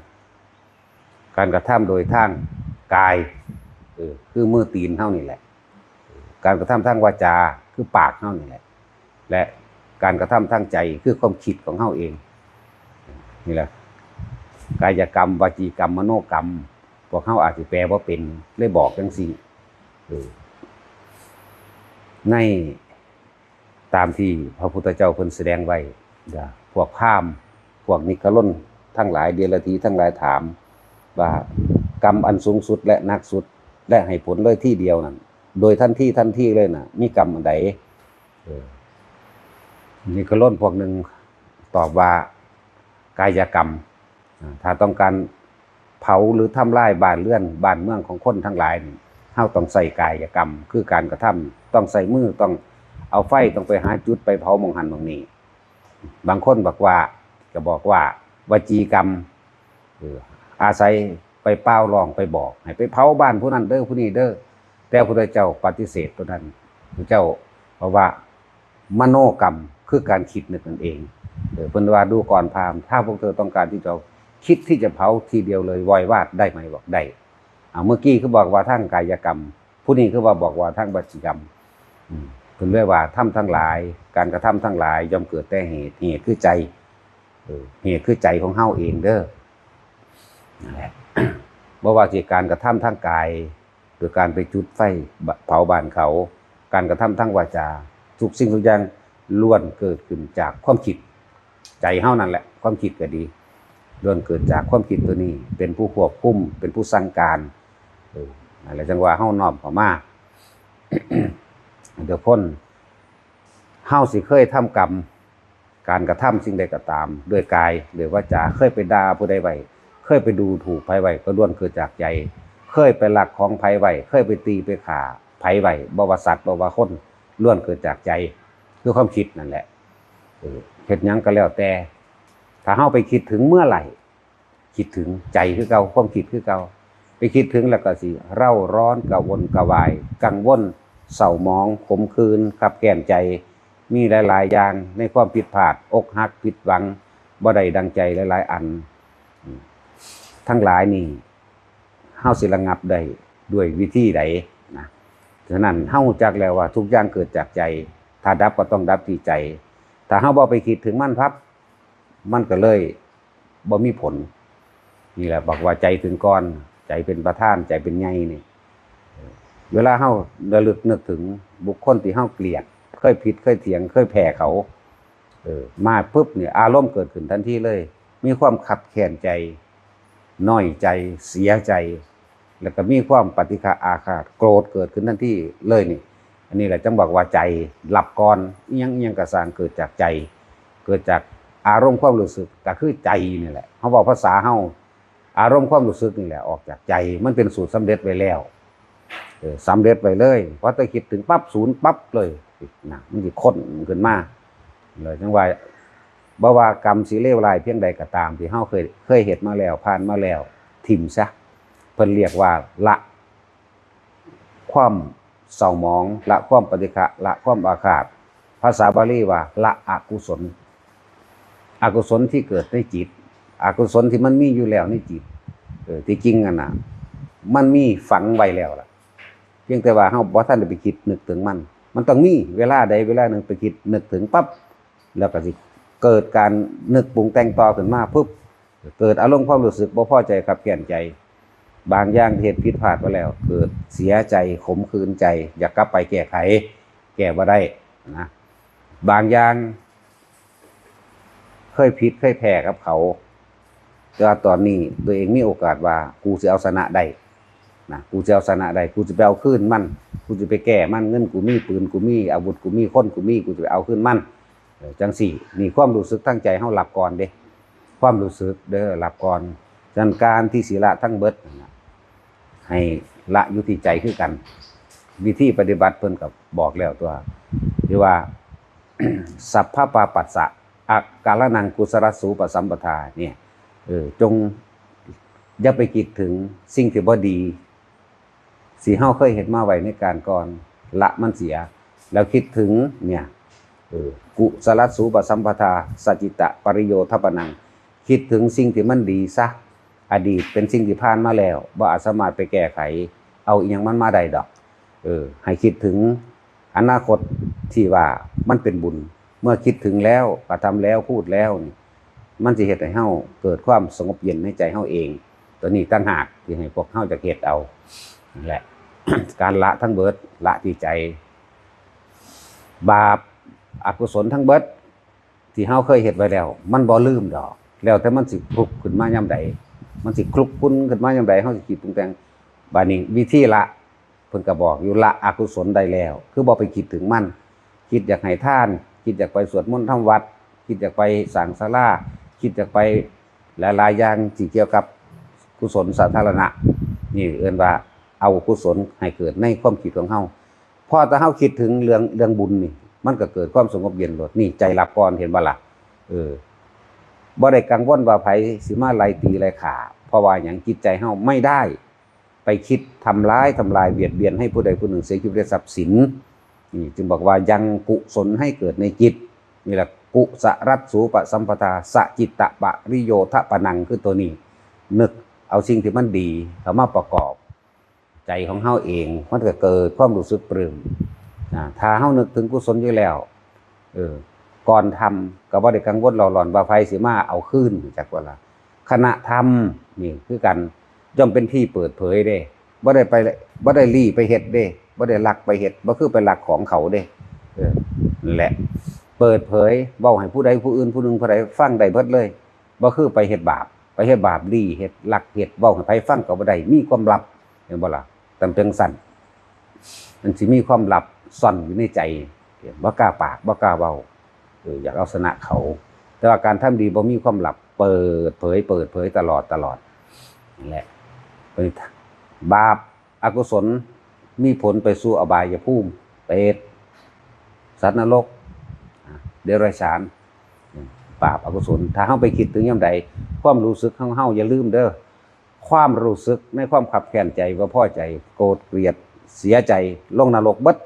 การกระทำโดยทางกาย เออ คือมือตีนเฮานี่แหละ การกระทำทางวาจา คือปากเฮานี่แหละ และการกระทำทางใจ คือความคิดของเฮาเอง นี่แหละ กายกรรม วจีกรรม มโนกรรม พวกเฮาอาจสิแปลบ่เป็น เลยบอกจั่งซี้ เออ ใน ตามที่พระพุทธเจ้าเพิ่นแสดงไว้ พวกพราหมณ์ พวกนิกรนทั้งหลาย เดรัจฉีทั้งหลายถามว่า กรรมอันสูงสุดและหนักสุด และให้ผลเลยทีเดียวนั่น โดยทันทีทันทีเลยน่ะ มีกรรมอันใด เออ นิกรนพวกหนึ่งตอบว่า กายกรรม อ่า ถ้าต้องการเผาหรือทำลายบ้านเรือนบ้านเมืองของคนทั้งหลายนี่ เฮาต้องใช้กายกรรม คือการกระทำ ต้องใช้มือ ต้องเอาไฟ ต้องไปหาจุด ไปเผาหม่องหั้นหม่องนี้ บางคนบอกว่า ก็บอกว่าวจีกรรม เออ อาศัยไปป่าวร้องไปบอก ให้ไปเผาบ้านผู้นั้นเด้อ ผู้นี้เด้อ แต่พระพุทธเจ้าปฏิเสธตัวนั้น พระเจ้าบอกว่า มโนกรรม คือการคิดนึกนั่นเอง เออ เพิ่นว่าดูก่อนพราหมณ์ ถ้าพวกเธอต้องการที่จะคิดที่จะเผาทีเดียวเลย วอยวาดได้ไหม บอกได้ เอา เมื่อกี้คือบอกว่าทางกายกรรม ผู้นี้คือว่าบอกว่าทางวจีกรรม อืม เพิ่นเลยว่าทำทั้งหลาย การกระทำทั้งหลายย่อมเกิดแต่เหตุ เหตุคือใจ เออ เหตุคือใจของเฮาเองเด้อ นั่นแหละ บ่ว่าสิการกระทำทางกาย โดยการไปจุดไฟเผาบ้านเขา การกระทำทางวาจา ทุกสิ่งทุกอย่างล้วนเกิดขึ้นจากความคิด ใจเฮานั่นแหละ ความคิดก็ดี ล้วนเกิดจากความคิดตัวนี้ เป็นผู้ควบคุม เป็นผู้สั่งการ เออ นั่นแหละ จั่งว่าเฮาน้อมเข้ามา เดี๋ยวพ้น เฮาสิเคยทำกรรม การกระทำสิ่งใดก็ตาม ด้วยกาย ด้วยวาจา เคยไปด่าผู้ใดไว้ เคยไปดูถูกไผไว้ ก็ล้วนเกิดจากใจ เคยไปลักของไผไว้ เคยไปตีไปฆ่าไผไว้ บ่ว่าสัตว์ บ่ว่าคน ล้วนเกิดจากใจ คือความคิดนั่นแหละ เออ เฮ็ดหยังก็แล้วแต่ ถ้าเฮาไปคิดถึงเมื่อไหร่ คิดถึงใจคือเก่า ความคิดคือเก่า ไปคิดถึงแล้วก็สิเร่าร้อนกระวนกระวาย กังวล เศร้าหมอง ขมขื่น คับแค้นใจ มีหลายๆ อย่างในความผิดพลาด อกหัก ผิดหวัง บ่ได้ดังใจหลายๆ อัน ทั้งหลายนี่ เฮาสิระงับได้ด้วยวิธีใดนะ ฉะนั้นเฮารู้จักแล้วว่าทุกอย่างเกิดจากใจ ถ้าดับก็ต้องดับที่ใจ ถ้าเฮาบ่ไปคิดถึงมันพับ มันก็เลยบ่มีผล นี่แหละบอกว่าใจถึงก่อน ใจเป็นประธาน ใจเป็นใหญ่นี่ เวลาเฮาระลึกนึกถึงบุคคลที่เฮาเกลียด เคยผิด เคยเถียง เคยแพ้เขา เออ มาปุ๊บเนี่ย อารมณ์เกิดขึ้นทันทีเลย มีความคับแค้นใจ น้อยใจ เสียใจ แล้วก็มีความปฏิฆะอาฆาต โกรธเกิดขึ้นทันทีเลยนี่ อันนี้แหละจั่งบอกว่าใจหลับก่อน อิหยังอิหยังก็ซ่างเกิดจากใจ เกิดจากอารมณ์ความรู้สึก ก็คือใจนี่แหละ เฮาเว้าภาษาเฮา อารมณ์ความรู้สึกนี่แหละออกจากใจ มันเป็นสูตรสำเร็จไว้แล้ว เออ สำเร็จไว้เลย พอแต่คิดถึงปั๊บ ศูนย์ปั๊บเลยนะ มันสิค้นขึ้นมา เลยจั่งว่า บ่ว่ากรรมสิเลวร้ายเพียงใดก็ตาม ที่เฮาเคย เคยเฮ็ดมาแล้ว ผ่านมาแล้ว ถิ่มซะ เพิ่นเรียกว่าละความเศร้าหมอง ละความปฏิฆะ ละความอาฆาต ภาษาบาลีว่าละอกุศล อกุศลที่เกิดในจิต อกุศลที่มันมีอยู่แล้วในจิต เออ ที่จริงอะนะ มันมีฝังไว้แล้วล่ะ เพียงแต่ว่าเฮาบ่ทันได้ไปคิดนึกถึงมัน มันต้องมีเวลาใดเวลาหนึ่งไปคิดนึกถึงปั๊บ แล้วก็สิเกิดการนึกปรุงแต่งต่อขึ้นมาปุ๊บ เกิดอารมณ์ความรู้สึกบ่พอใจคับแค้นใจ บางอย่างที่เฮ็ดผิดพลาดไปแล้ว เกิดเสียใจขมขื่นใจ อยากกลับไปแก้ไข แก้บ่ได้นะ บางอย่างเคยผิดเคยแพ้กับเขา แต่ว่าตอนนี้ตัวเองมีโอกาสว่ากูสิเอาชนะได้นะ กูสิเอาชนะได้ กูสิไปเอาคืนมัน กูสิไปแก้มัน เงินกูมี ปืนกูมี อาวุธกูมี คนกูมี กูสิไปเอาคืนมัน เออ จั่งซี้ นี่ความรู้สึกทางใจเฮารับก่อนเด้ ความรู้สึกเด้อ รับก่อน ฉะนั้นการที่สิละทั้งเบิดนั่นน่ะ ให้ละอยู่ที่ใจคือกัน วิธีปฏิบัติเพิ่นก็บอกแล้วตัว ที่ว่า สัพพปาปัสสะ อาการนังกุศลสูปสัมปทา เนี่ย เออ จงอย่าไปคิดถึงสิ่งที่บ่ดี สิเฮาเคยเฮ็ดมาไว้ในการก่อน ละมันเสีย แล้วคิดถึงเนี่ย เออ กุศลสูปสัมปทา สจิตตปริโยธปนัง คิดถึงสิ่งที่มันดีซะ อดีตเป็นสิ่งที่ผ่านมาแล้ว บ่อาจสามารถไปแก้ไขเอาอิหยังมันมาได้ดอก เออ ให้คิดถึงอนาคตที่ว่ามันเป็นบุญ เมื่อคิดถึงแล้ว กระทำแล้ว พูดแล้วนี่ มันสิเฮ็ดให้เฮาเกิดความสงบเย็นในใจเฮาเอง ตัวนี้ต่างหากที่ให้พวกเฮาจะเฮ็ดเอา นั่นแหละ การละทั้งเบิด ละที่ใจ บาปอกุศลทั้งเบิด ที่เฮาเคยเฮ็ดไว้แล้ว มันบ่ลืมดอก แล้วแต่มันสิคลุกขึ้นมายามใด มันสิคลุกคลุ้นขึ้นมายามใด เฮาสิคิดปรุงแต่ง บาดนี้วิธีละ เพิ่นก็บอกอยู่ ละอกุศลได้แล้ว คือบ่ไปคิดถึงมัน คิดอยากให้ทาน คิดอยากไปสวดมนต์ทำวัด คิดอยากไปสร้างศาลา คิดอยากไปหลายๆอย่างที่เกี่ยวกับกุศลสาธารณะ นี่เอิ้นว่าเอากุศลให้เกิดในความคิดของเฮา พอแต่เฮาคิดถึงเรื่อง เรื่องบุญนี่ มันก็เกิดความสงบเย็นโลด นี่ใจรับก่อน เห็นบ่ล่ะ เออ บ่ได้กังวลว่าไผสิมาไล่ตีไล่ฆ่า เพราะว่าหยัง จิตใจเฮาไม่ได้ไปคิดทำร้าย ทำลาย เบียดเบียนให้ผู้ใดผู้หนึ่งเสียชีวิตและทรัพย์สิน นี่จึงบอกว่ายังกุศลให้เกิดในจิต นี่แหละ กุศลสูปสัมปทา สจิตตปริโยธปนัง คือตัวนี้ นึกเอาสิ่งที่มันดีเข้ามาประกอบ ใจของเฮาเอง มันก็เกิดความรู้สึกปลื้ม อ่า ถ้าเฮานึกถึงกุศลอยู่แล้ว เออ ก่อนทำก็บ่ได้กังวลเร่าร้อนว่าไผสิมาเอาคืน จักว่าล่ะ ขณะทำนี่คือกัน ย่อมเป็นที่เปิดเผยเด้ บ่ได้ไป บ่ได้ลี้ไปเฮ็ดเด้ บ่ได้ลักไปเฮ็ด บ่คือไปลักของเขาเด้ เออ นั่นแหละ เปิดเผย เว้าให้ผู้ใดผู้อื่นผู้หนึ่งผู้ใดฟังได้เบิดเลย บ่คือไปเฮ็ดบาป ไปเฮ็ดบาป ลี้เฮ็ด ลักเฮ็ด เว้าให้ไผฟังก็บ่ได้ มีความลับ เห็นบ่ล่ะ ตำเทิงสั่น มันสิมีความลับซ่อนอยู่ในใจ บ่กล้าปาก บ่กล้าเว้า เออ อยากเอาชนะเขา แต่ว่าการทำดีบ่มีความลับ เปิดเผย เปิดเผยตลอด ตลอด นั่นแหละ บาปอกุศลมีผลไปสู่อบายภูมิ เปรต สัตว์นรก อ่า เดรัจฉาน บาปอกุศล ถ้าเฮาไปคิดถึงยามใด ความรู้สึกของเฮา อย่าลืมเด้อ ความรู้สึกในความคับแค้นใจ บ่พอใจ โกรธ เกลียด เสียใจ ลงนรกเบิด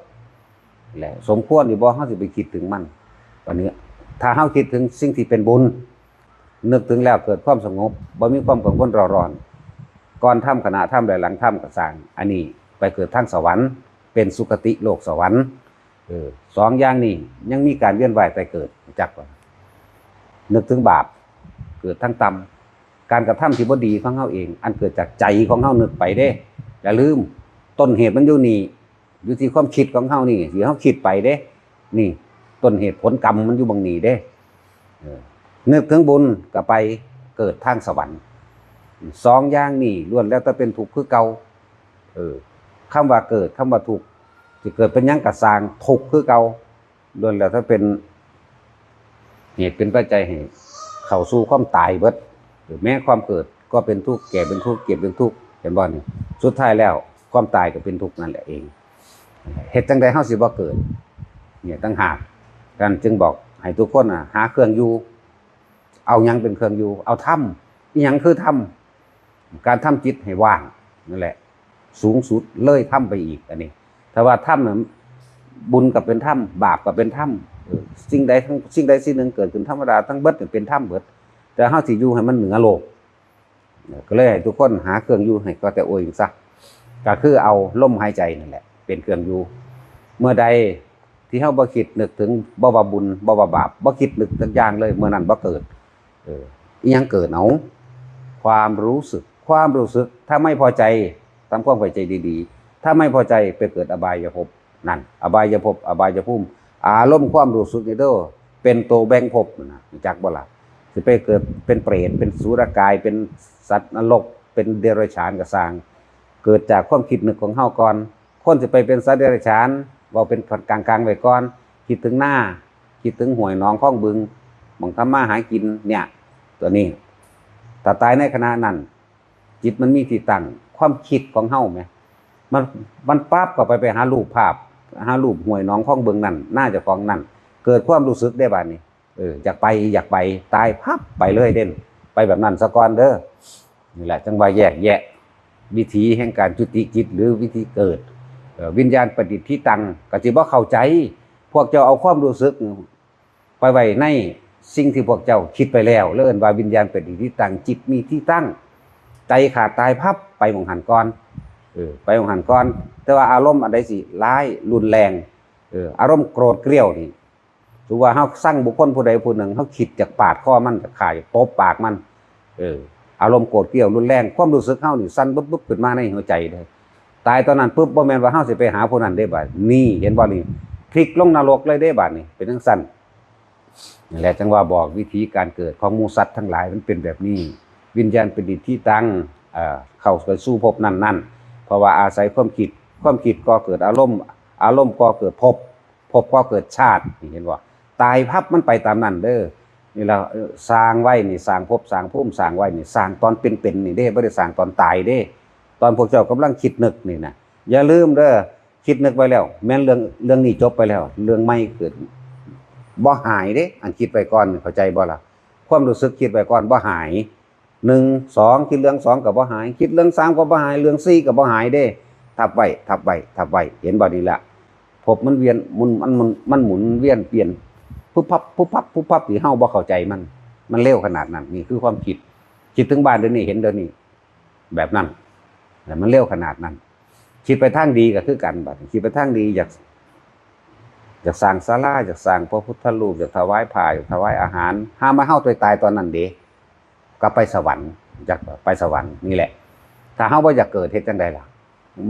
และสมควรอยู่บ่ เฮาสิไปคิดถึงมัน บัดนี้ ถ้าเฮาคิดถึงสิ่งที่เป็นบุญ นึกถึงแล้วเกิดความสงบ บ่มีความกังวลเร่าร้อน ก่อนทำ ขณะทำ และหลังทำก็ซ่าง อันนี้ไปเกิดทางสวรรค์ เป็นสุคติโลกสวรรค์ เออ สองอย่างนี้ยังมีการเวียนว่ายตายเกิด จักว่า นึกถึงบาป เกิดทางต่ำ การกระทำที่บ่ดีของเฮาเอง อันเกิดจากใจของเฮานึกไปเด้ อย่าลืม ต้นเหตุมันอยู่นี่ อยู่ที่ความคิดของเฮานี่ ที่เฮาคิดไปเด้ นี่ ต้นเหตุผลกรรมมันอยู่บังนี้เด้ เออ นึกถึงบุญก็ไปเกิดทางสวรรค์ สองอย่างนี่ล้วนแล้วแต่เป็นทุกข์คือเก่า เออ คำว่าเกิด คำว่าทุกข์ สิเกิดเป็นหยังก็ซ่าง ทุกข์คือเก่า ล้วนแล้วแต่เป็นเหตุเป็นปัจจัยให้เข้าสู่ความตายเบิด หรือแม้ความเกิดก็เป็นทุกข์ แก่เป็นทุกข์ เจ็บเป็นทุกข์ เห็นบ่นี่ สุดท้ายแล้วความตายก็เป็นทุกข์นั่นแหละเอง เฮ็ดจั่งใดเฮาสิบ่เกิด เนี่ยต่างหาก กันจึงบอกให้ทุกคนน่ะ หาเครื่องอยู่ เอาหยังเป็นเครื่องอยู่ เอาธรรม อิหยังคือธรรม การทำจิตให้ว่าง นั่นแหละ สูงสุดเลยธรรมไปอีก อันนี้ ถ้าว่าธรรมน่ะ บุญก็เป็นธรรม บาปก็เป็นธรรม เออ สิ่งใดทั้งสิ่งใดสิ่งหนึ่งเกิดขึ้นธรรมดา ทั้งเบิดเนี่ยเป็นธรรมเบิด แต่เฮาสิอยู่ให้มันเหนือโลก เออ ก็เลยให้ทุกคนหาเครื่องอยู่ให้ก็แต่โอยซะ ก็คือเอาลมหายใจนั่นแหละ เป็นเครื่องอยู่ เมื่อใดที่เฮาบ่คิดนึกถึง บ่ว่าบุญ บ่ว่าบาป บ่คิดนึกสักอย่างเลย เมื่อนั้นบ่เกิด เออ อิหยังเกิดเอา ความรู้สึก ความรู้สึก ถ้าไม่พอใจ ทำความเข้าใจดีๆ ถ้าไม่พอใจไปเกิดอบายภพ นั่น อบายภพ อบายภูมิ อารมณ์ความรู้สึกนี่เด้อ เป็นตัวแบ่งภพนะ รู้จักบ่ล่ะ สิไปเกิดเป็นเปรต เป็นสุรกาย เป็นสัตว์นรก เป็นเดรัจฉานก็ซ่าง เกิดจากความคิดนึกของเฮาก่อน คนสิไปเป็นสัตว์เดรัจฉาน เว้าเป็นกลางๆไว้ก่อน คิดถึงนา คิดถึงห้วยหนองคลองบึง หม่องทำมาหากินเนี่ย ตัวนี้ ถ้าตายในขณะนั้น จิตมันมีที่ตั้ง ความคิดของเฮาแหม มัน มันปั๊บเข้าไป ไปหารูปภาพ หารูปห้วยหนองคลองบึงนั่น นาเจ้าของนั่น เกิดความรู้สึกได้บาดนี้ เออ อยากไป อยากไป ตายพับไปเลยเด้น ไปแบบนั้นซะก่อนเด้อ นี่แหละจั่งว่าแยกแยะ วิธีแห่งการจุติจิตหรือวิธีเกิด เอ่อ วิญญาณปฏิทธิตัง ก็สิบ่เข้าใจ พวกเจ้าเอาความรู้สึกไปไว้ในสิ่งที่พวกเจ้าคิดไปแล้ว แล้วเอิ้นว่าวิญญาณปฏิทธิตัง จิตมีที่ตั้ง ใจขาดตายพับ ไปหม่องหั้นก่อน เออ ไปหม่องหั้นก่อน แต่ว่าอารมณ์อันใดสิร้ายรุนแรง เออ อารมณ์โกรธเกรี้ยวนี่ ถือว่าเฮาซังบุคคลผู้ใดผู้หนึ่ง เฮาคิดอยากปาดคอมัน อยากฆ่า อยากตบปากมัน เออ อารมณ์โกรธเกรี้ยวรุนแรง ความรู้สึกเฮานี่สั่นบึบๆขึ้นมาในหัวใจเด้ ตายตอนนั้นปุ๊บ บ่แม่นว่าเฮาสิไปหาผู้นั้นเด้บาดนี้ เห็นบ่นี่ พลิกลงนรกเลยเด้บาดนี้ เป็นจั่งซั้น นี่แหละจั่งว่าบอกวิธีการเกิดของหมู่สัตว์ทั้งหลายมันเป็นแบบนี้ วิญญาณปฏิทธิตัง เอ่อ เข้าไปสู่ภพนั้นๆ เพราะว่าอาศัยความคิด ความคิดก่อเกิดอารมณ์ อารมณ์ก่อเกิดภพ ภพก่อเกิดชาติ นี่เห็นบ่ ตายพับมันไปตามนั้นเด้อ นี่ล่ะ เอ่อ สร้างไว้นี่ สร้างภพสร้างภูมิสร้างไว้นี่ สร้างตอนเป็นๆนี่เด้ บ่ได้สร้างตอนตายเด้ ตอนพวกเจ้ากำลังคิดนึกนี่นะ อย่าลืมเด้อ คิดนึกไว้แล้ว แม่นเรื่อง เรื่องนี้จบไปแล้ว เรื่องใหม่เกิด บ่หายเด้ อันคิดไว้ก่อน เข้าใจบ่ล่ะ ความรู้สึกคิดไว้ก่อนบ่หาย หนึ่ง สอง คิดเรื่องสองก็บ่หาย คิดเรื่องสามก็บ่หาย เรื่องสี่ก็บ่หายเด้ ทับไว้ ทับไว้ ทับไว้ เห็นบ่นี่ล่ะ ภพมันเวียน หมุน มัน มัน มันหมุนเวียนเปลี่ยน พุบพับ พุบพับ พุบพับ ที่เฮาบ่เข้าใจมัน มันเร็วขนาดนั้น นี่คือความคิด คิดถึงบ้านเดี๋ยวนี้ เห็นเดี๋ยวนี้ แบบนั้น แต่มันเร็วขนาดนั้น คิดไปทางดีก็คือกัน บัดนี้คิดไปทางดี อยาก อยากสร้างศาลา อยากสร้างพระพุทธรูป อยากถวายผ้า อยากถวายอาหาร หามาเฮาตัวตายตอนนั้นเด้ ก็ไปสวรรค์ อยากไปสวรรค์นี่แหละ ถ้าเฮาบ่อยากเกิด เฮ็ดจั่งใดล่ะ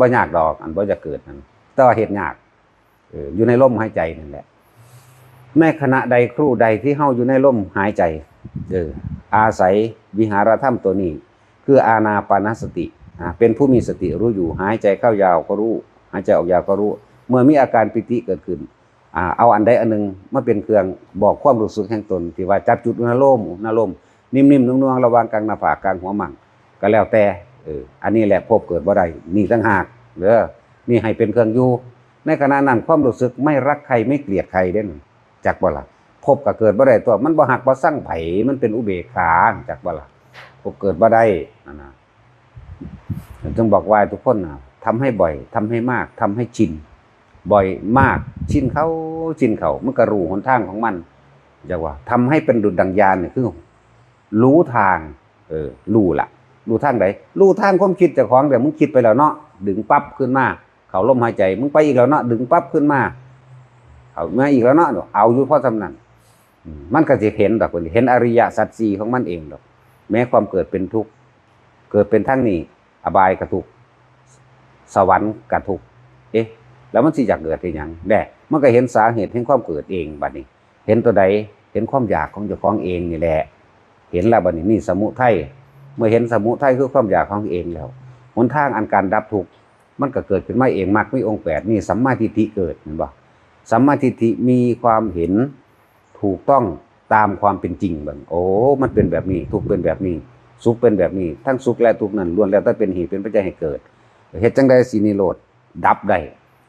บ่ยากดอก อันบ่อยากเกิดนั่น แต่ว่าเฮ็ดยาก เออ อยู่ในลมหายใจนั่นแหละ ในขณะใดครู่ใดที่เฮาอยู่ในลมหายใจ เออ อาศัยวิหารธรรมตัวนี้ คืออานาปานสติ อ่า เป็นผู้มีสติรู้อยู่ หายใจเข้ายาวก็รู้ หายใจออกยาวก็รู้ เมื่อมีอาการปีติเกิดขึ้น อ่า เอาอันใดอันหนึ่งมาเป็นเครื่องบอกความรู้สึกแห่งตน ที่ว่าจับจุดอุณาโลม อุณาโลม นิ่มๆ นุ่มๆ ระหว่างกลางหน้าผาก กลางหัวมั่ง ก็แล้วแต่ เออ อันนี้แหละภพเกิดบ่ได้ นี่ต่างหากเด้อ นี่ให้เป็นเครื่องอยู่ ในขณะนั้นความรู้สึกไม่รักใครไม่เกลียดใครเด้ จักบ่ล่ะ ภพก็เกิดบ่ได้ตัว มันบ่ฮักบ่ซังไผ มันเป็นอุเบกขา จักบ่ล่ะ ภพเกิดบ่ได้ นั่นน่ะ จึงบอกว่าทุกคนน่ะ ทำให้บ่อย ทำให้มาก ทำให้ชิน บ่อยมาก ชินเข้า ชินเข้า มันก็รู้หนทางของมัน จักว่า ทำให้เป็นดุจดังยานนี่คือ รู้ทาง เออ รู้ละ รู้ทางใด รู้ทางความคิดเจ้าของ เดี๋ยวมึงคิดไปแล้วเนาะ ดึงปั๊บขึ้นมา เข้าลมหายใจ มึงไปอีกแล้วเนาะ ดึงปั๊บขึ้นมา เข้ามาอีกแล้วเนาะ เอาอยู่พอส่ำนั้น อืม มันก็สิเห็นดอก เห็นอริยสัจสี่ของมันเองดอก แม้ความเกิดเป็นทุกข์ เกิดเป็นทั้งนี้ อบายก็ทุกข์ สวรรค์ก็ทุกข์ เอ๊ะ แล้วมันสิอยากเกิดเฮ็ดหยังแด่ มันก็เห็นสาเหตุแห่งความเกิดเองบัดนี้ เห็นตัวใด เห็นความอยากของเจ้าของเองนี่แหละ เห็นแล้วบัดนี้ นี่สมุทัย เมื่อเห็นสมุทัยคือความอยากของเองแล้ว หนทางอันการดับทุกข์ มันก็เกิดขึ้นมาเอง มรรคมีองค์แปด นี่สัมมาทิฏฐิเกิด เห็นบ่ สัมมาทิฏฐิมีความเห็นถูกต้องตามความเป็นจริง เบิ่ง โอ้ มันเป็นแบบนี้ ทุกข์เป็นแบบนี้ สุขเป็นแบบนี้ ทั้งสุขและทุกข์นั้นล้วนแล้วแต่เป็นเหตุเป็นปัจจัยให้เกิด เฮ็ดจั่งใดสินิโรธดับได้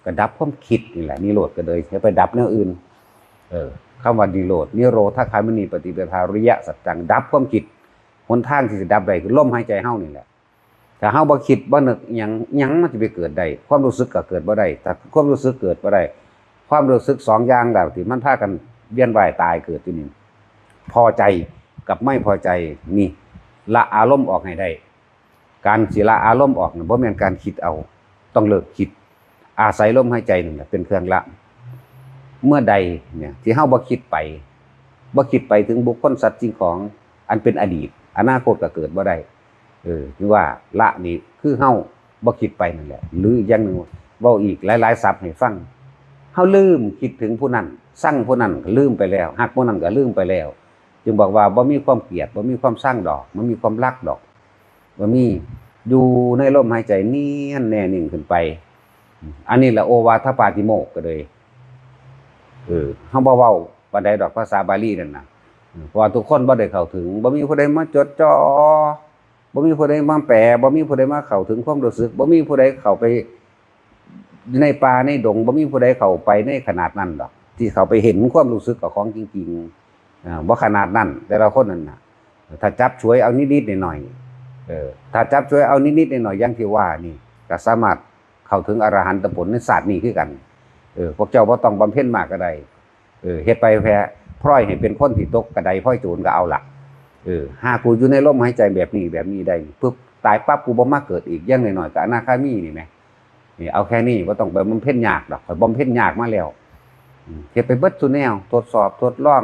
ก็ดับความคิดนี่แหละ นิโรธก็เลยอย่าไปดับแนวอื่น เออ คำว่านิโรธ นิโรธคามินีปฏิปทา อริยสัจจัง ดับความคิด หนทางที่สิดับได้คือลมหายใจเฮานี่แหละ ถ้าเฮาบ่คิดบ่นึกหยัง หยังมันสิไปเกิดได้ ความรู้สึกก็เกิดบ่ได้ ถ้าความรู้สึกเกิดบ่ได้ ความรู้สึกสองอย่างแล้วที่มันพากันเวียนว่ายตายเกิดอยู่นี่ พอใจกับไม่พอใจ นี่ ละอารมณ์ออกให้ได้ การสิละอารมณ์ออกน่ะบ่แม่นการคิดเอา ต้องเลิกคิด อาศัยลมหายใจนั่นแหละเป็นเครื่องละ เมื่อใดเนี่ยที่เฮาบ่คิดไป บ่คิดไปถึงบุคคลสัตว์สิ่งของอันเป็นอดีต อนาคตก็เกิดบ่ได้ เออ คือว่าละนี่คือเฮาบ่คิดไปนั่นแหละ หรืออย่างหนึ่งเว้าอีกหลายๆ ศัพท์ให้ฟัง เฮาลืมคิดถึงผู้นั้น ซังผู้นั้นก็ลืมไปแล้ว ฮักผู้นั้นก็ลืมไปแล้ว จึงบอกว่าบ่มีความเกลียด บ่มีความซังดอก บ่มีความรักดอก บ่มี อยู่ในลมหายใจเนียนแน่นิ่งขึ้นไป อันนี้แหละโอวาทปาติโมกข์ก็เลย เออ เฮาบ่เว้าปานใดดอกภาษาบาลีนั่นน่ะ เพราะว่าทุกคนบ่ได้เข้าถึง บ่มีผู้ใดมาจดจ่อ บ่มีผู้ใดมาแปล บ่มีผู้ใดมาเข้าถึงความรู้สึก บ่มีผู้ใดเข้าไปในป่าในดง บ่มีผู้ใดเข้าไปในขนาดนั้นดอก ที่เข้าไปเห็นความรู้สึกกับของจริงๆ อ่า บ่ขนาดนั้น แต่ละคนนั่นน่ะ ถ้าจับฉวยเอานิดๆหน่อยๆ เออ ถ้าจับฉวยเอานิดๆหน่อยๆ อย่างที่ว่านี่ ก็สามารถเข้าถึงอรหันตผลในชาตินี้คือกัน เออ พวกเจ้าบ่ต้องบำเพ็ญมากก็ได้ เออ เฮ็ดไปแค่พลอยให้เป็นคนที่ตกกระไดพลอยโจรก็เอาละ เออ หากกูอยู่ในลมหายใจแบบนี้ แบบนี้ได้ปุ๊บ ตายปั๊บกูบ่มาเกิดอีก อย่างน้อยๆ ก็อนาคามีนี่แหม นี่ เอาแค่นี้ บ่ต้องไปบำเพ็ญยากดอก ข้อยบำเพ็ญยากมาแล้ว อืม เฮ็ดไปเบิดซุแนว ทดสอบ ทดลอง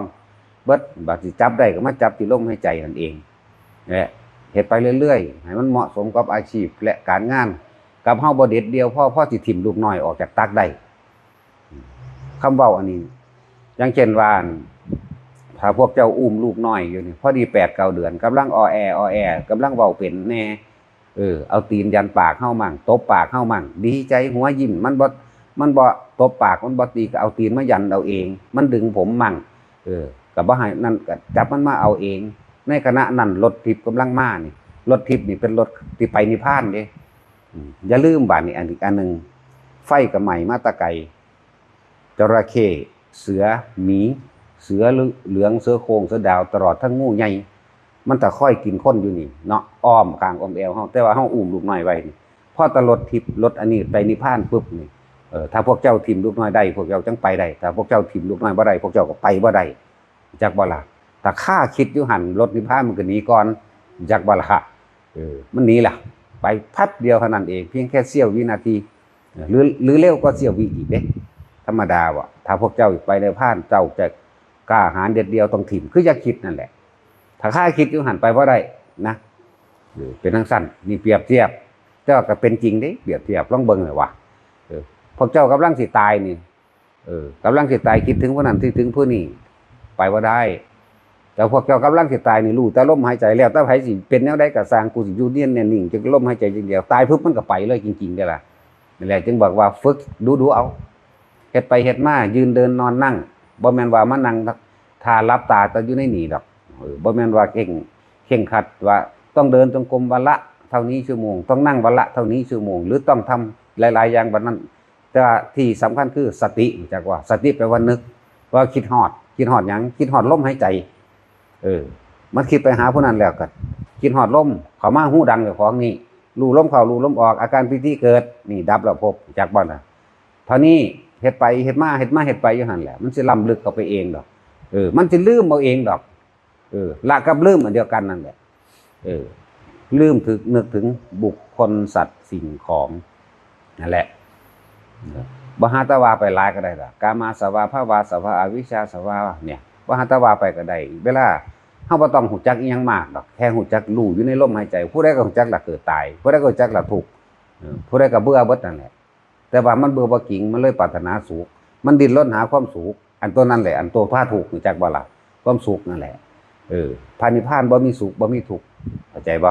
เบิด บาดสิจับได้ก็มาจับที่ลมหายใจนั่นเอง และเฮ็ดไปเรื่อยๆ ให้มันเหมาะสมกับอาชีพและการงาน กับเฮาบ่เด็ดเดี่ยวพอ พอสิถิ่มลูกน้อยออกจากตักได้ คำเว้าอันนี้ อย่างเช่นว่า ถ้าพวกเจ้าอุ้มลูกน้อยอยู่นี่ พอดีแปดเก้าเดือน กำลังออแอ ออแอ กำลังเว้าเป็นแน่ เออ เอาตีนยันปากเฮามั่ง ตบปากเฮามั่ง ดีใจหัวยิ้ม มันบ่ มันบ่ตบปาก มันบ่ตี ก็เอาตีนมายันเอาเอง มันดึงผมมั่ง เออ ก็บ่ให้นั่น ก็จับมันมาเอาเอง ในขณะนั้นรถทิพย์กำลังมานี่ รถทิพย์นี่เป็นรถที่ไปนิพพานเด้ อืม อย่าลืมบาดนี้อันอีกอันหนึ่ง ไฟก็ไหม้มาแตะไกล จระเข้ เสือ หมี เสือเหลือง เสือโคร่ง เสือดาว ตลอดทั้งงูใหญ่ มันจะคอยกินคนอยู่นี่เนาะ อ้อมข้างอ้อมแอวเฮา แต่ว่าเฮาอุ้มลูกน้อยไว้นี่ พอแต่รถทิพย์ รถอันนี้ไปนิพพานปุ๊บนี่ เออ ถ้าพวกเจ้าถิ่มลูกน้อยได้ พวกเจ้าจังไปได้ ถ้าพวกเจ้าถิ่มลูกน้อยบ่ได้ พวกเจ้าก็ไปบ่ได้ จักบ่ล่ะ ถ้าข้าคิดอยู่หั่น รถนิพพานมันก็หนีก่อน จักบ่ล่ะ เออ มันหนีล่ะ ไปพับเดียวเท่านั้นเอง เพียงแค่เสี้ยววินาที เออ หรือ หรือเร็วกว่าเสี้ยววิอีกเด้ ธรรมดาว่ะ ถ้าพวกเจ้าไปในพาน เจ้าจะกล้าหาญเด็ดเดี่ยวต้องถิ่ม คืออย่าคิดนั่นแหละ ถ้าข้าคิดอยู่หั่นไปบ่ได้นะ เออ เป็นจั่งซั่น นี่เปรียบเทียบ แต่ว่าก็เป็นจริงเด้ เปรียบเทียบ ลองเบิ่งเลยว่ะ เออ พวกเจ้ากำลังสิตายนี่ เออ กำลังสิตาย คิดถึงผู้นั้น คิดถึงผู้นี้ ไปบ่ได้ แต่พวกเจ้ากำลังสิตายนี่ รู้แต่ลมหายใจแล้ว แต่ไผสิเป็นแนวใดก็ซ่าง กูสิอยู่เนียนแน่นิ่ง จักลมหายใจจักเดียว ตายปุ๊บมันก็ไปเลยจริงๆเด้ล่ะ นั่นแหละจึงบอกว่าฝึกดูๆเอา เฮ็ดไปเฮ็ดมา ยืนเดินนอนนั่ง บ่แม่นว่ามานั่งท่าหลับตาแต่อยู่ในนี่ดอก เออ บ่แม่นว่าเคร่ง เคร่งครัดว่าต้องเดินจงกรมวันละเท่านี้ชั่วโมง ต้องนั่งวันละเท่านี้ชั่วโมง หรือต้องทำหลายๆอย่างวันนั้น แต่ว่าที่สำคัญคือสติ รู้จักว่า สติแปลว่านึก ว่าคิดฮอด คิดฮอดหยัง คิดฮอดลมหายใจ เออ มันคิดไปหาผู้นั้นแล้วก็คิดฮอดลมเข้ามาฮูดังเจ้าของนี่ รู้ลมเข้า รู้ลมออก อาการปีติเกิด นี่ดับแล้วภพ รู้จักบ่ล่ะ เท่านี้ เฮ็ดไปเฮ็ดมา เฮ็ดมาเฮ็ดไปอยู่หั่นแหละ มันสิล้ำลึกเข้าไปเองดอก เออ มันสิลืมเอาเองดอก เออ ละกับลืมอันเดียวกันนั่นแหละ เออ ลืมถึง นึกถึงบุคคลสัตว์สิ่งของ นั่นแหละ บ่หาแต่ว่าไปหลายก็ได้ล่ะ กามาสวา ภวาสวา อวิชชาสวา เนี่ย บ่หาแต่ว่าไปก็ได้ เวลาเฮาบ่ต้องรู้จักอิหยังมากดอก แค่รู้จักรู้อยู่ในลมหายใจ ผู้ใดก็รู้จักละเกิดตาย ผู้ใดก็รู้จักละทุกข์ เออ ผู้ใดก็เบื่อเบิดนั่นแหละ แต่ว่ามันเบื่อบ่จริง มันเลยปรารถนาสุข มันดิ้นรนหาความสุข อันตัวนั้นแหละ อันตัวพาทุกข์ รู้จักบ่ล่ะ ความสุขนั่นแหละ เออ พระนิพพานบ่มีสุข บ่มีทุกข์ เข้าใจบ่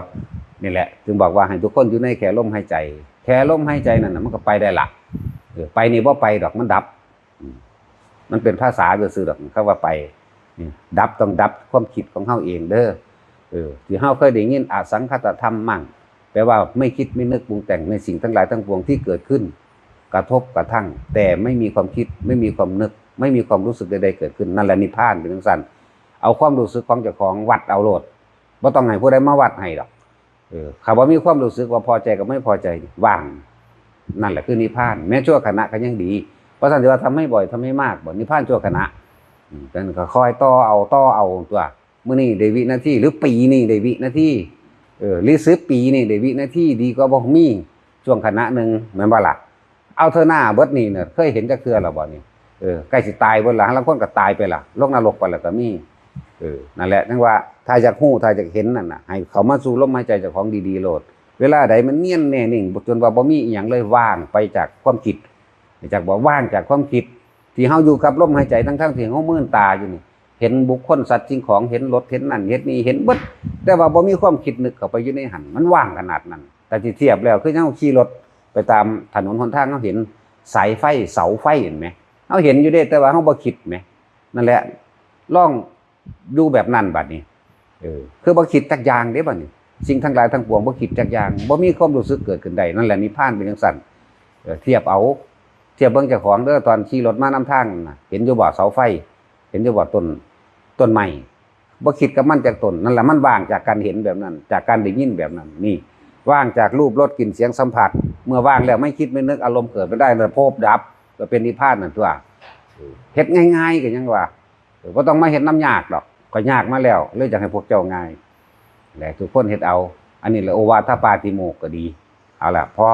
นี่แหละ จึงบอกว่าให้ทุกคนอยู่ในแค่ลมหายใจ แค่ลมหายใจนั่นน่ะ มันก็ไปได้ละ เออ ไปนี่บ่ไปดอก มันดับ อืม มันเป็นภาษาซื่อๆดอก คำว่าไป นี่ ดับต้องดับความคิดของเฮาเองเด้อ เออ ที่เฮาเคยได้ยินอสังขตธรรมมั่ง แปลว่าไม่คิดไม่นึกปรุงแต่งในสิ่งทั้งหลายทั้งปวงที่เกิดขึ้น กระทบกระทั่ง แต่ไม่มีความคิด ไม่มีความนึก ไม่มีความรู้สึกใดๆเกิดขึ้น นั่นแหละนิพพานเป็นจั่งซั่น เอาความรู้สึกของเจ้าของวัดเอาโลด บ่ต้องให้ผู้ใดมาวัดให้ดอก เออ ถ้าบ่มีความรู้สึกว่าพอใจกับไม่พอใจนี่ ว่าง นั่นแหละคือนิพพาน แม้ชั่วขณะก็ยังดี เพราะฉะนั้นสิว่าทำให้บ่อย ทำให้มาก บ่ นิพพานชั่วขณะ อืม แต่ก็คอยต่อเอา ต่อเอาตัว มื้อนี้ได้วินาที หรือปีนี้ได้วินาที เออ หรือสิบปีนี่ได้วินาที ดีกว่าบ่มีช่วงขณะหนึ่ง แม่นบ่ล่ะ เอาเถอะหน้า เบิดนี่เนี่ย เคยเห็นจักเทื่อแล้วบ่นี่ เออ ใกล้สิตายเบิดละ ลางคนก็ตายไปละ ลงนรกไปแล้วก็มี เออ นั่นแหละ จั่งว่า ถ้าอยากฮู้ ถ้าอยากเห็นนั่นน่ะ ให้เข้ามาสู่ลมหายใจเจ้าของดีๆ โลด เวลาใดมันเนียนแน่นิ่ง จนว่าบ่มีอิหยังเลย ว่างไปจากความคิด จากบ่ ว่างจากความคิด ที่เฮาอยู่กับลมหายใจ ทั้งๆ ที่เฮามืนตาอยู่นี่ เห็นบุคคล สัตว์ สิ่งของ เห็นรถ เห็นนั่น เห็นนี่ เห็นเบิด แต่ว่าบ่มีความคิดนึกเข้าไปอยู่ในหั้น มันว่างขนาดนั้น แต่ที่เทียบแล้ว คือเฮาขี่รถไปตามถนนหนทาง เฮาเห็นสายไฟ เสาไฟ เห็นไหม เฮาเห็นอยู่เด้ แต่ว่าเฮาบ่คิดแหม นั่นแหละ ลองอยู่แบบนั้นบัดนี้ เออ คือบ่คิดจักอย่างเด้บัดนี้ สิ่งทั้งหลายทั้งปวงบ่คิดจักอย่าง บ่มีความรู้สึกเกิดขึ้นได้ นั่นแหละนิพพานเป็นจั่งซั้น เออ เทียบเอา เทียบเบิ่งเจ้าของเด้อ ตอนขี่รถมานำทางน่ะ เห็นอยู่บ่เสาไฟ เห็นอยู่บ่ต้น ต้นไม้ บ่คิดกับมันจักต้น นั่นแหละมันว่างจากการเห็นแบบนั้น จากการได้ยินแบบนั้น นี่ ว่างจากรูป รส กลิ่น เสียง สัมผัส เมื่อว่างแล้วไม่คิดไม่นึก อารมณ์เกิดไม่ได้เลย ภพดับ ก็เป็นนิพพานนั่นตัว เฮ็ดง่ายๆ ก็ยังว่า เออ บ่ต้องมาเฮ็ดนำยากดอก ข้อยยากมาแล้ว เลยอยากให้พวกเจ้าง่าย และทุกคนเฮ็ดเอา อันนี้แหละโอวาทปาติโมกข์ก็ดี เอาล่ะ พอ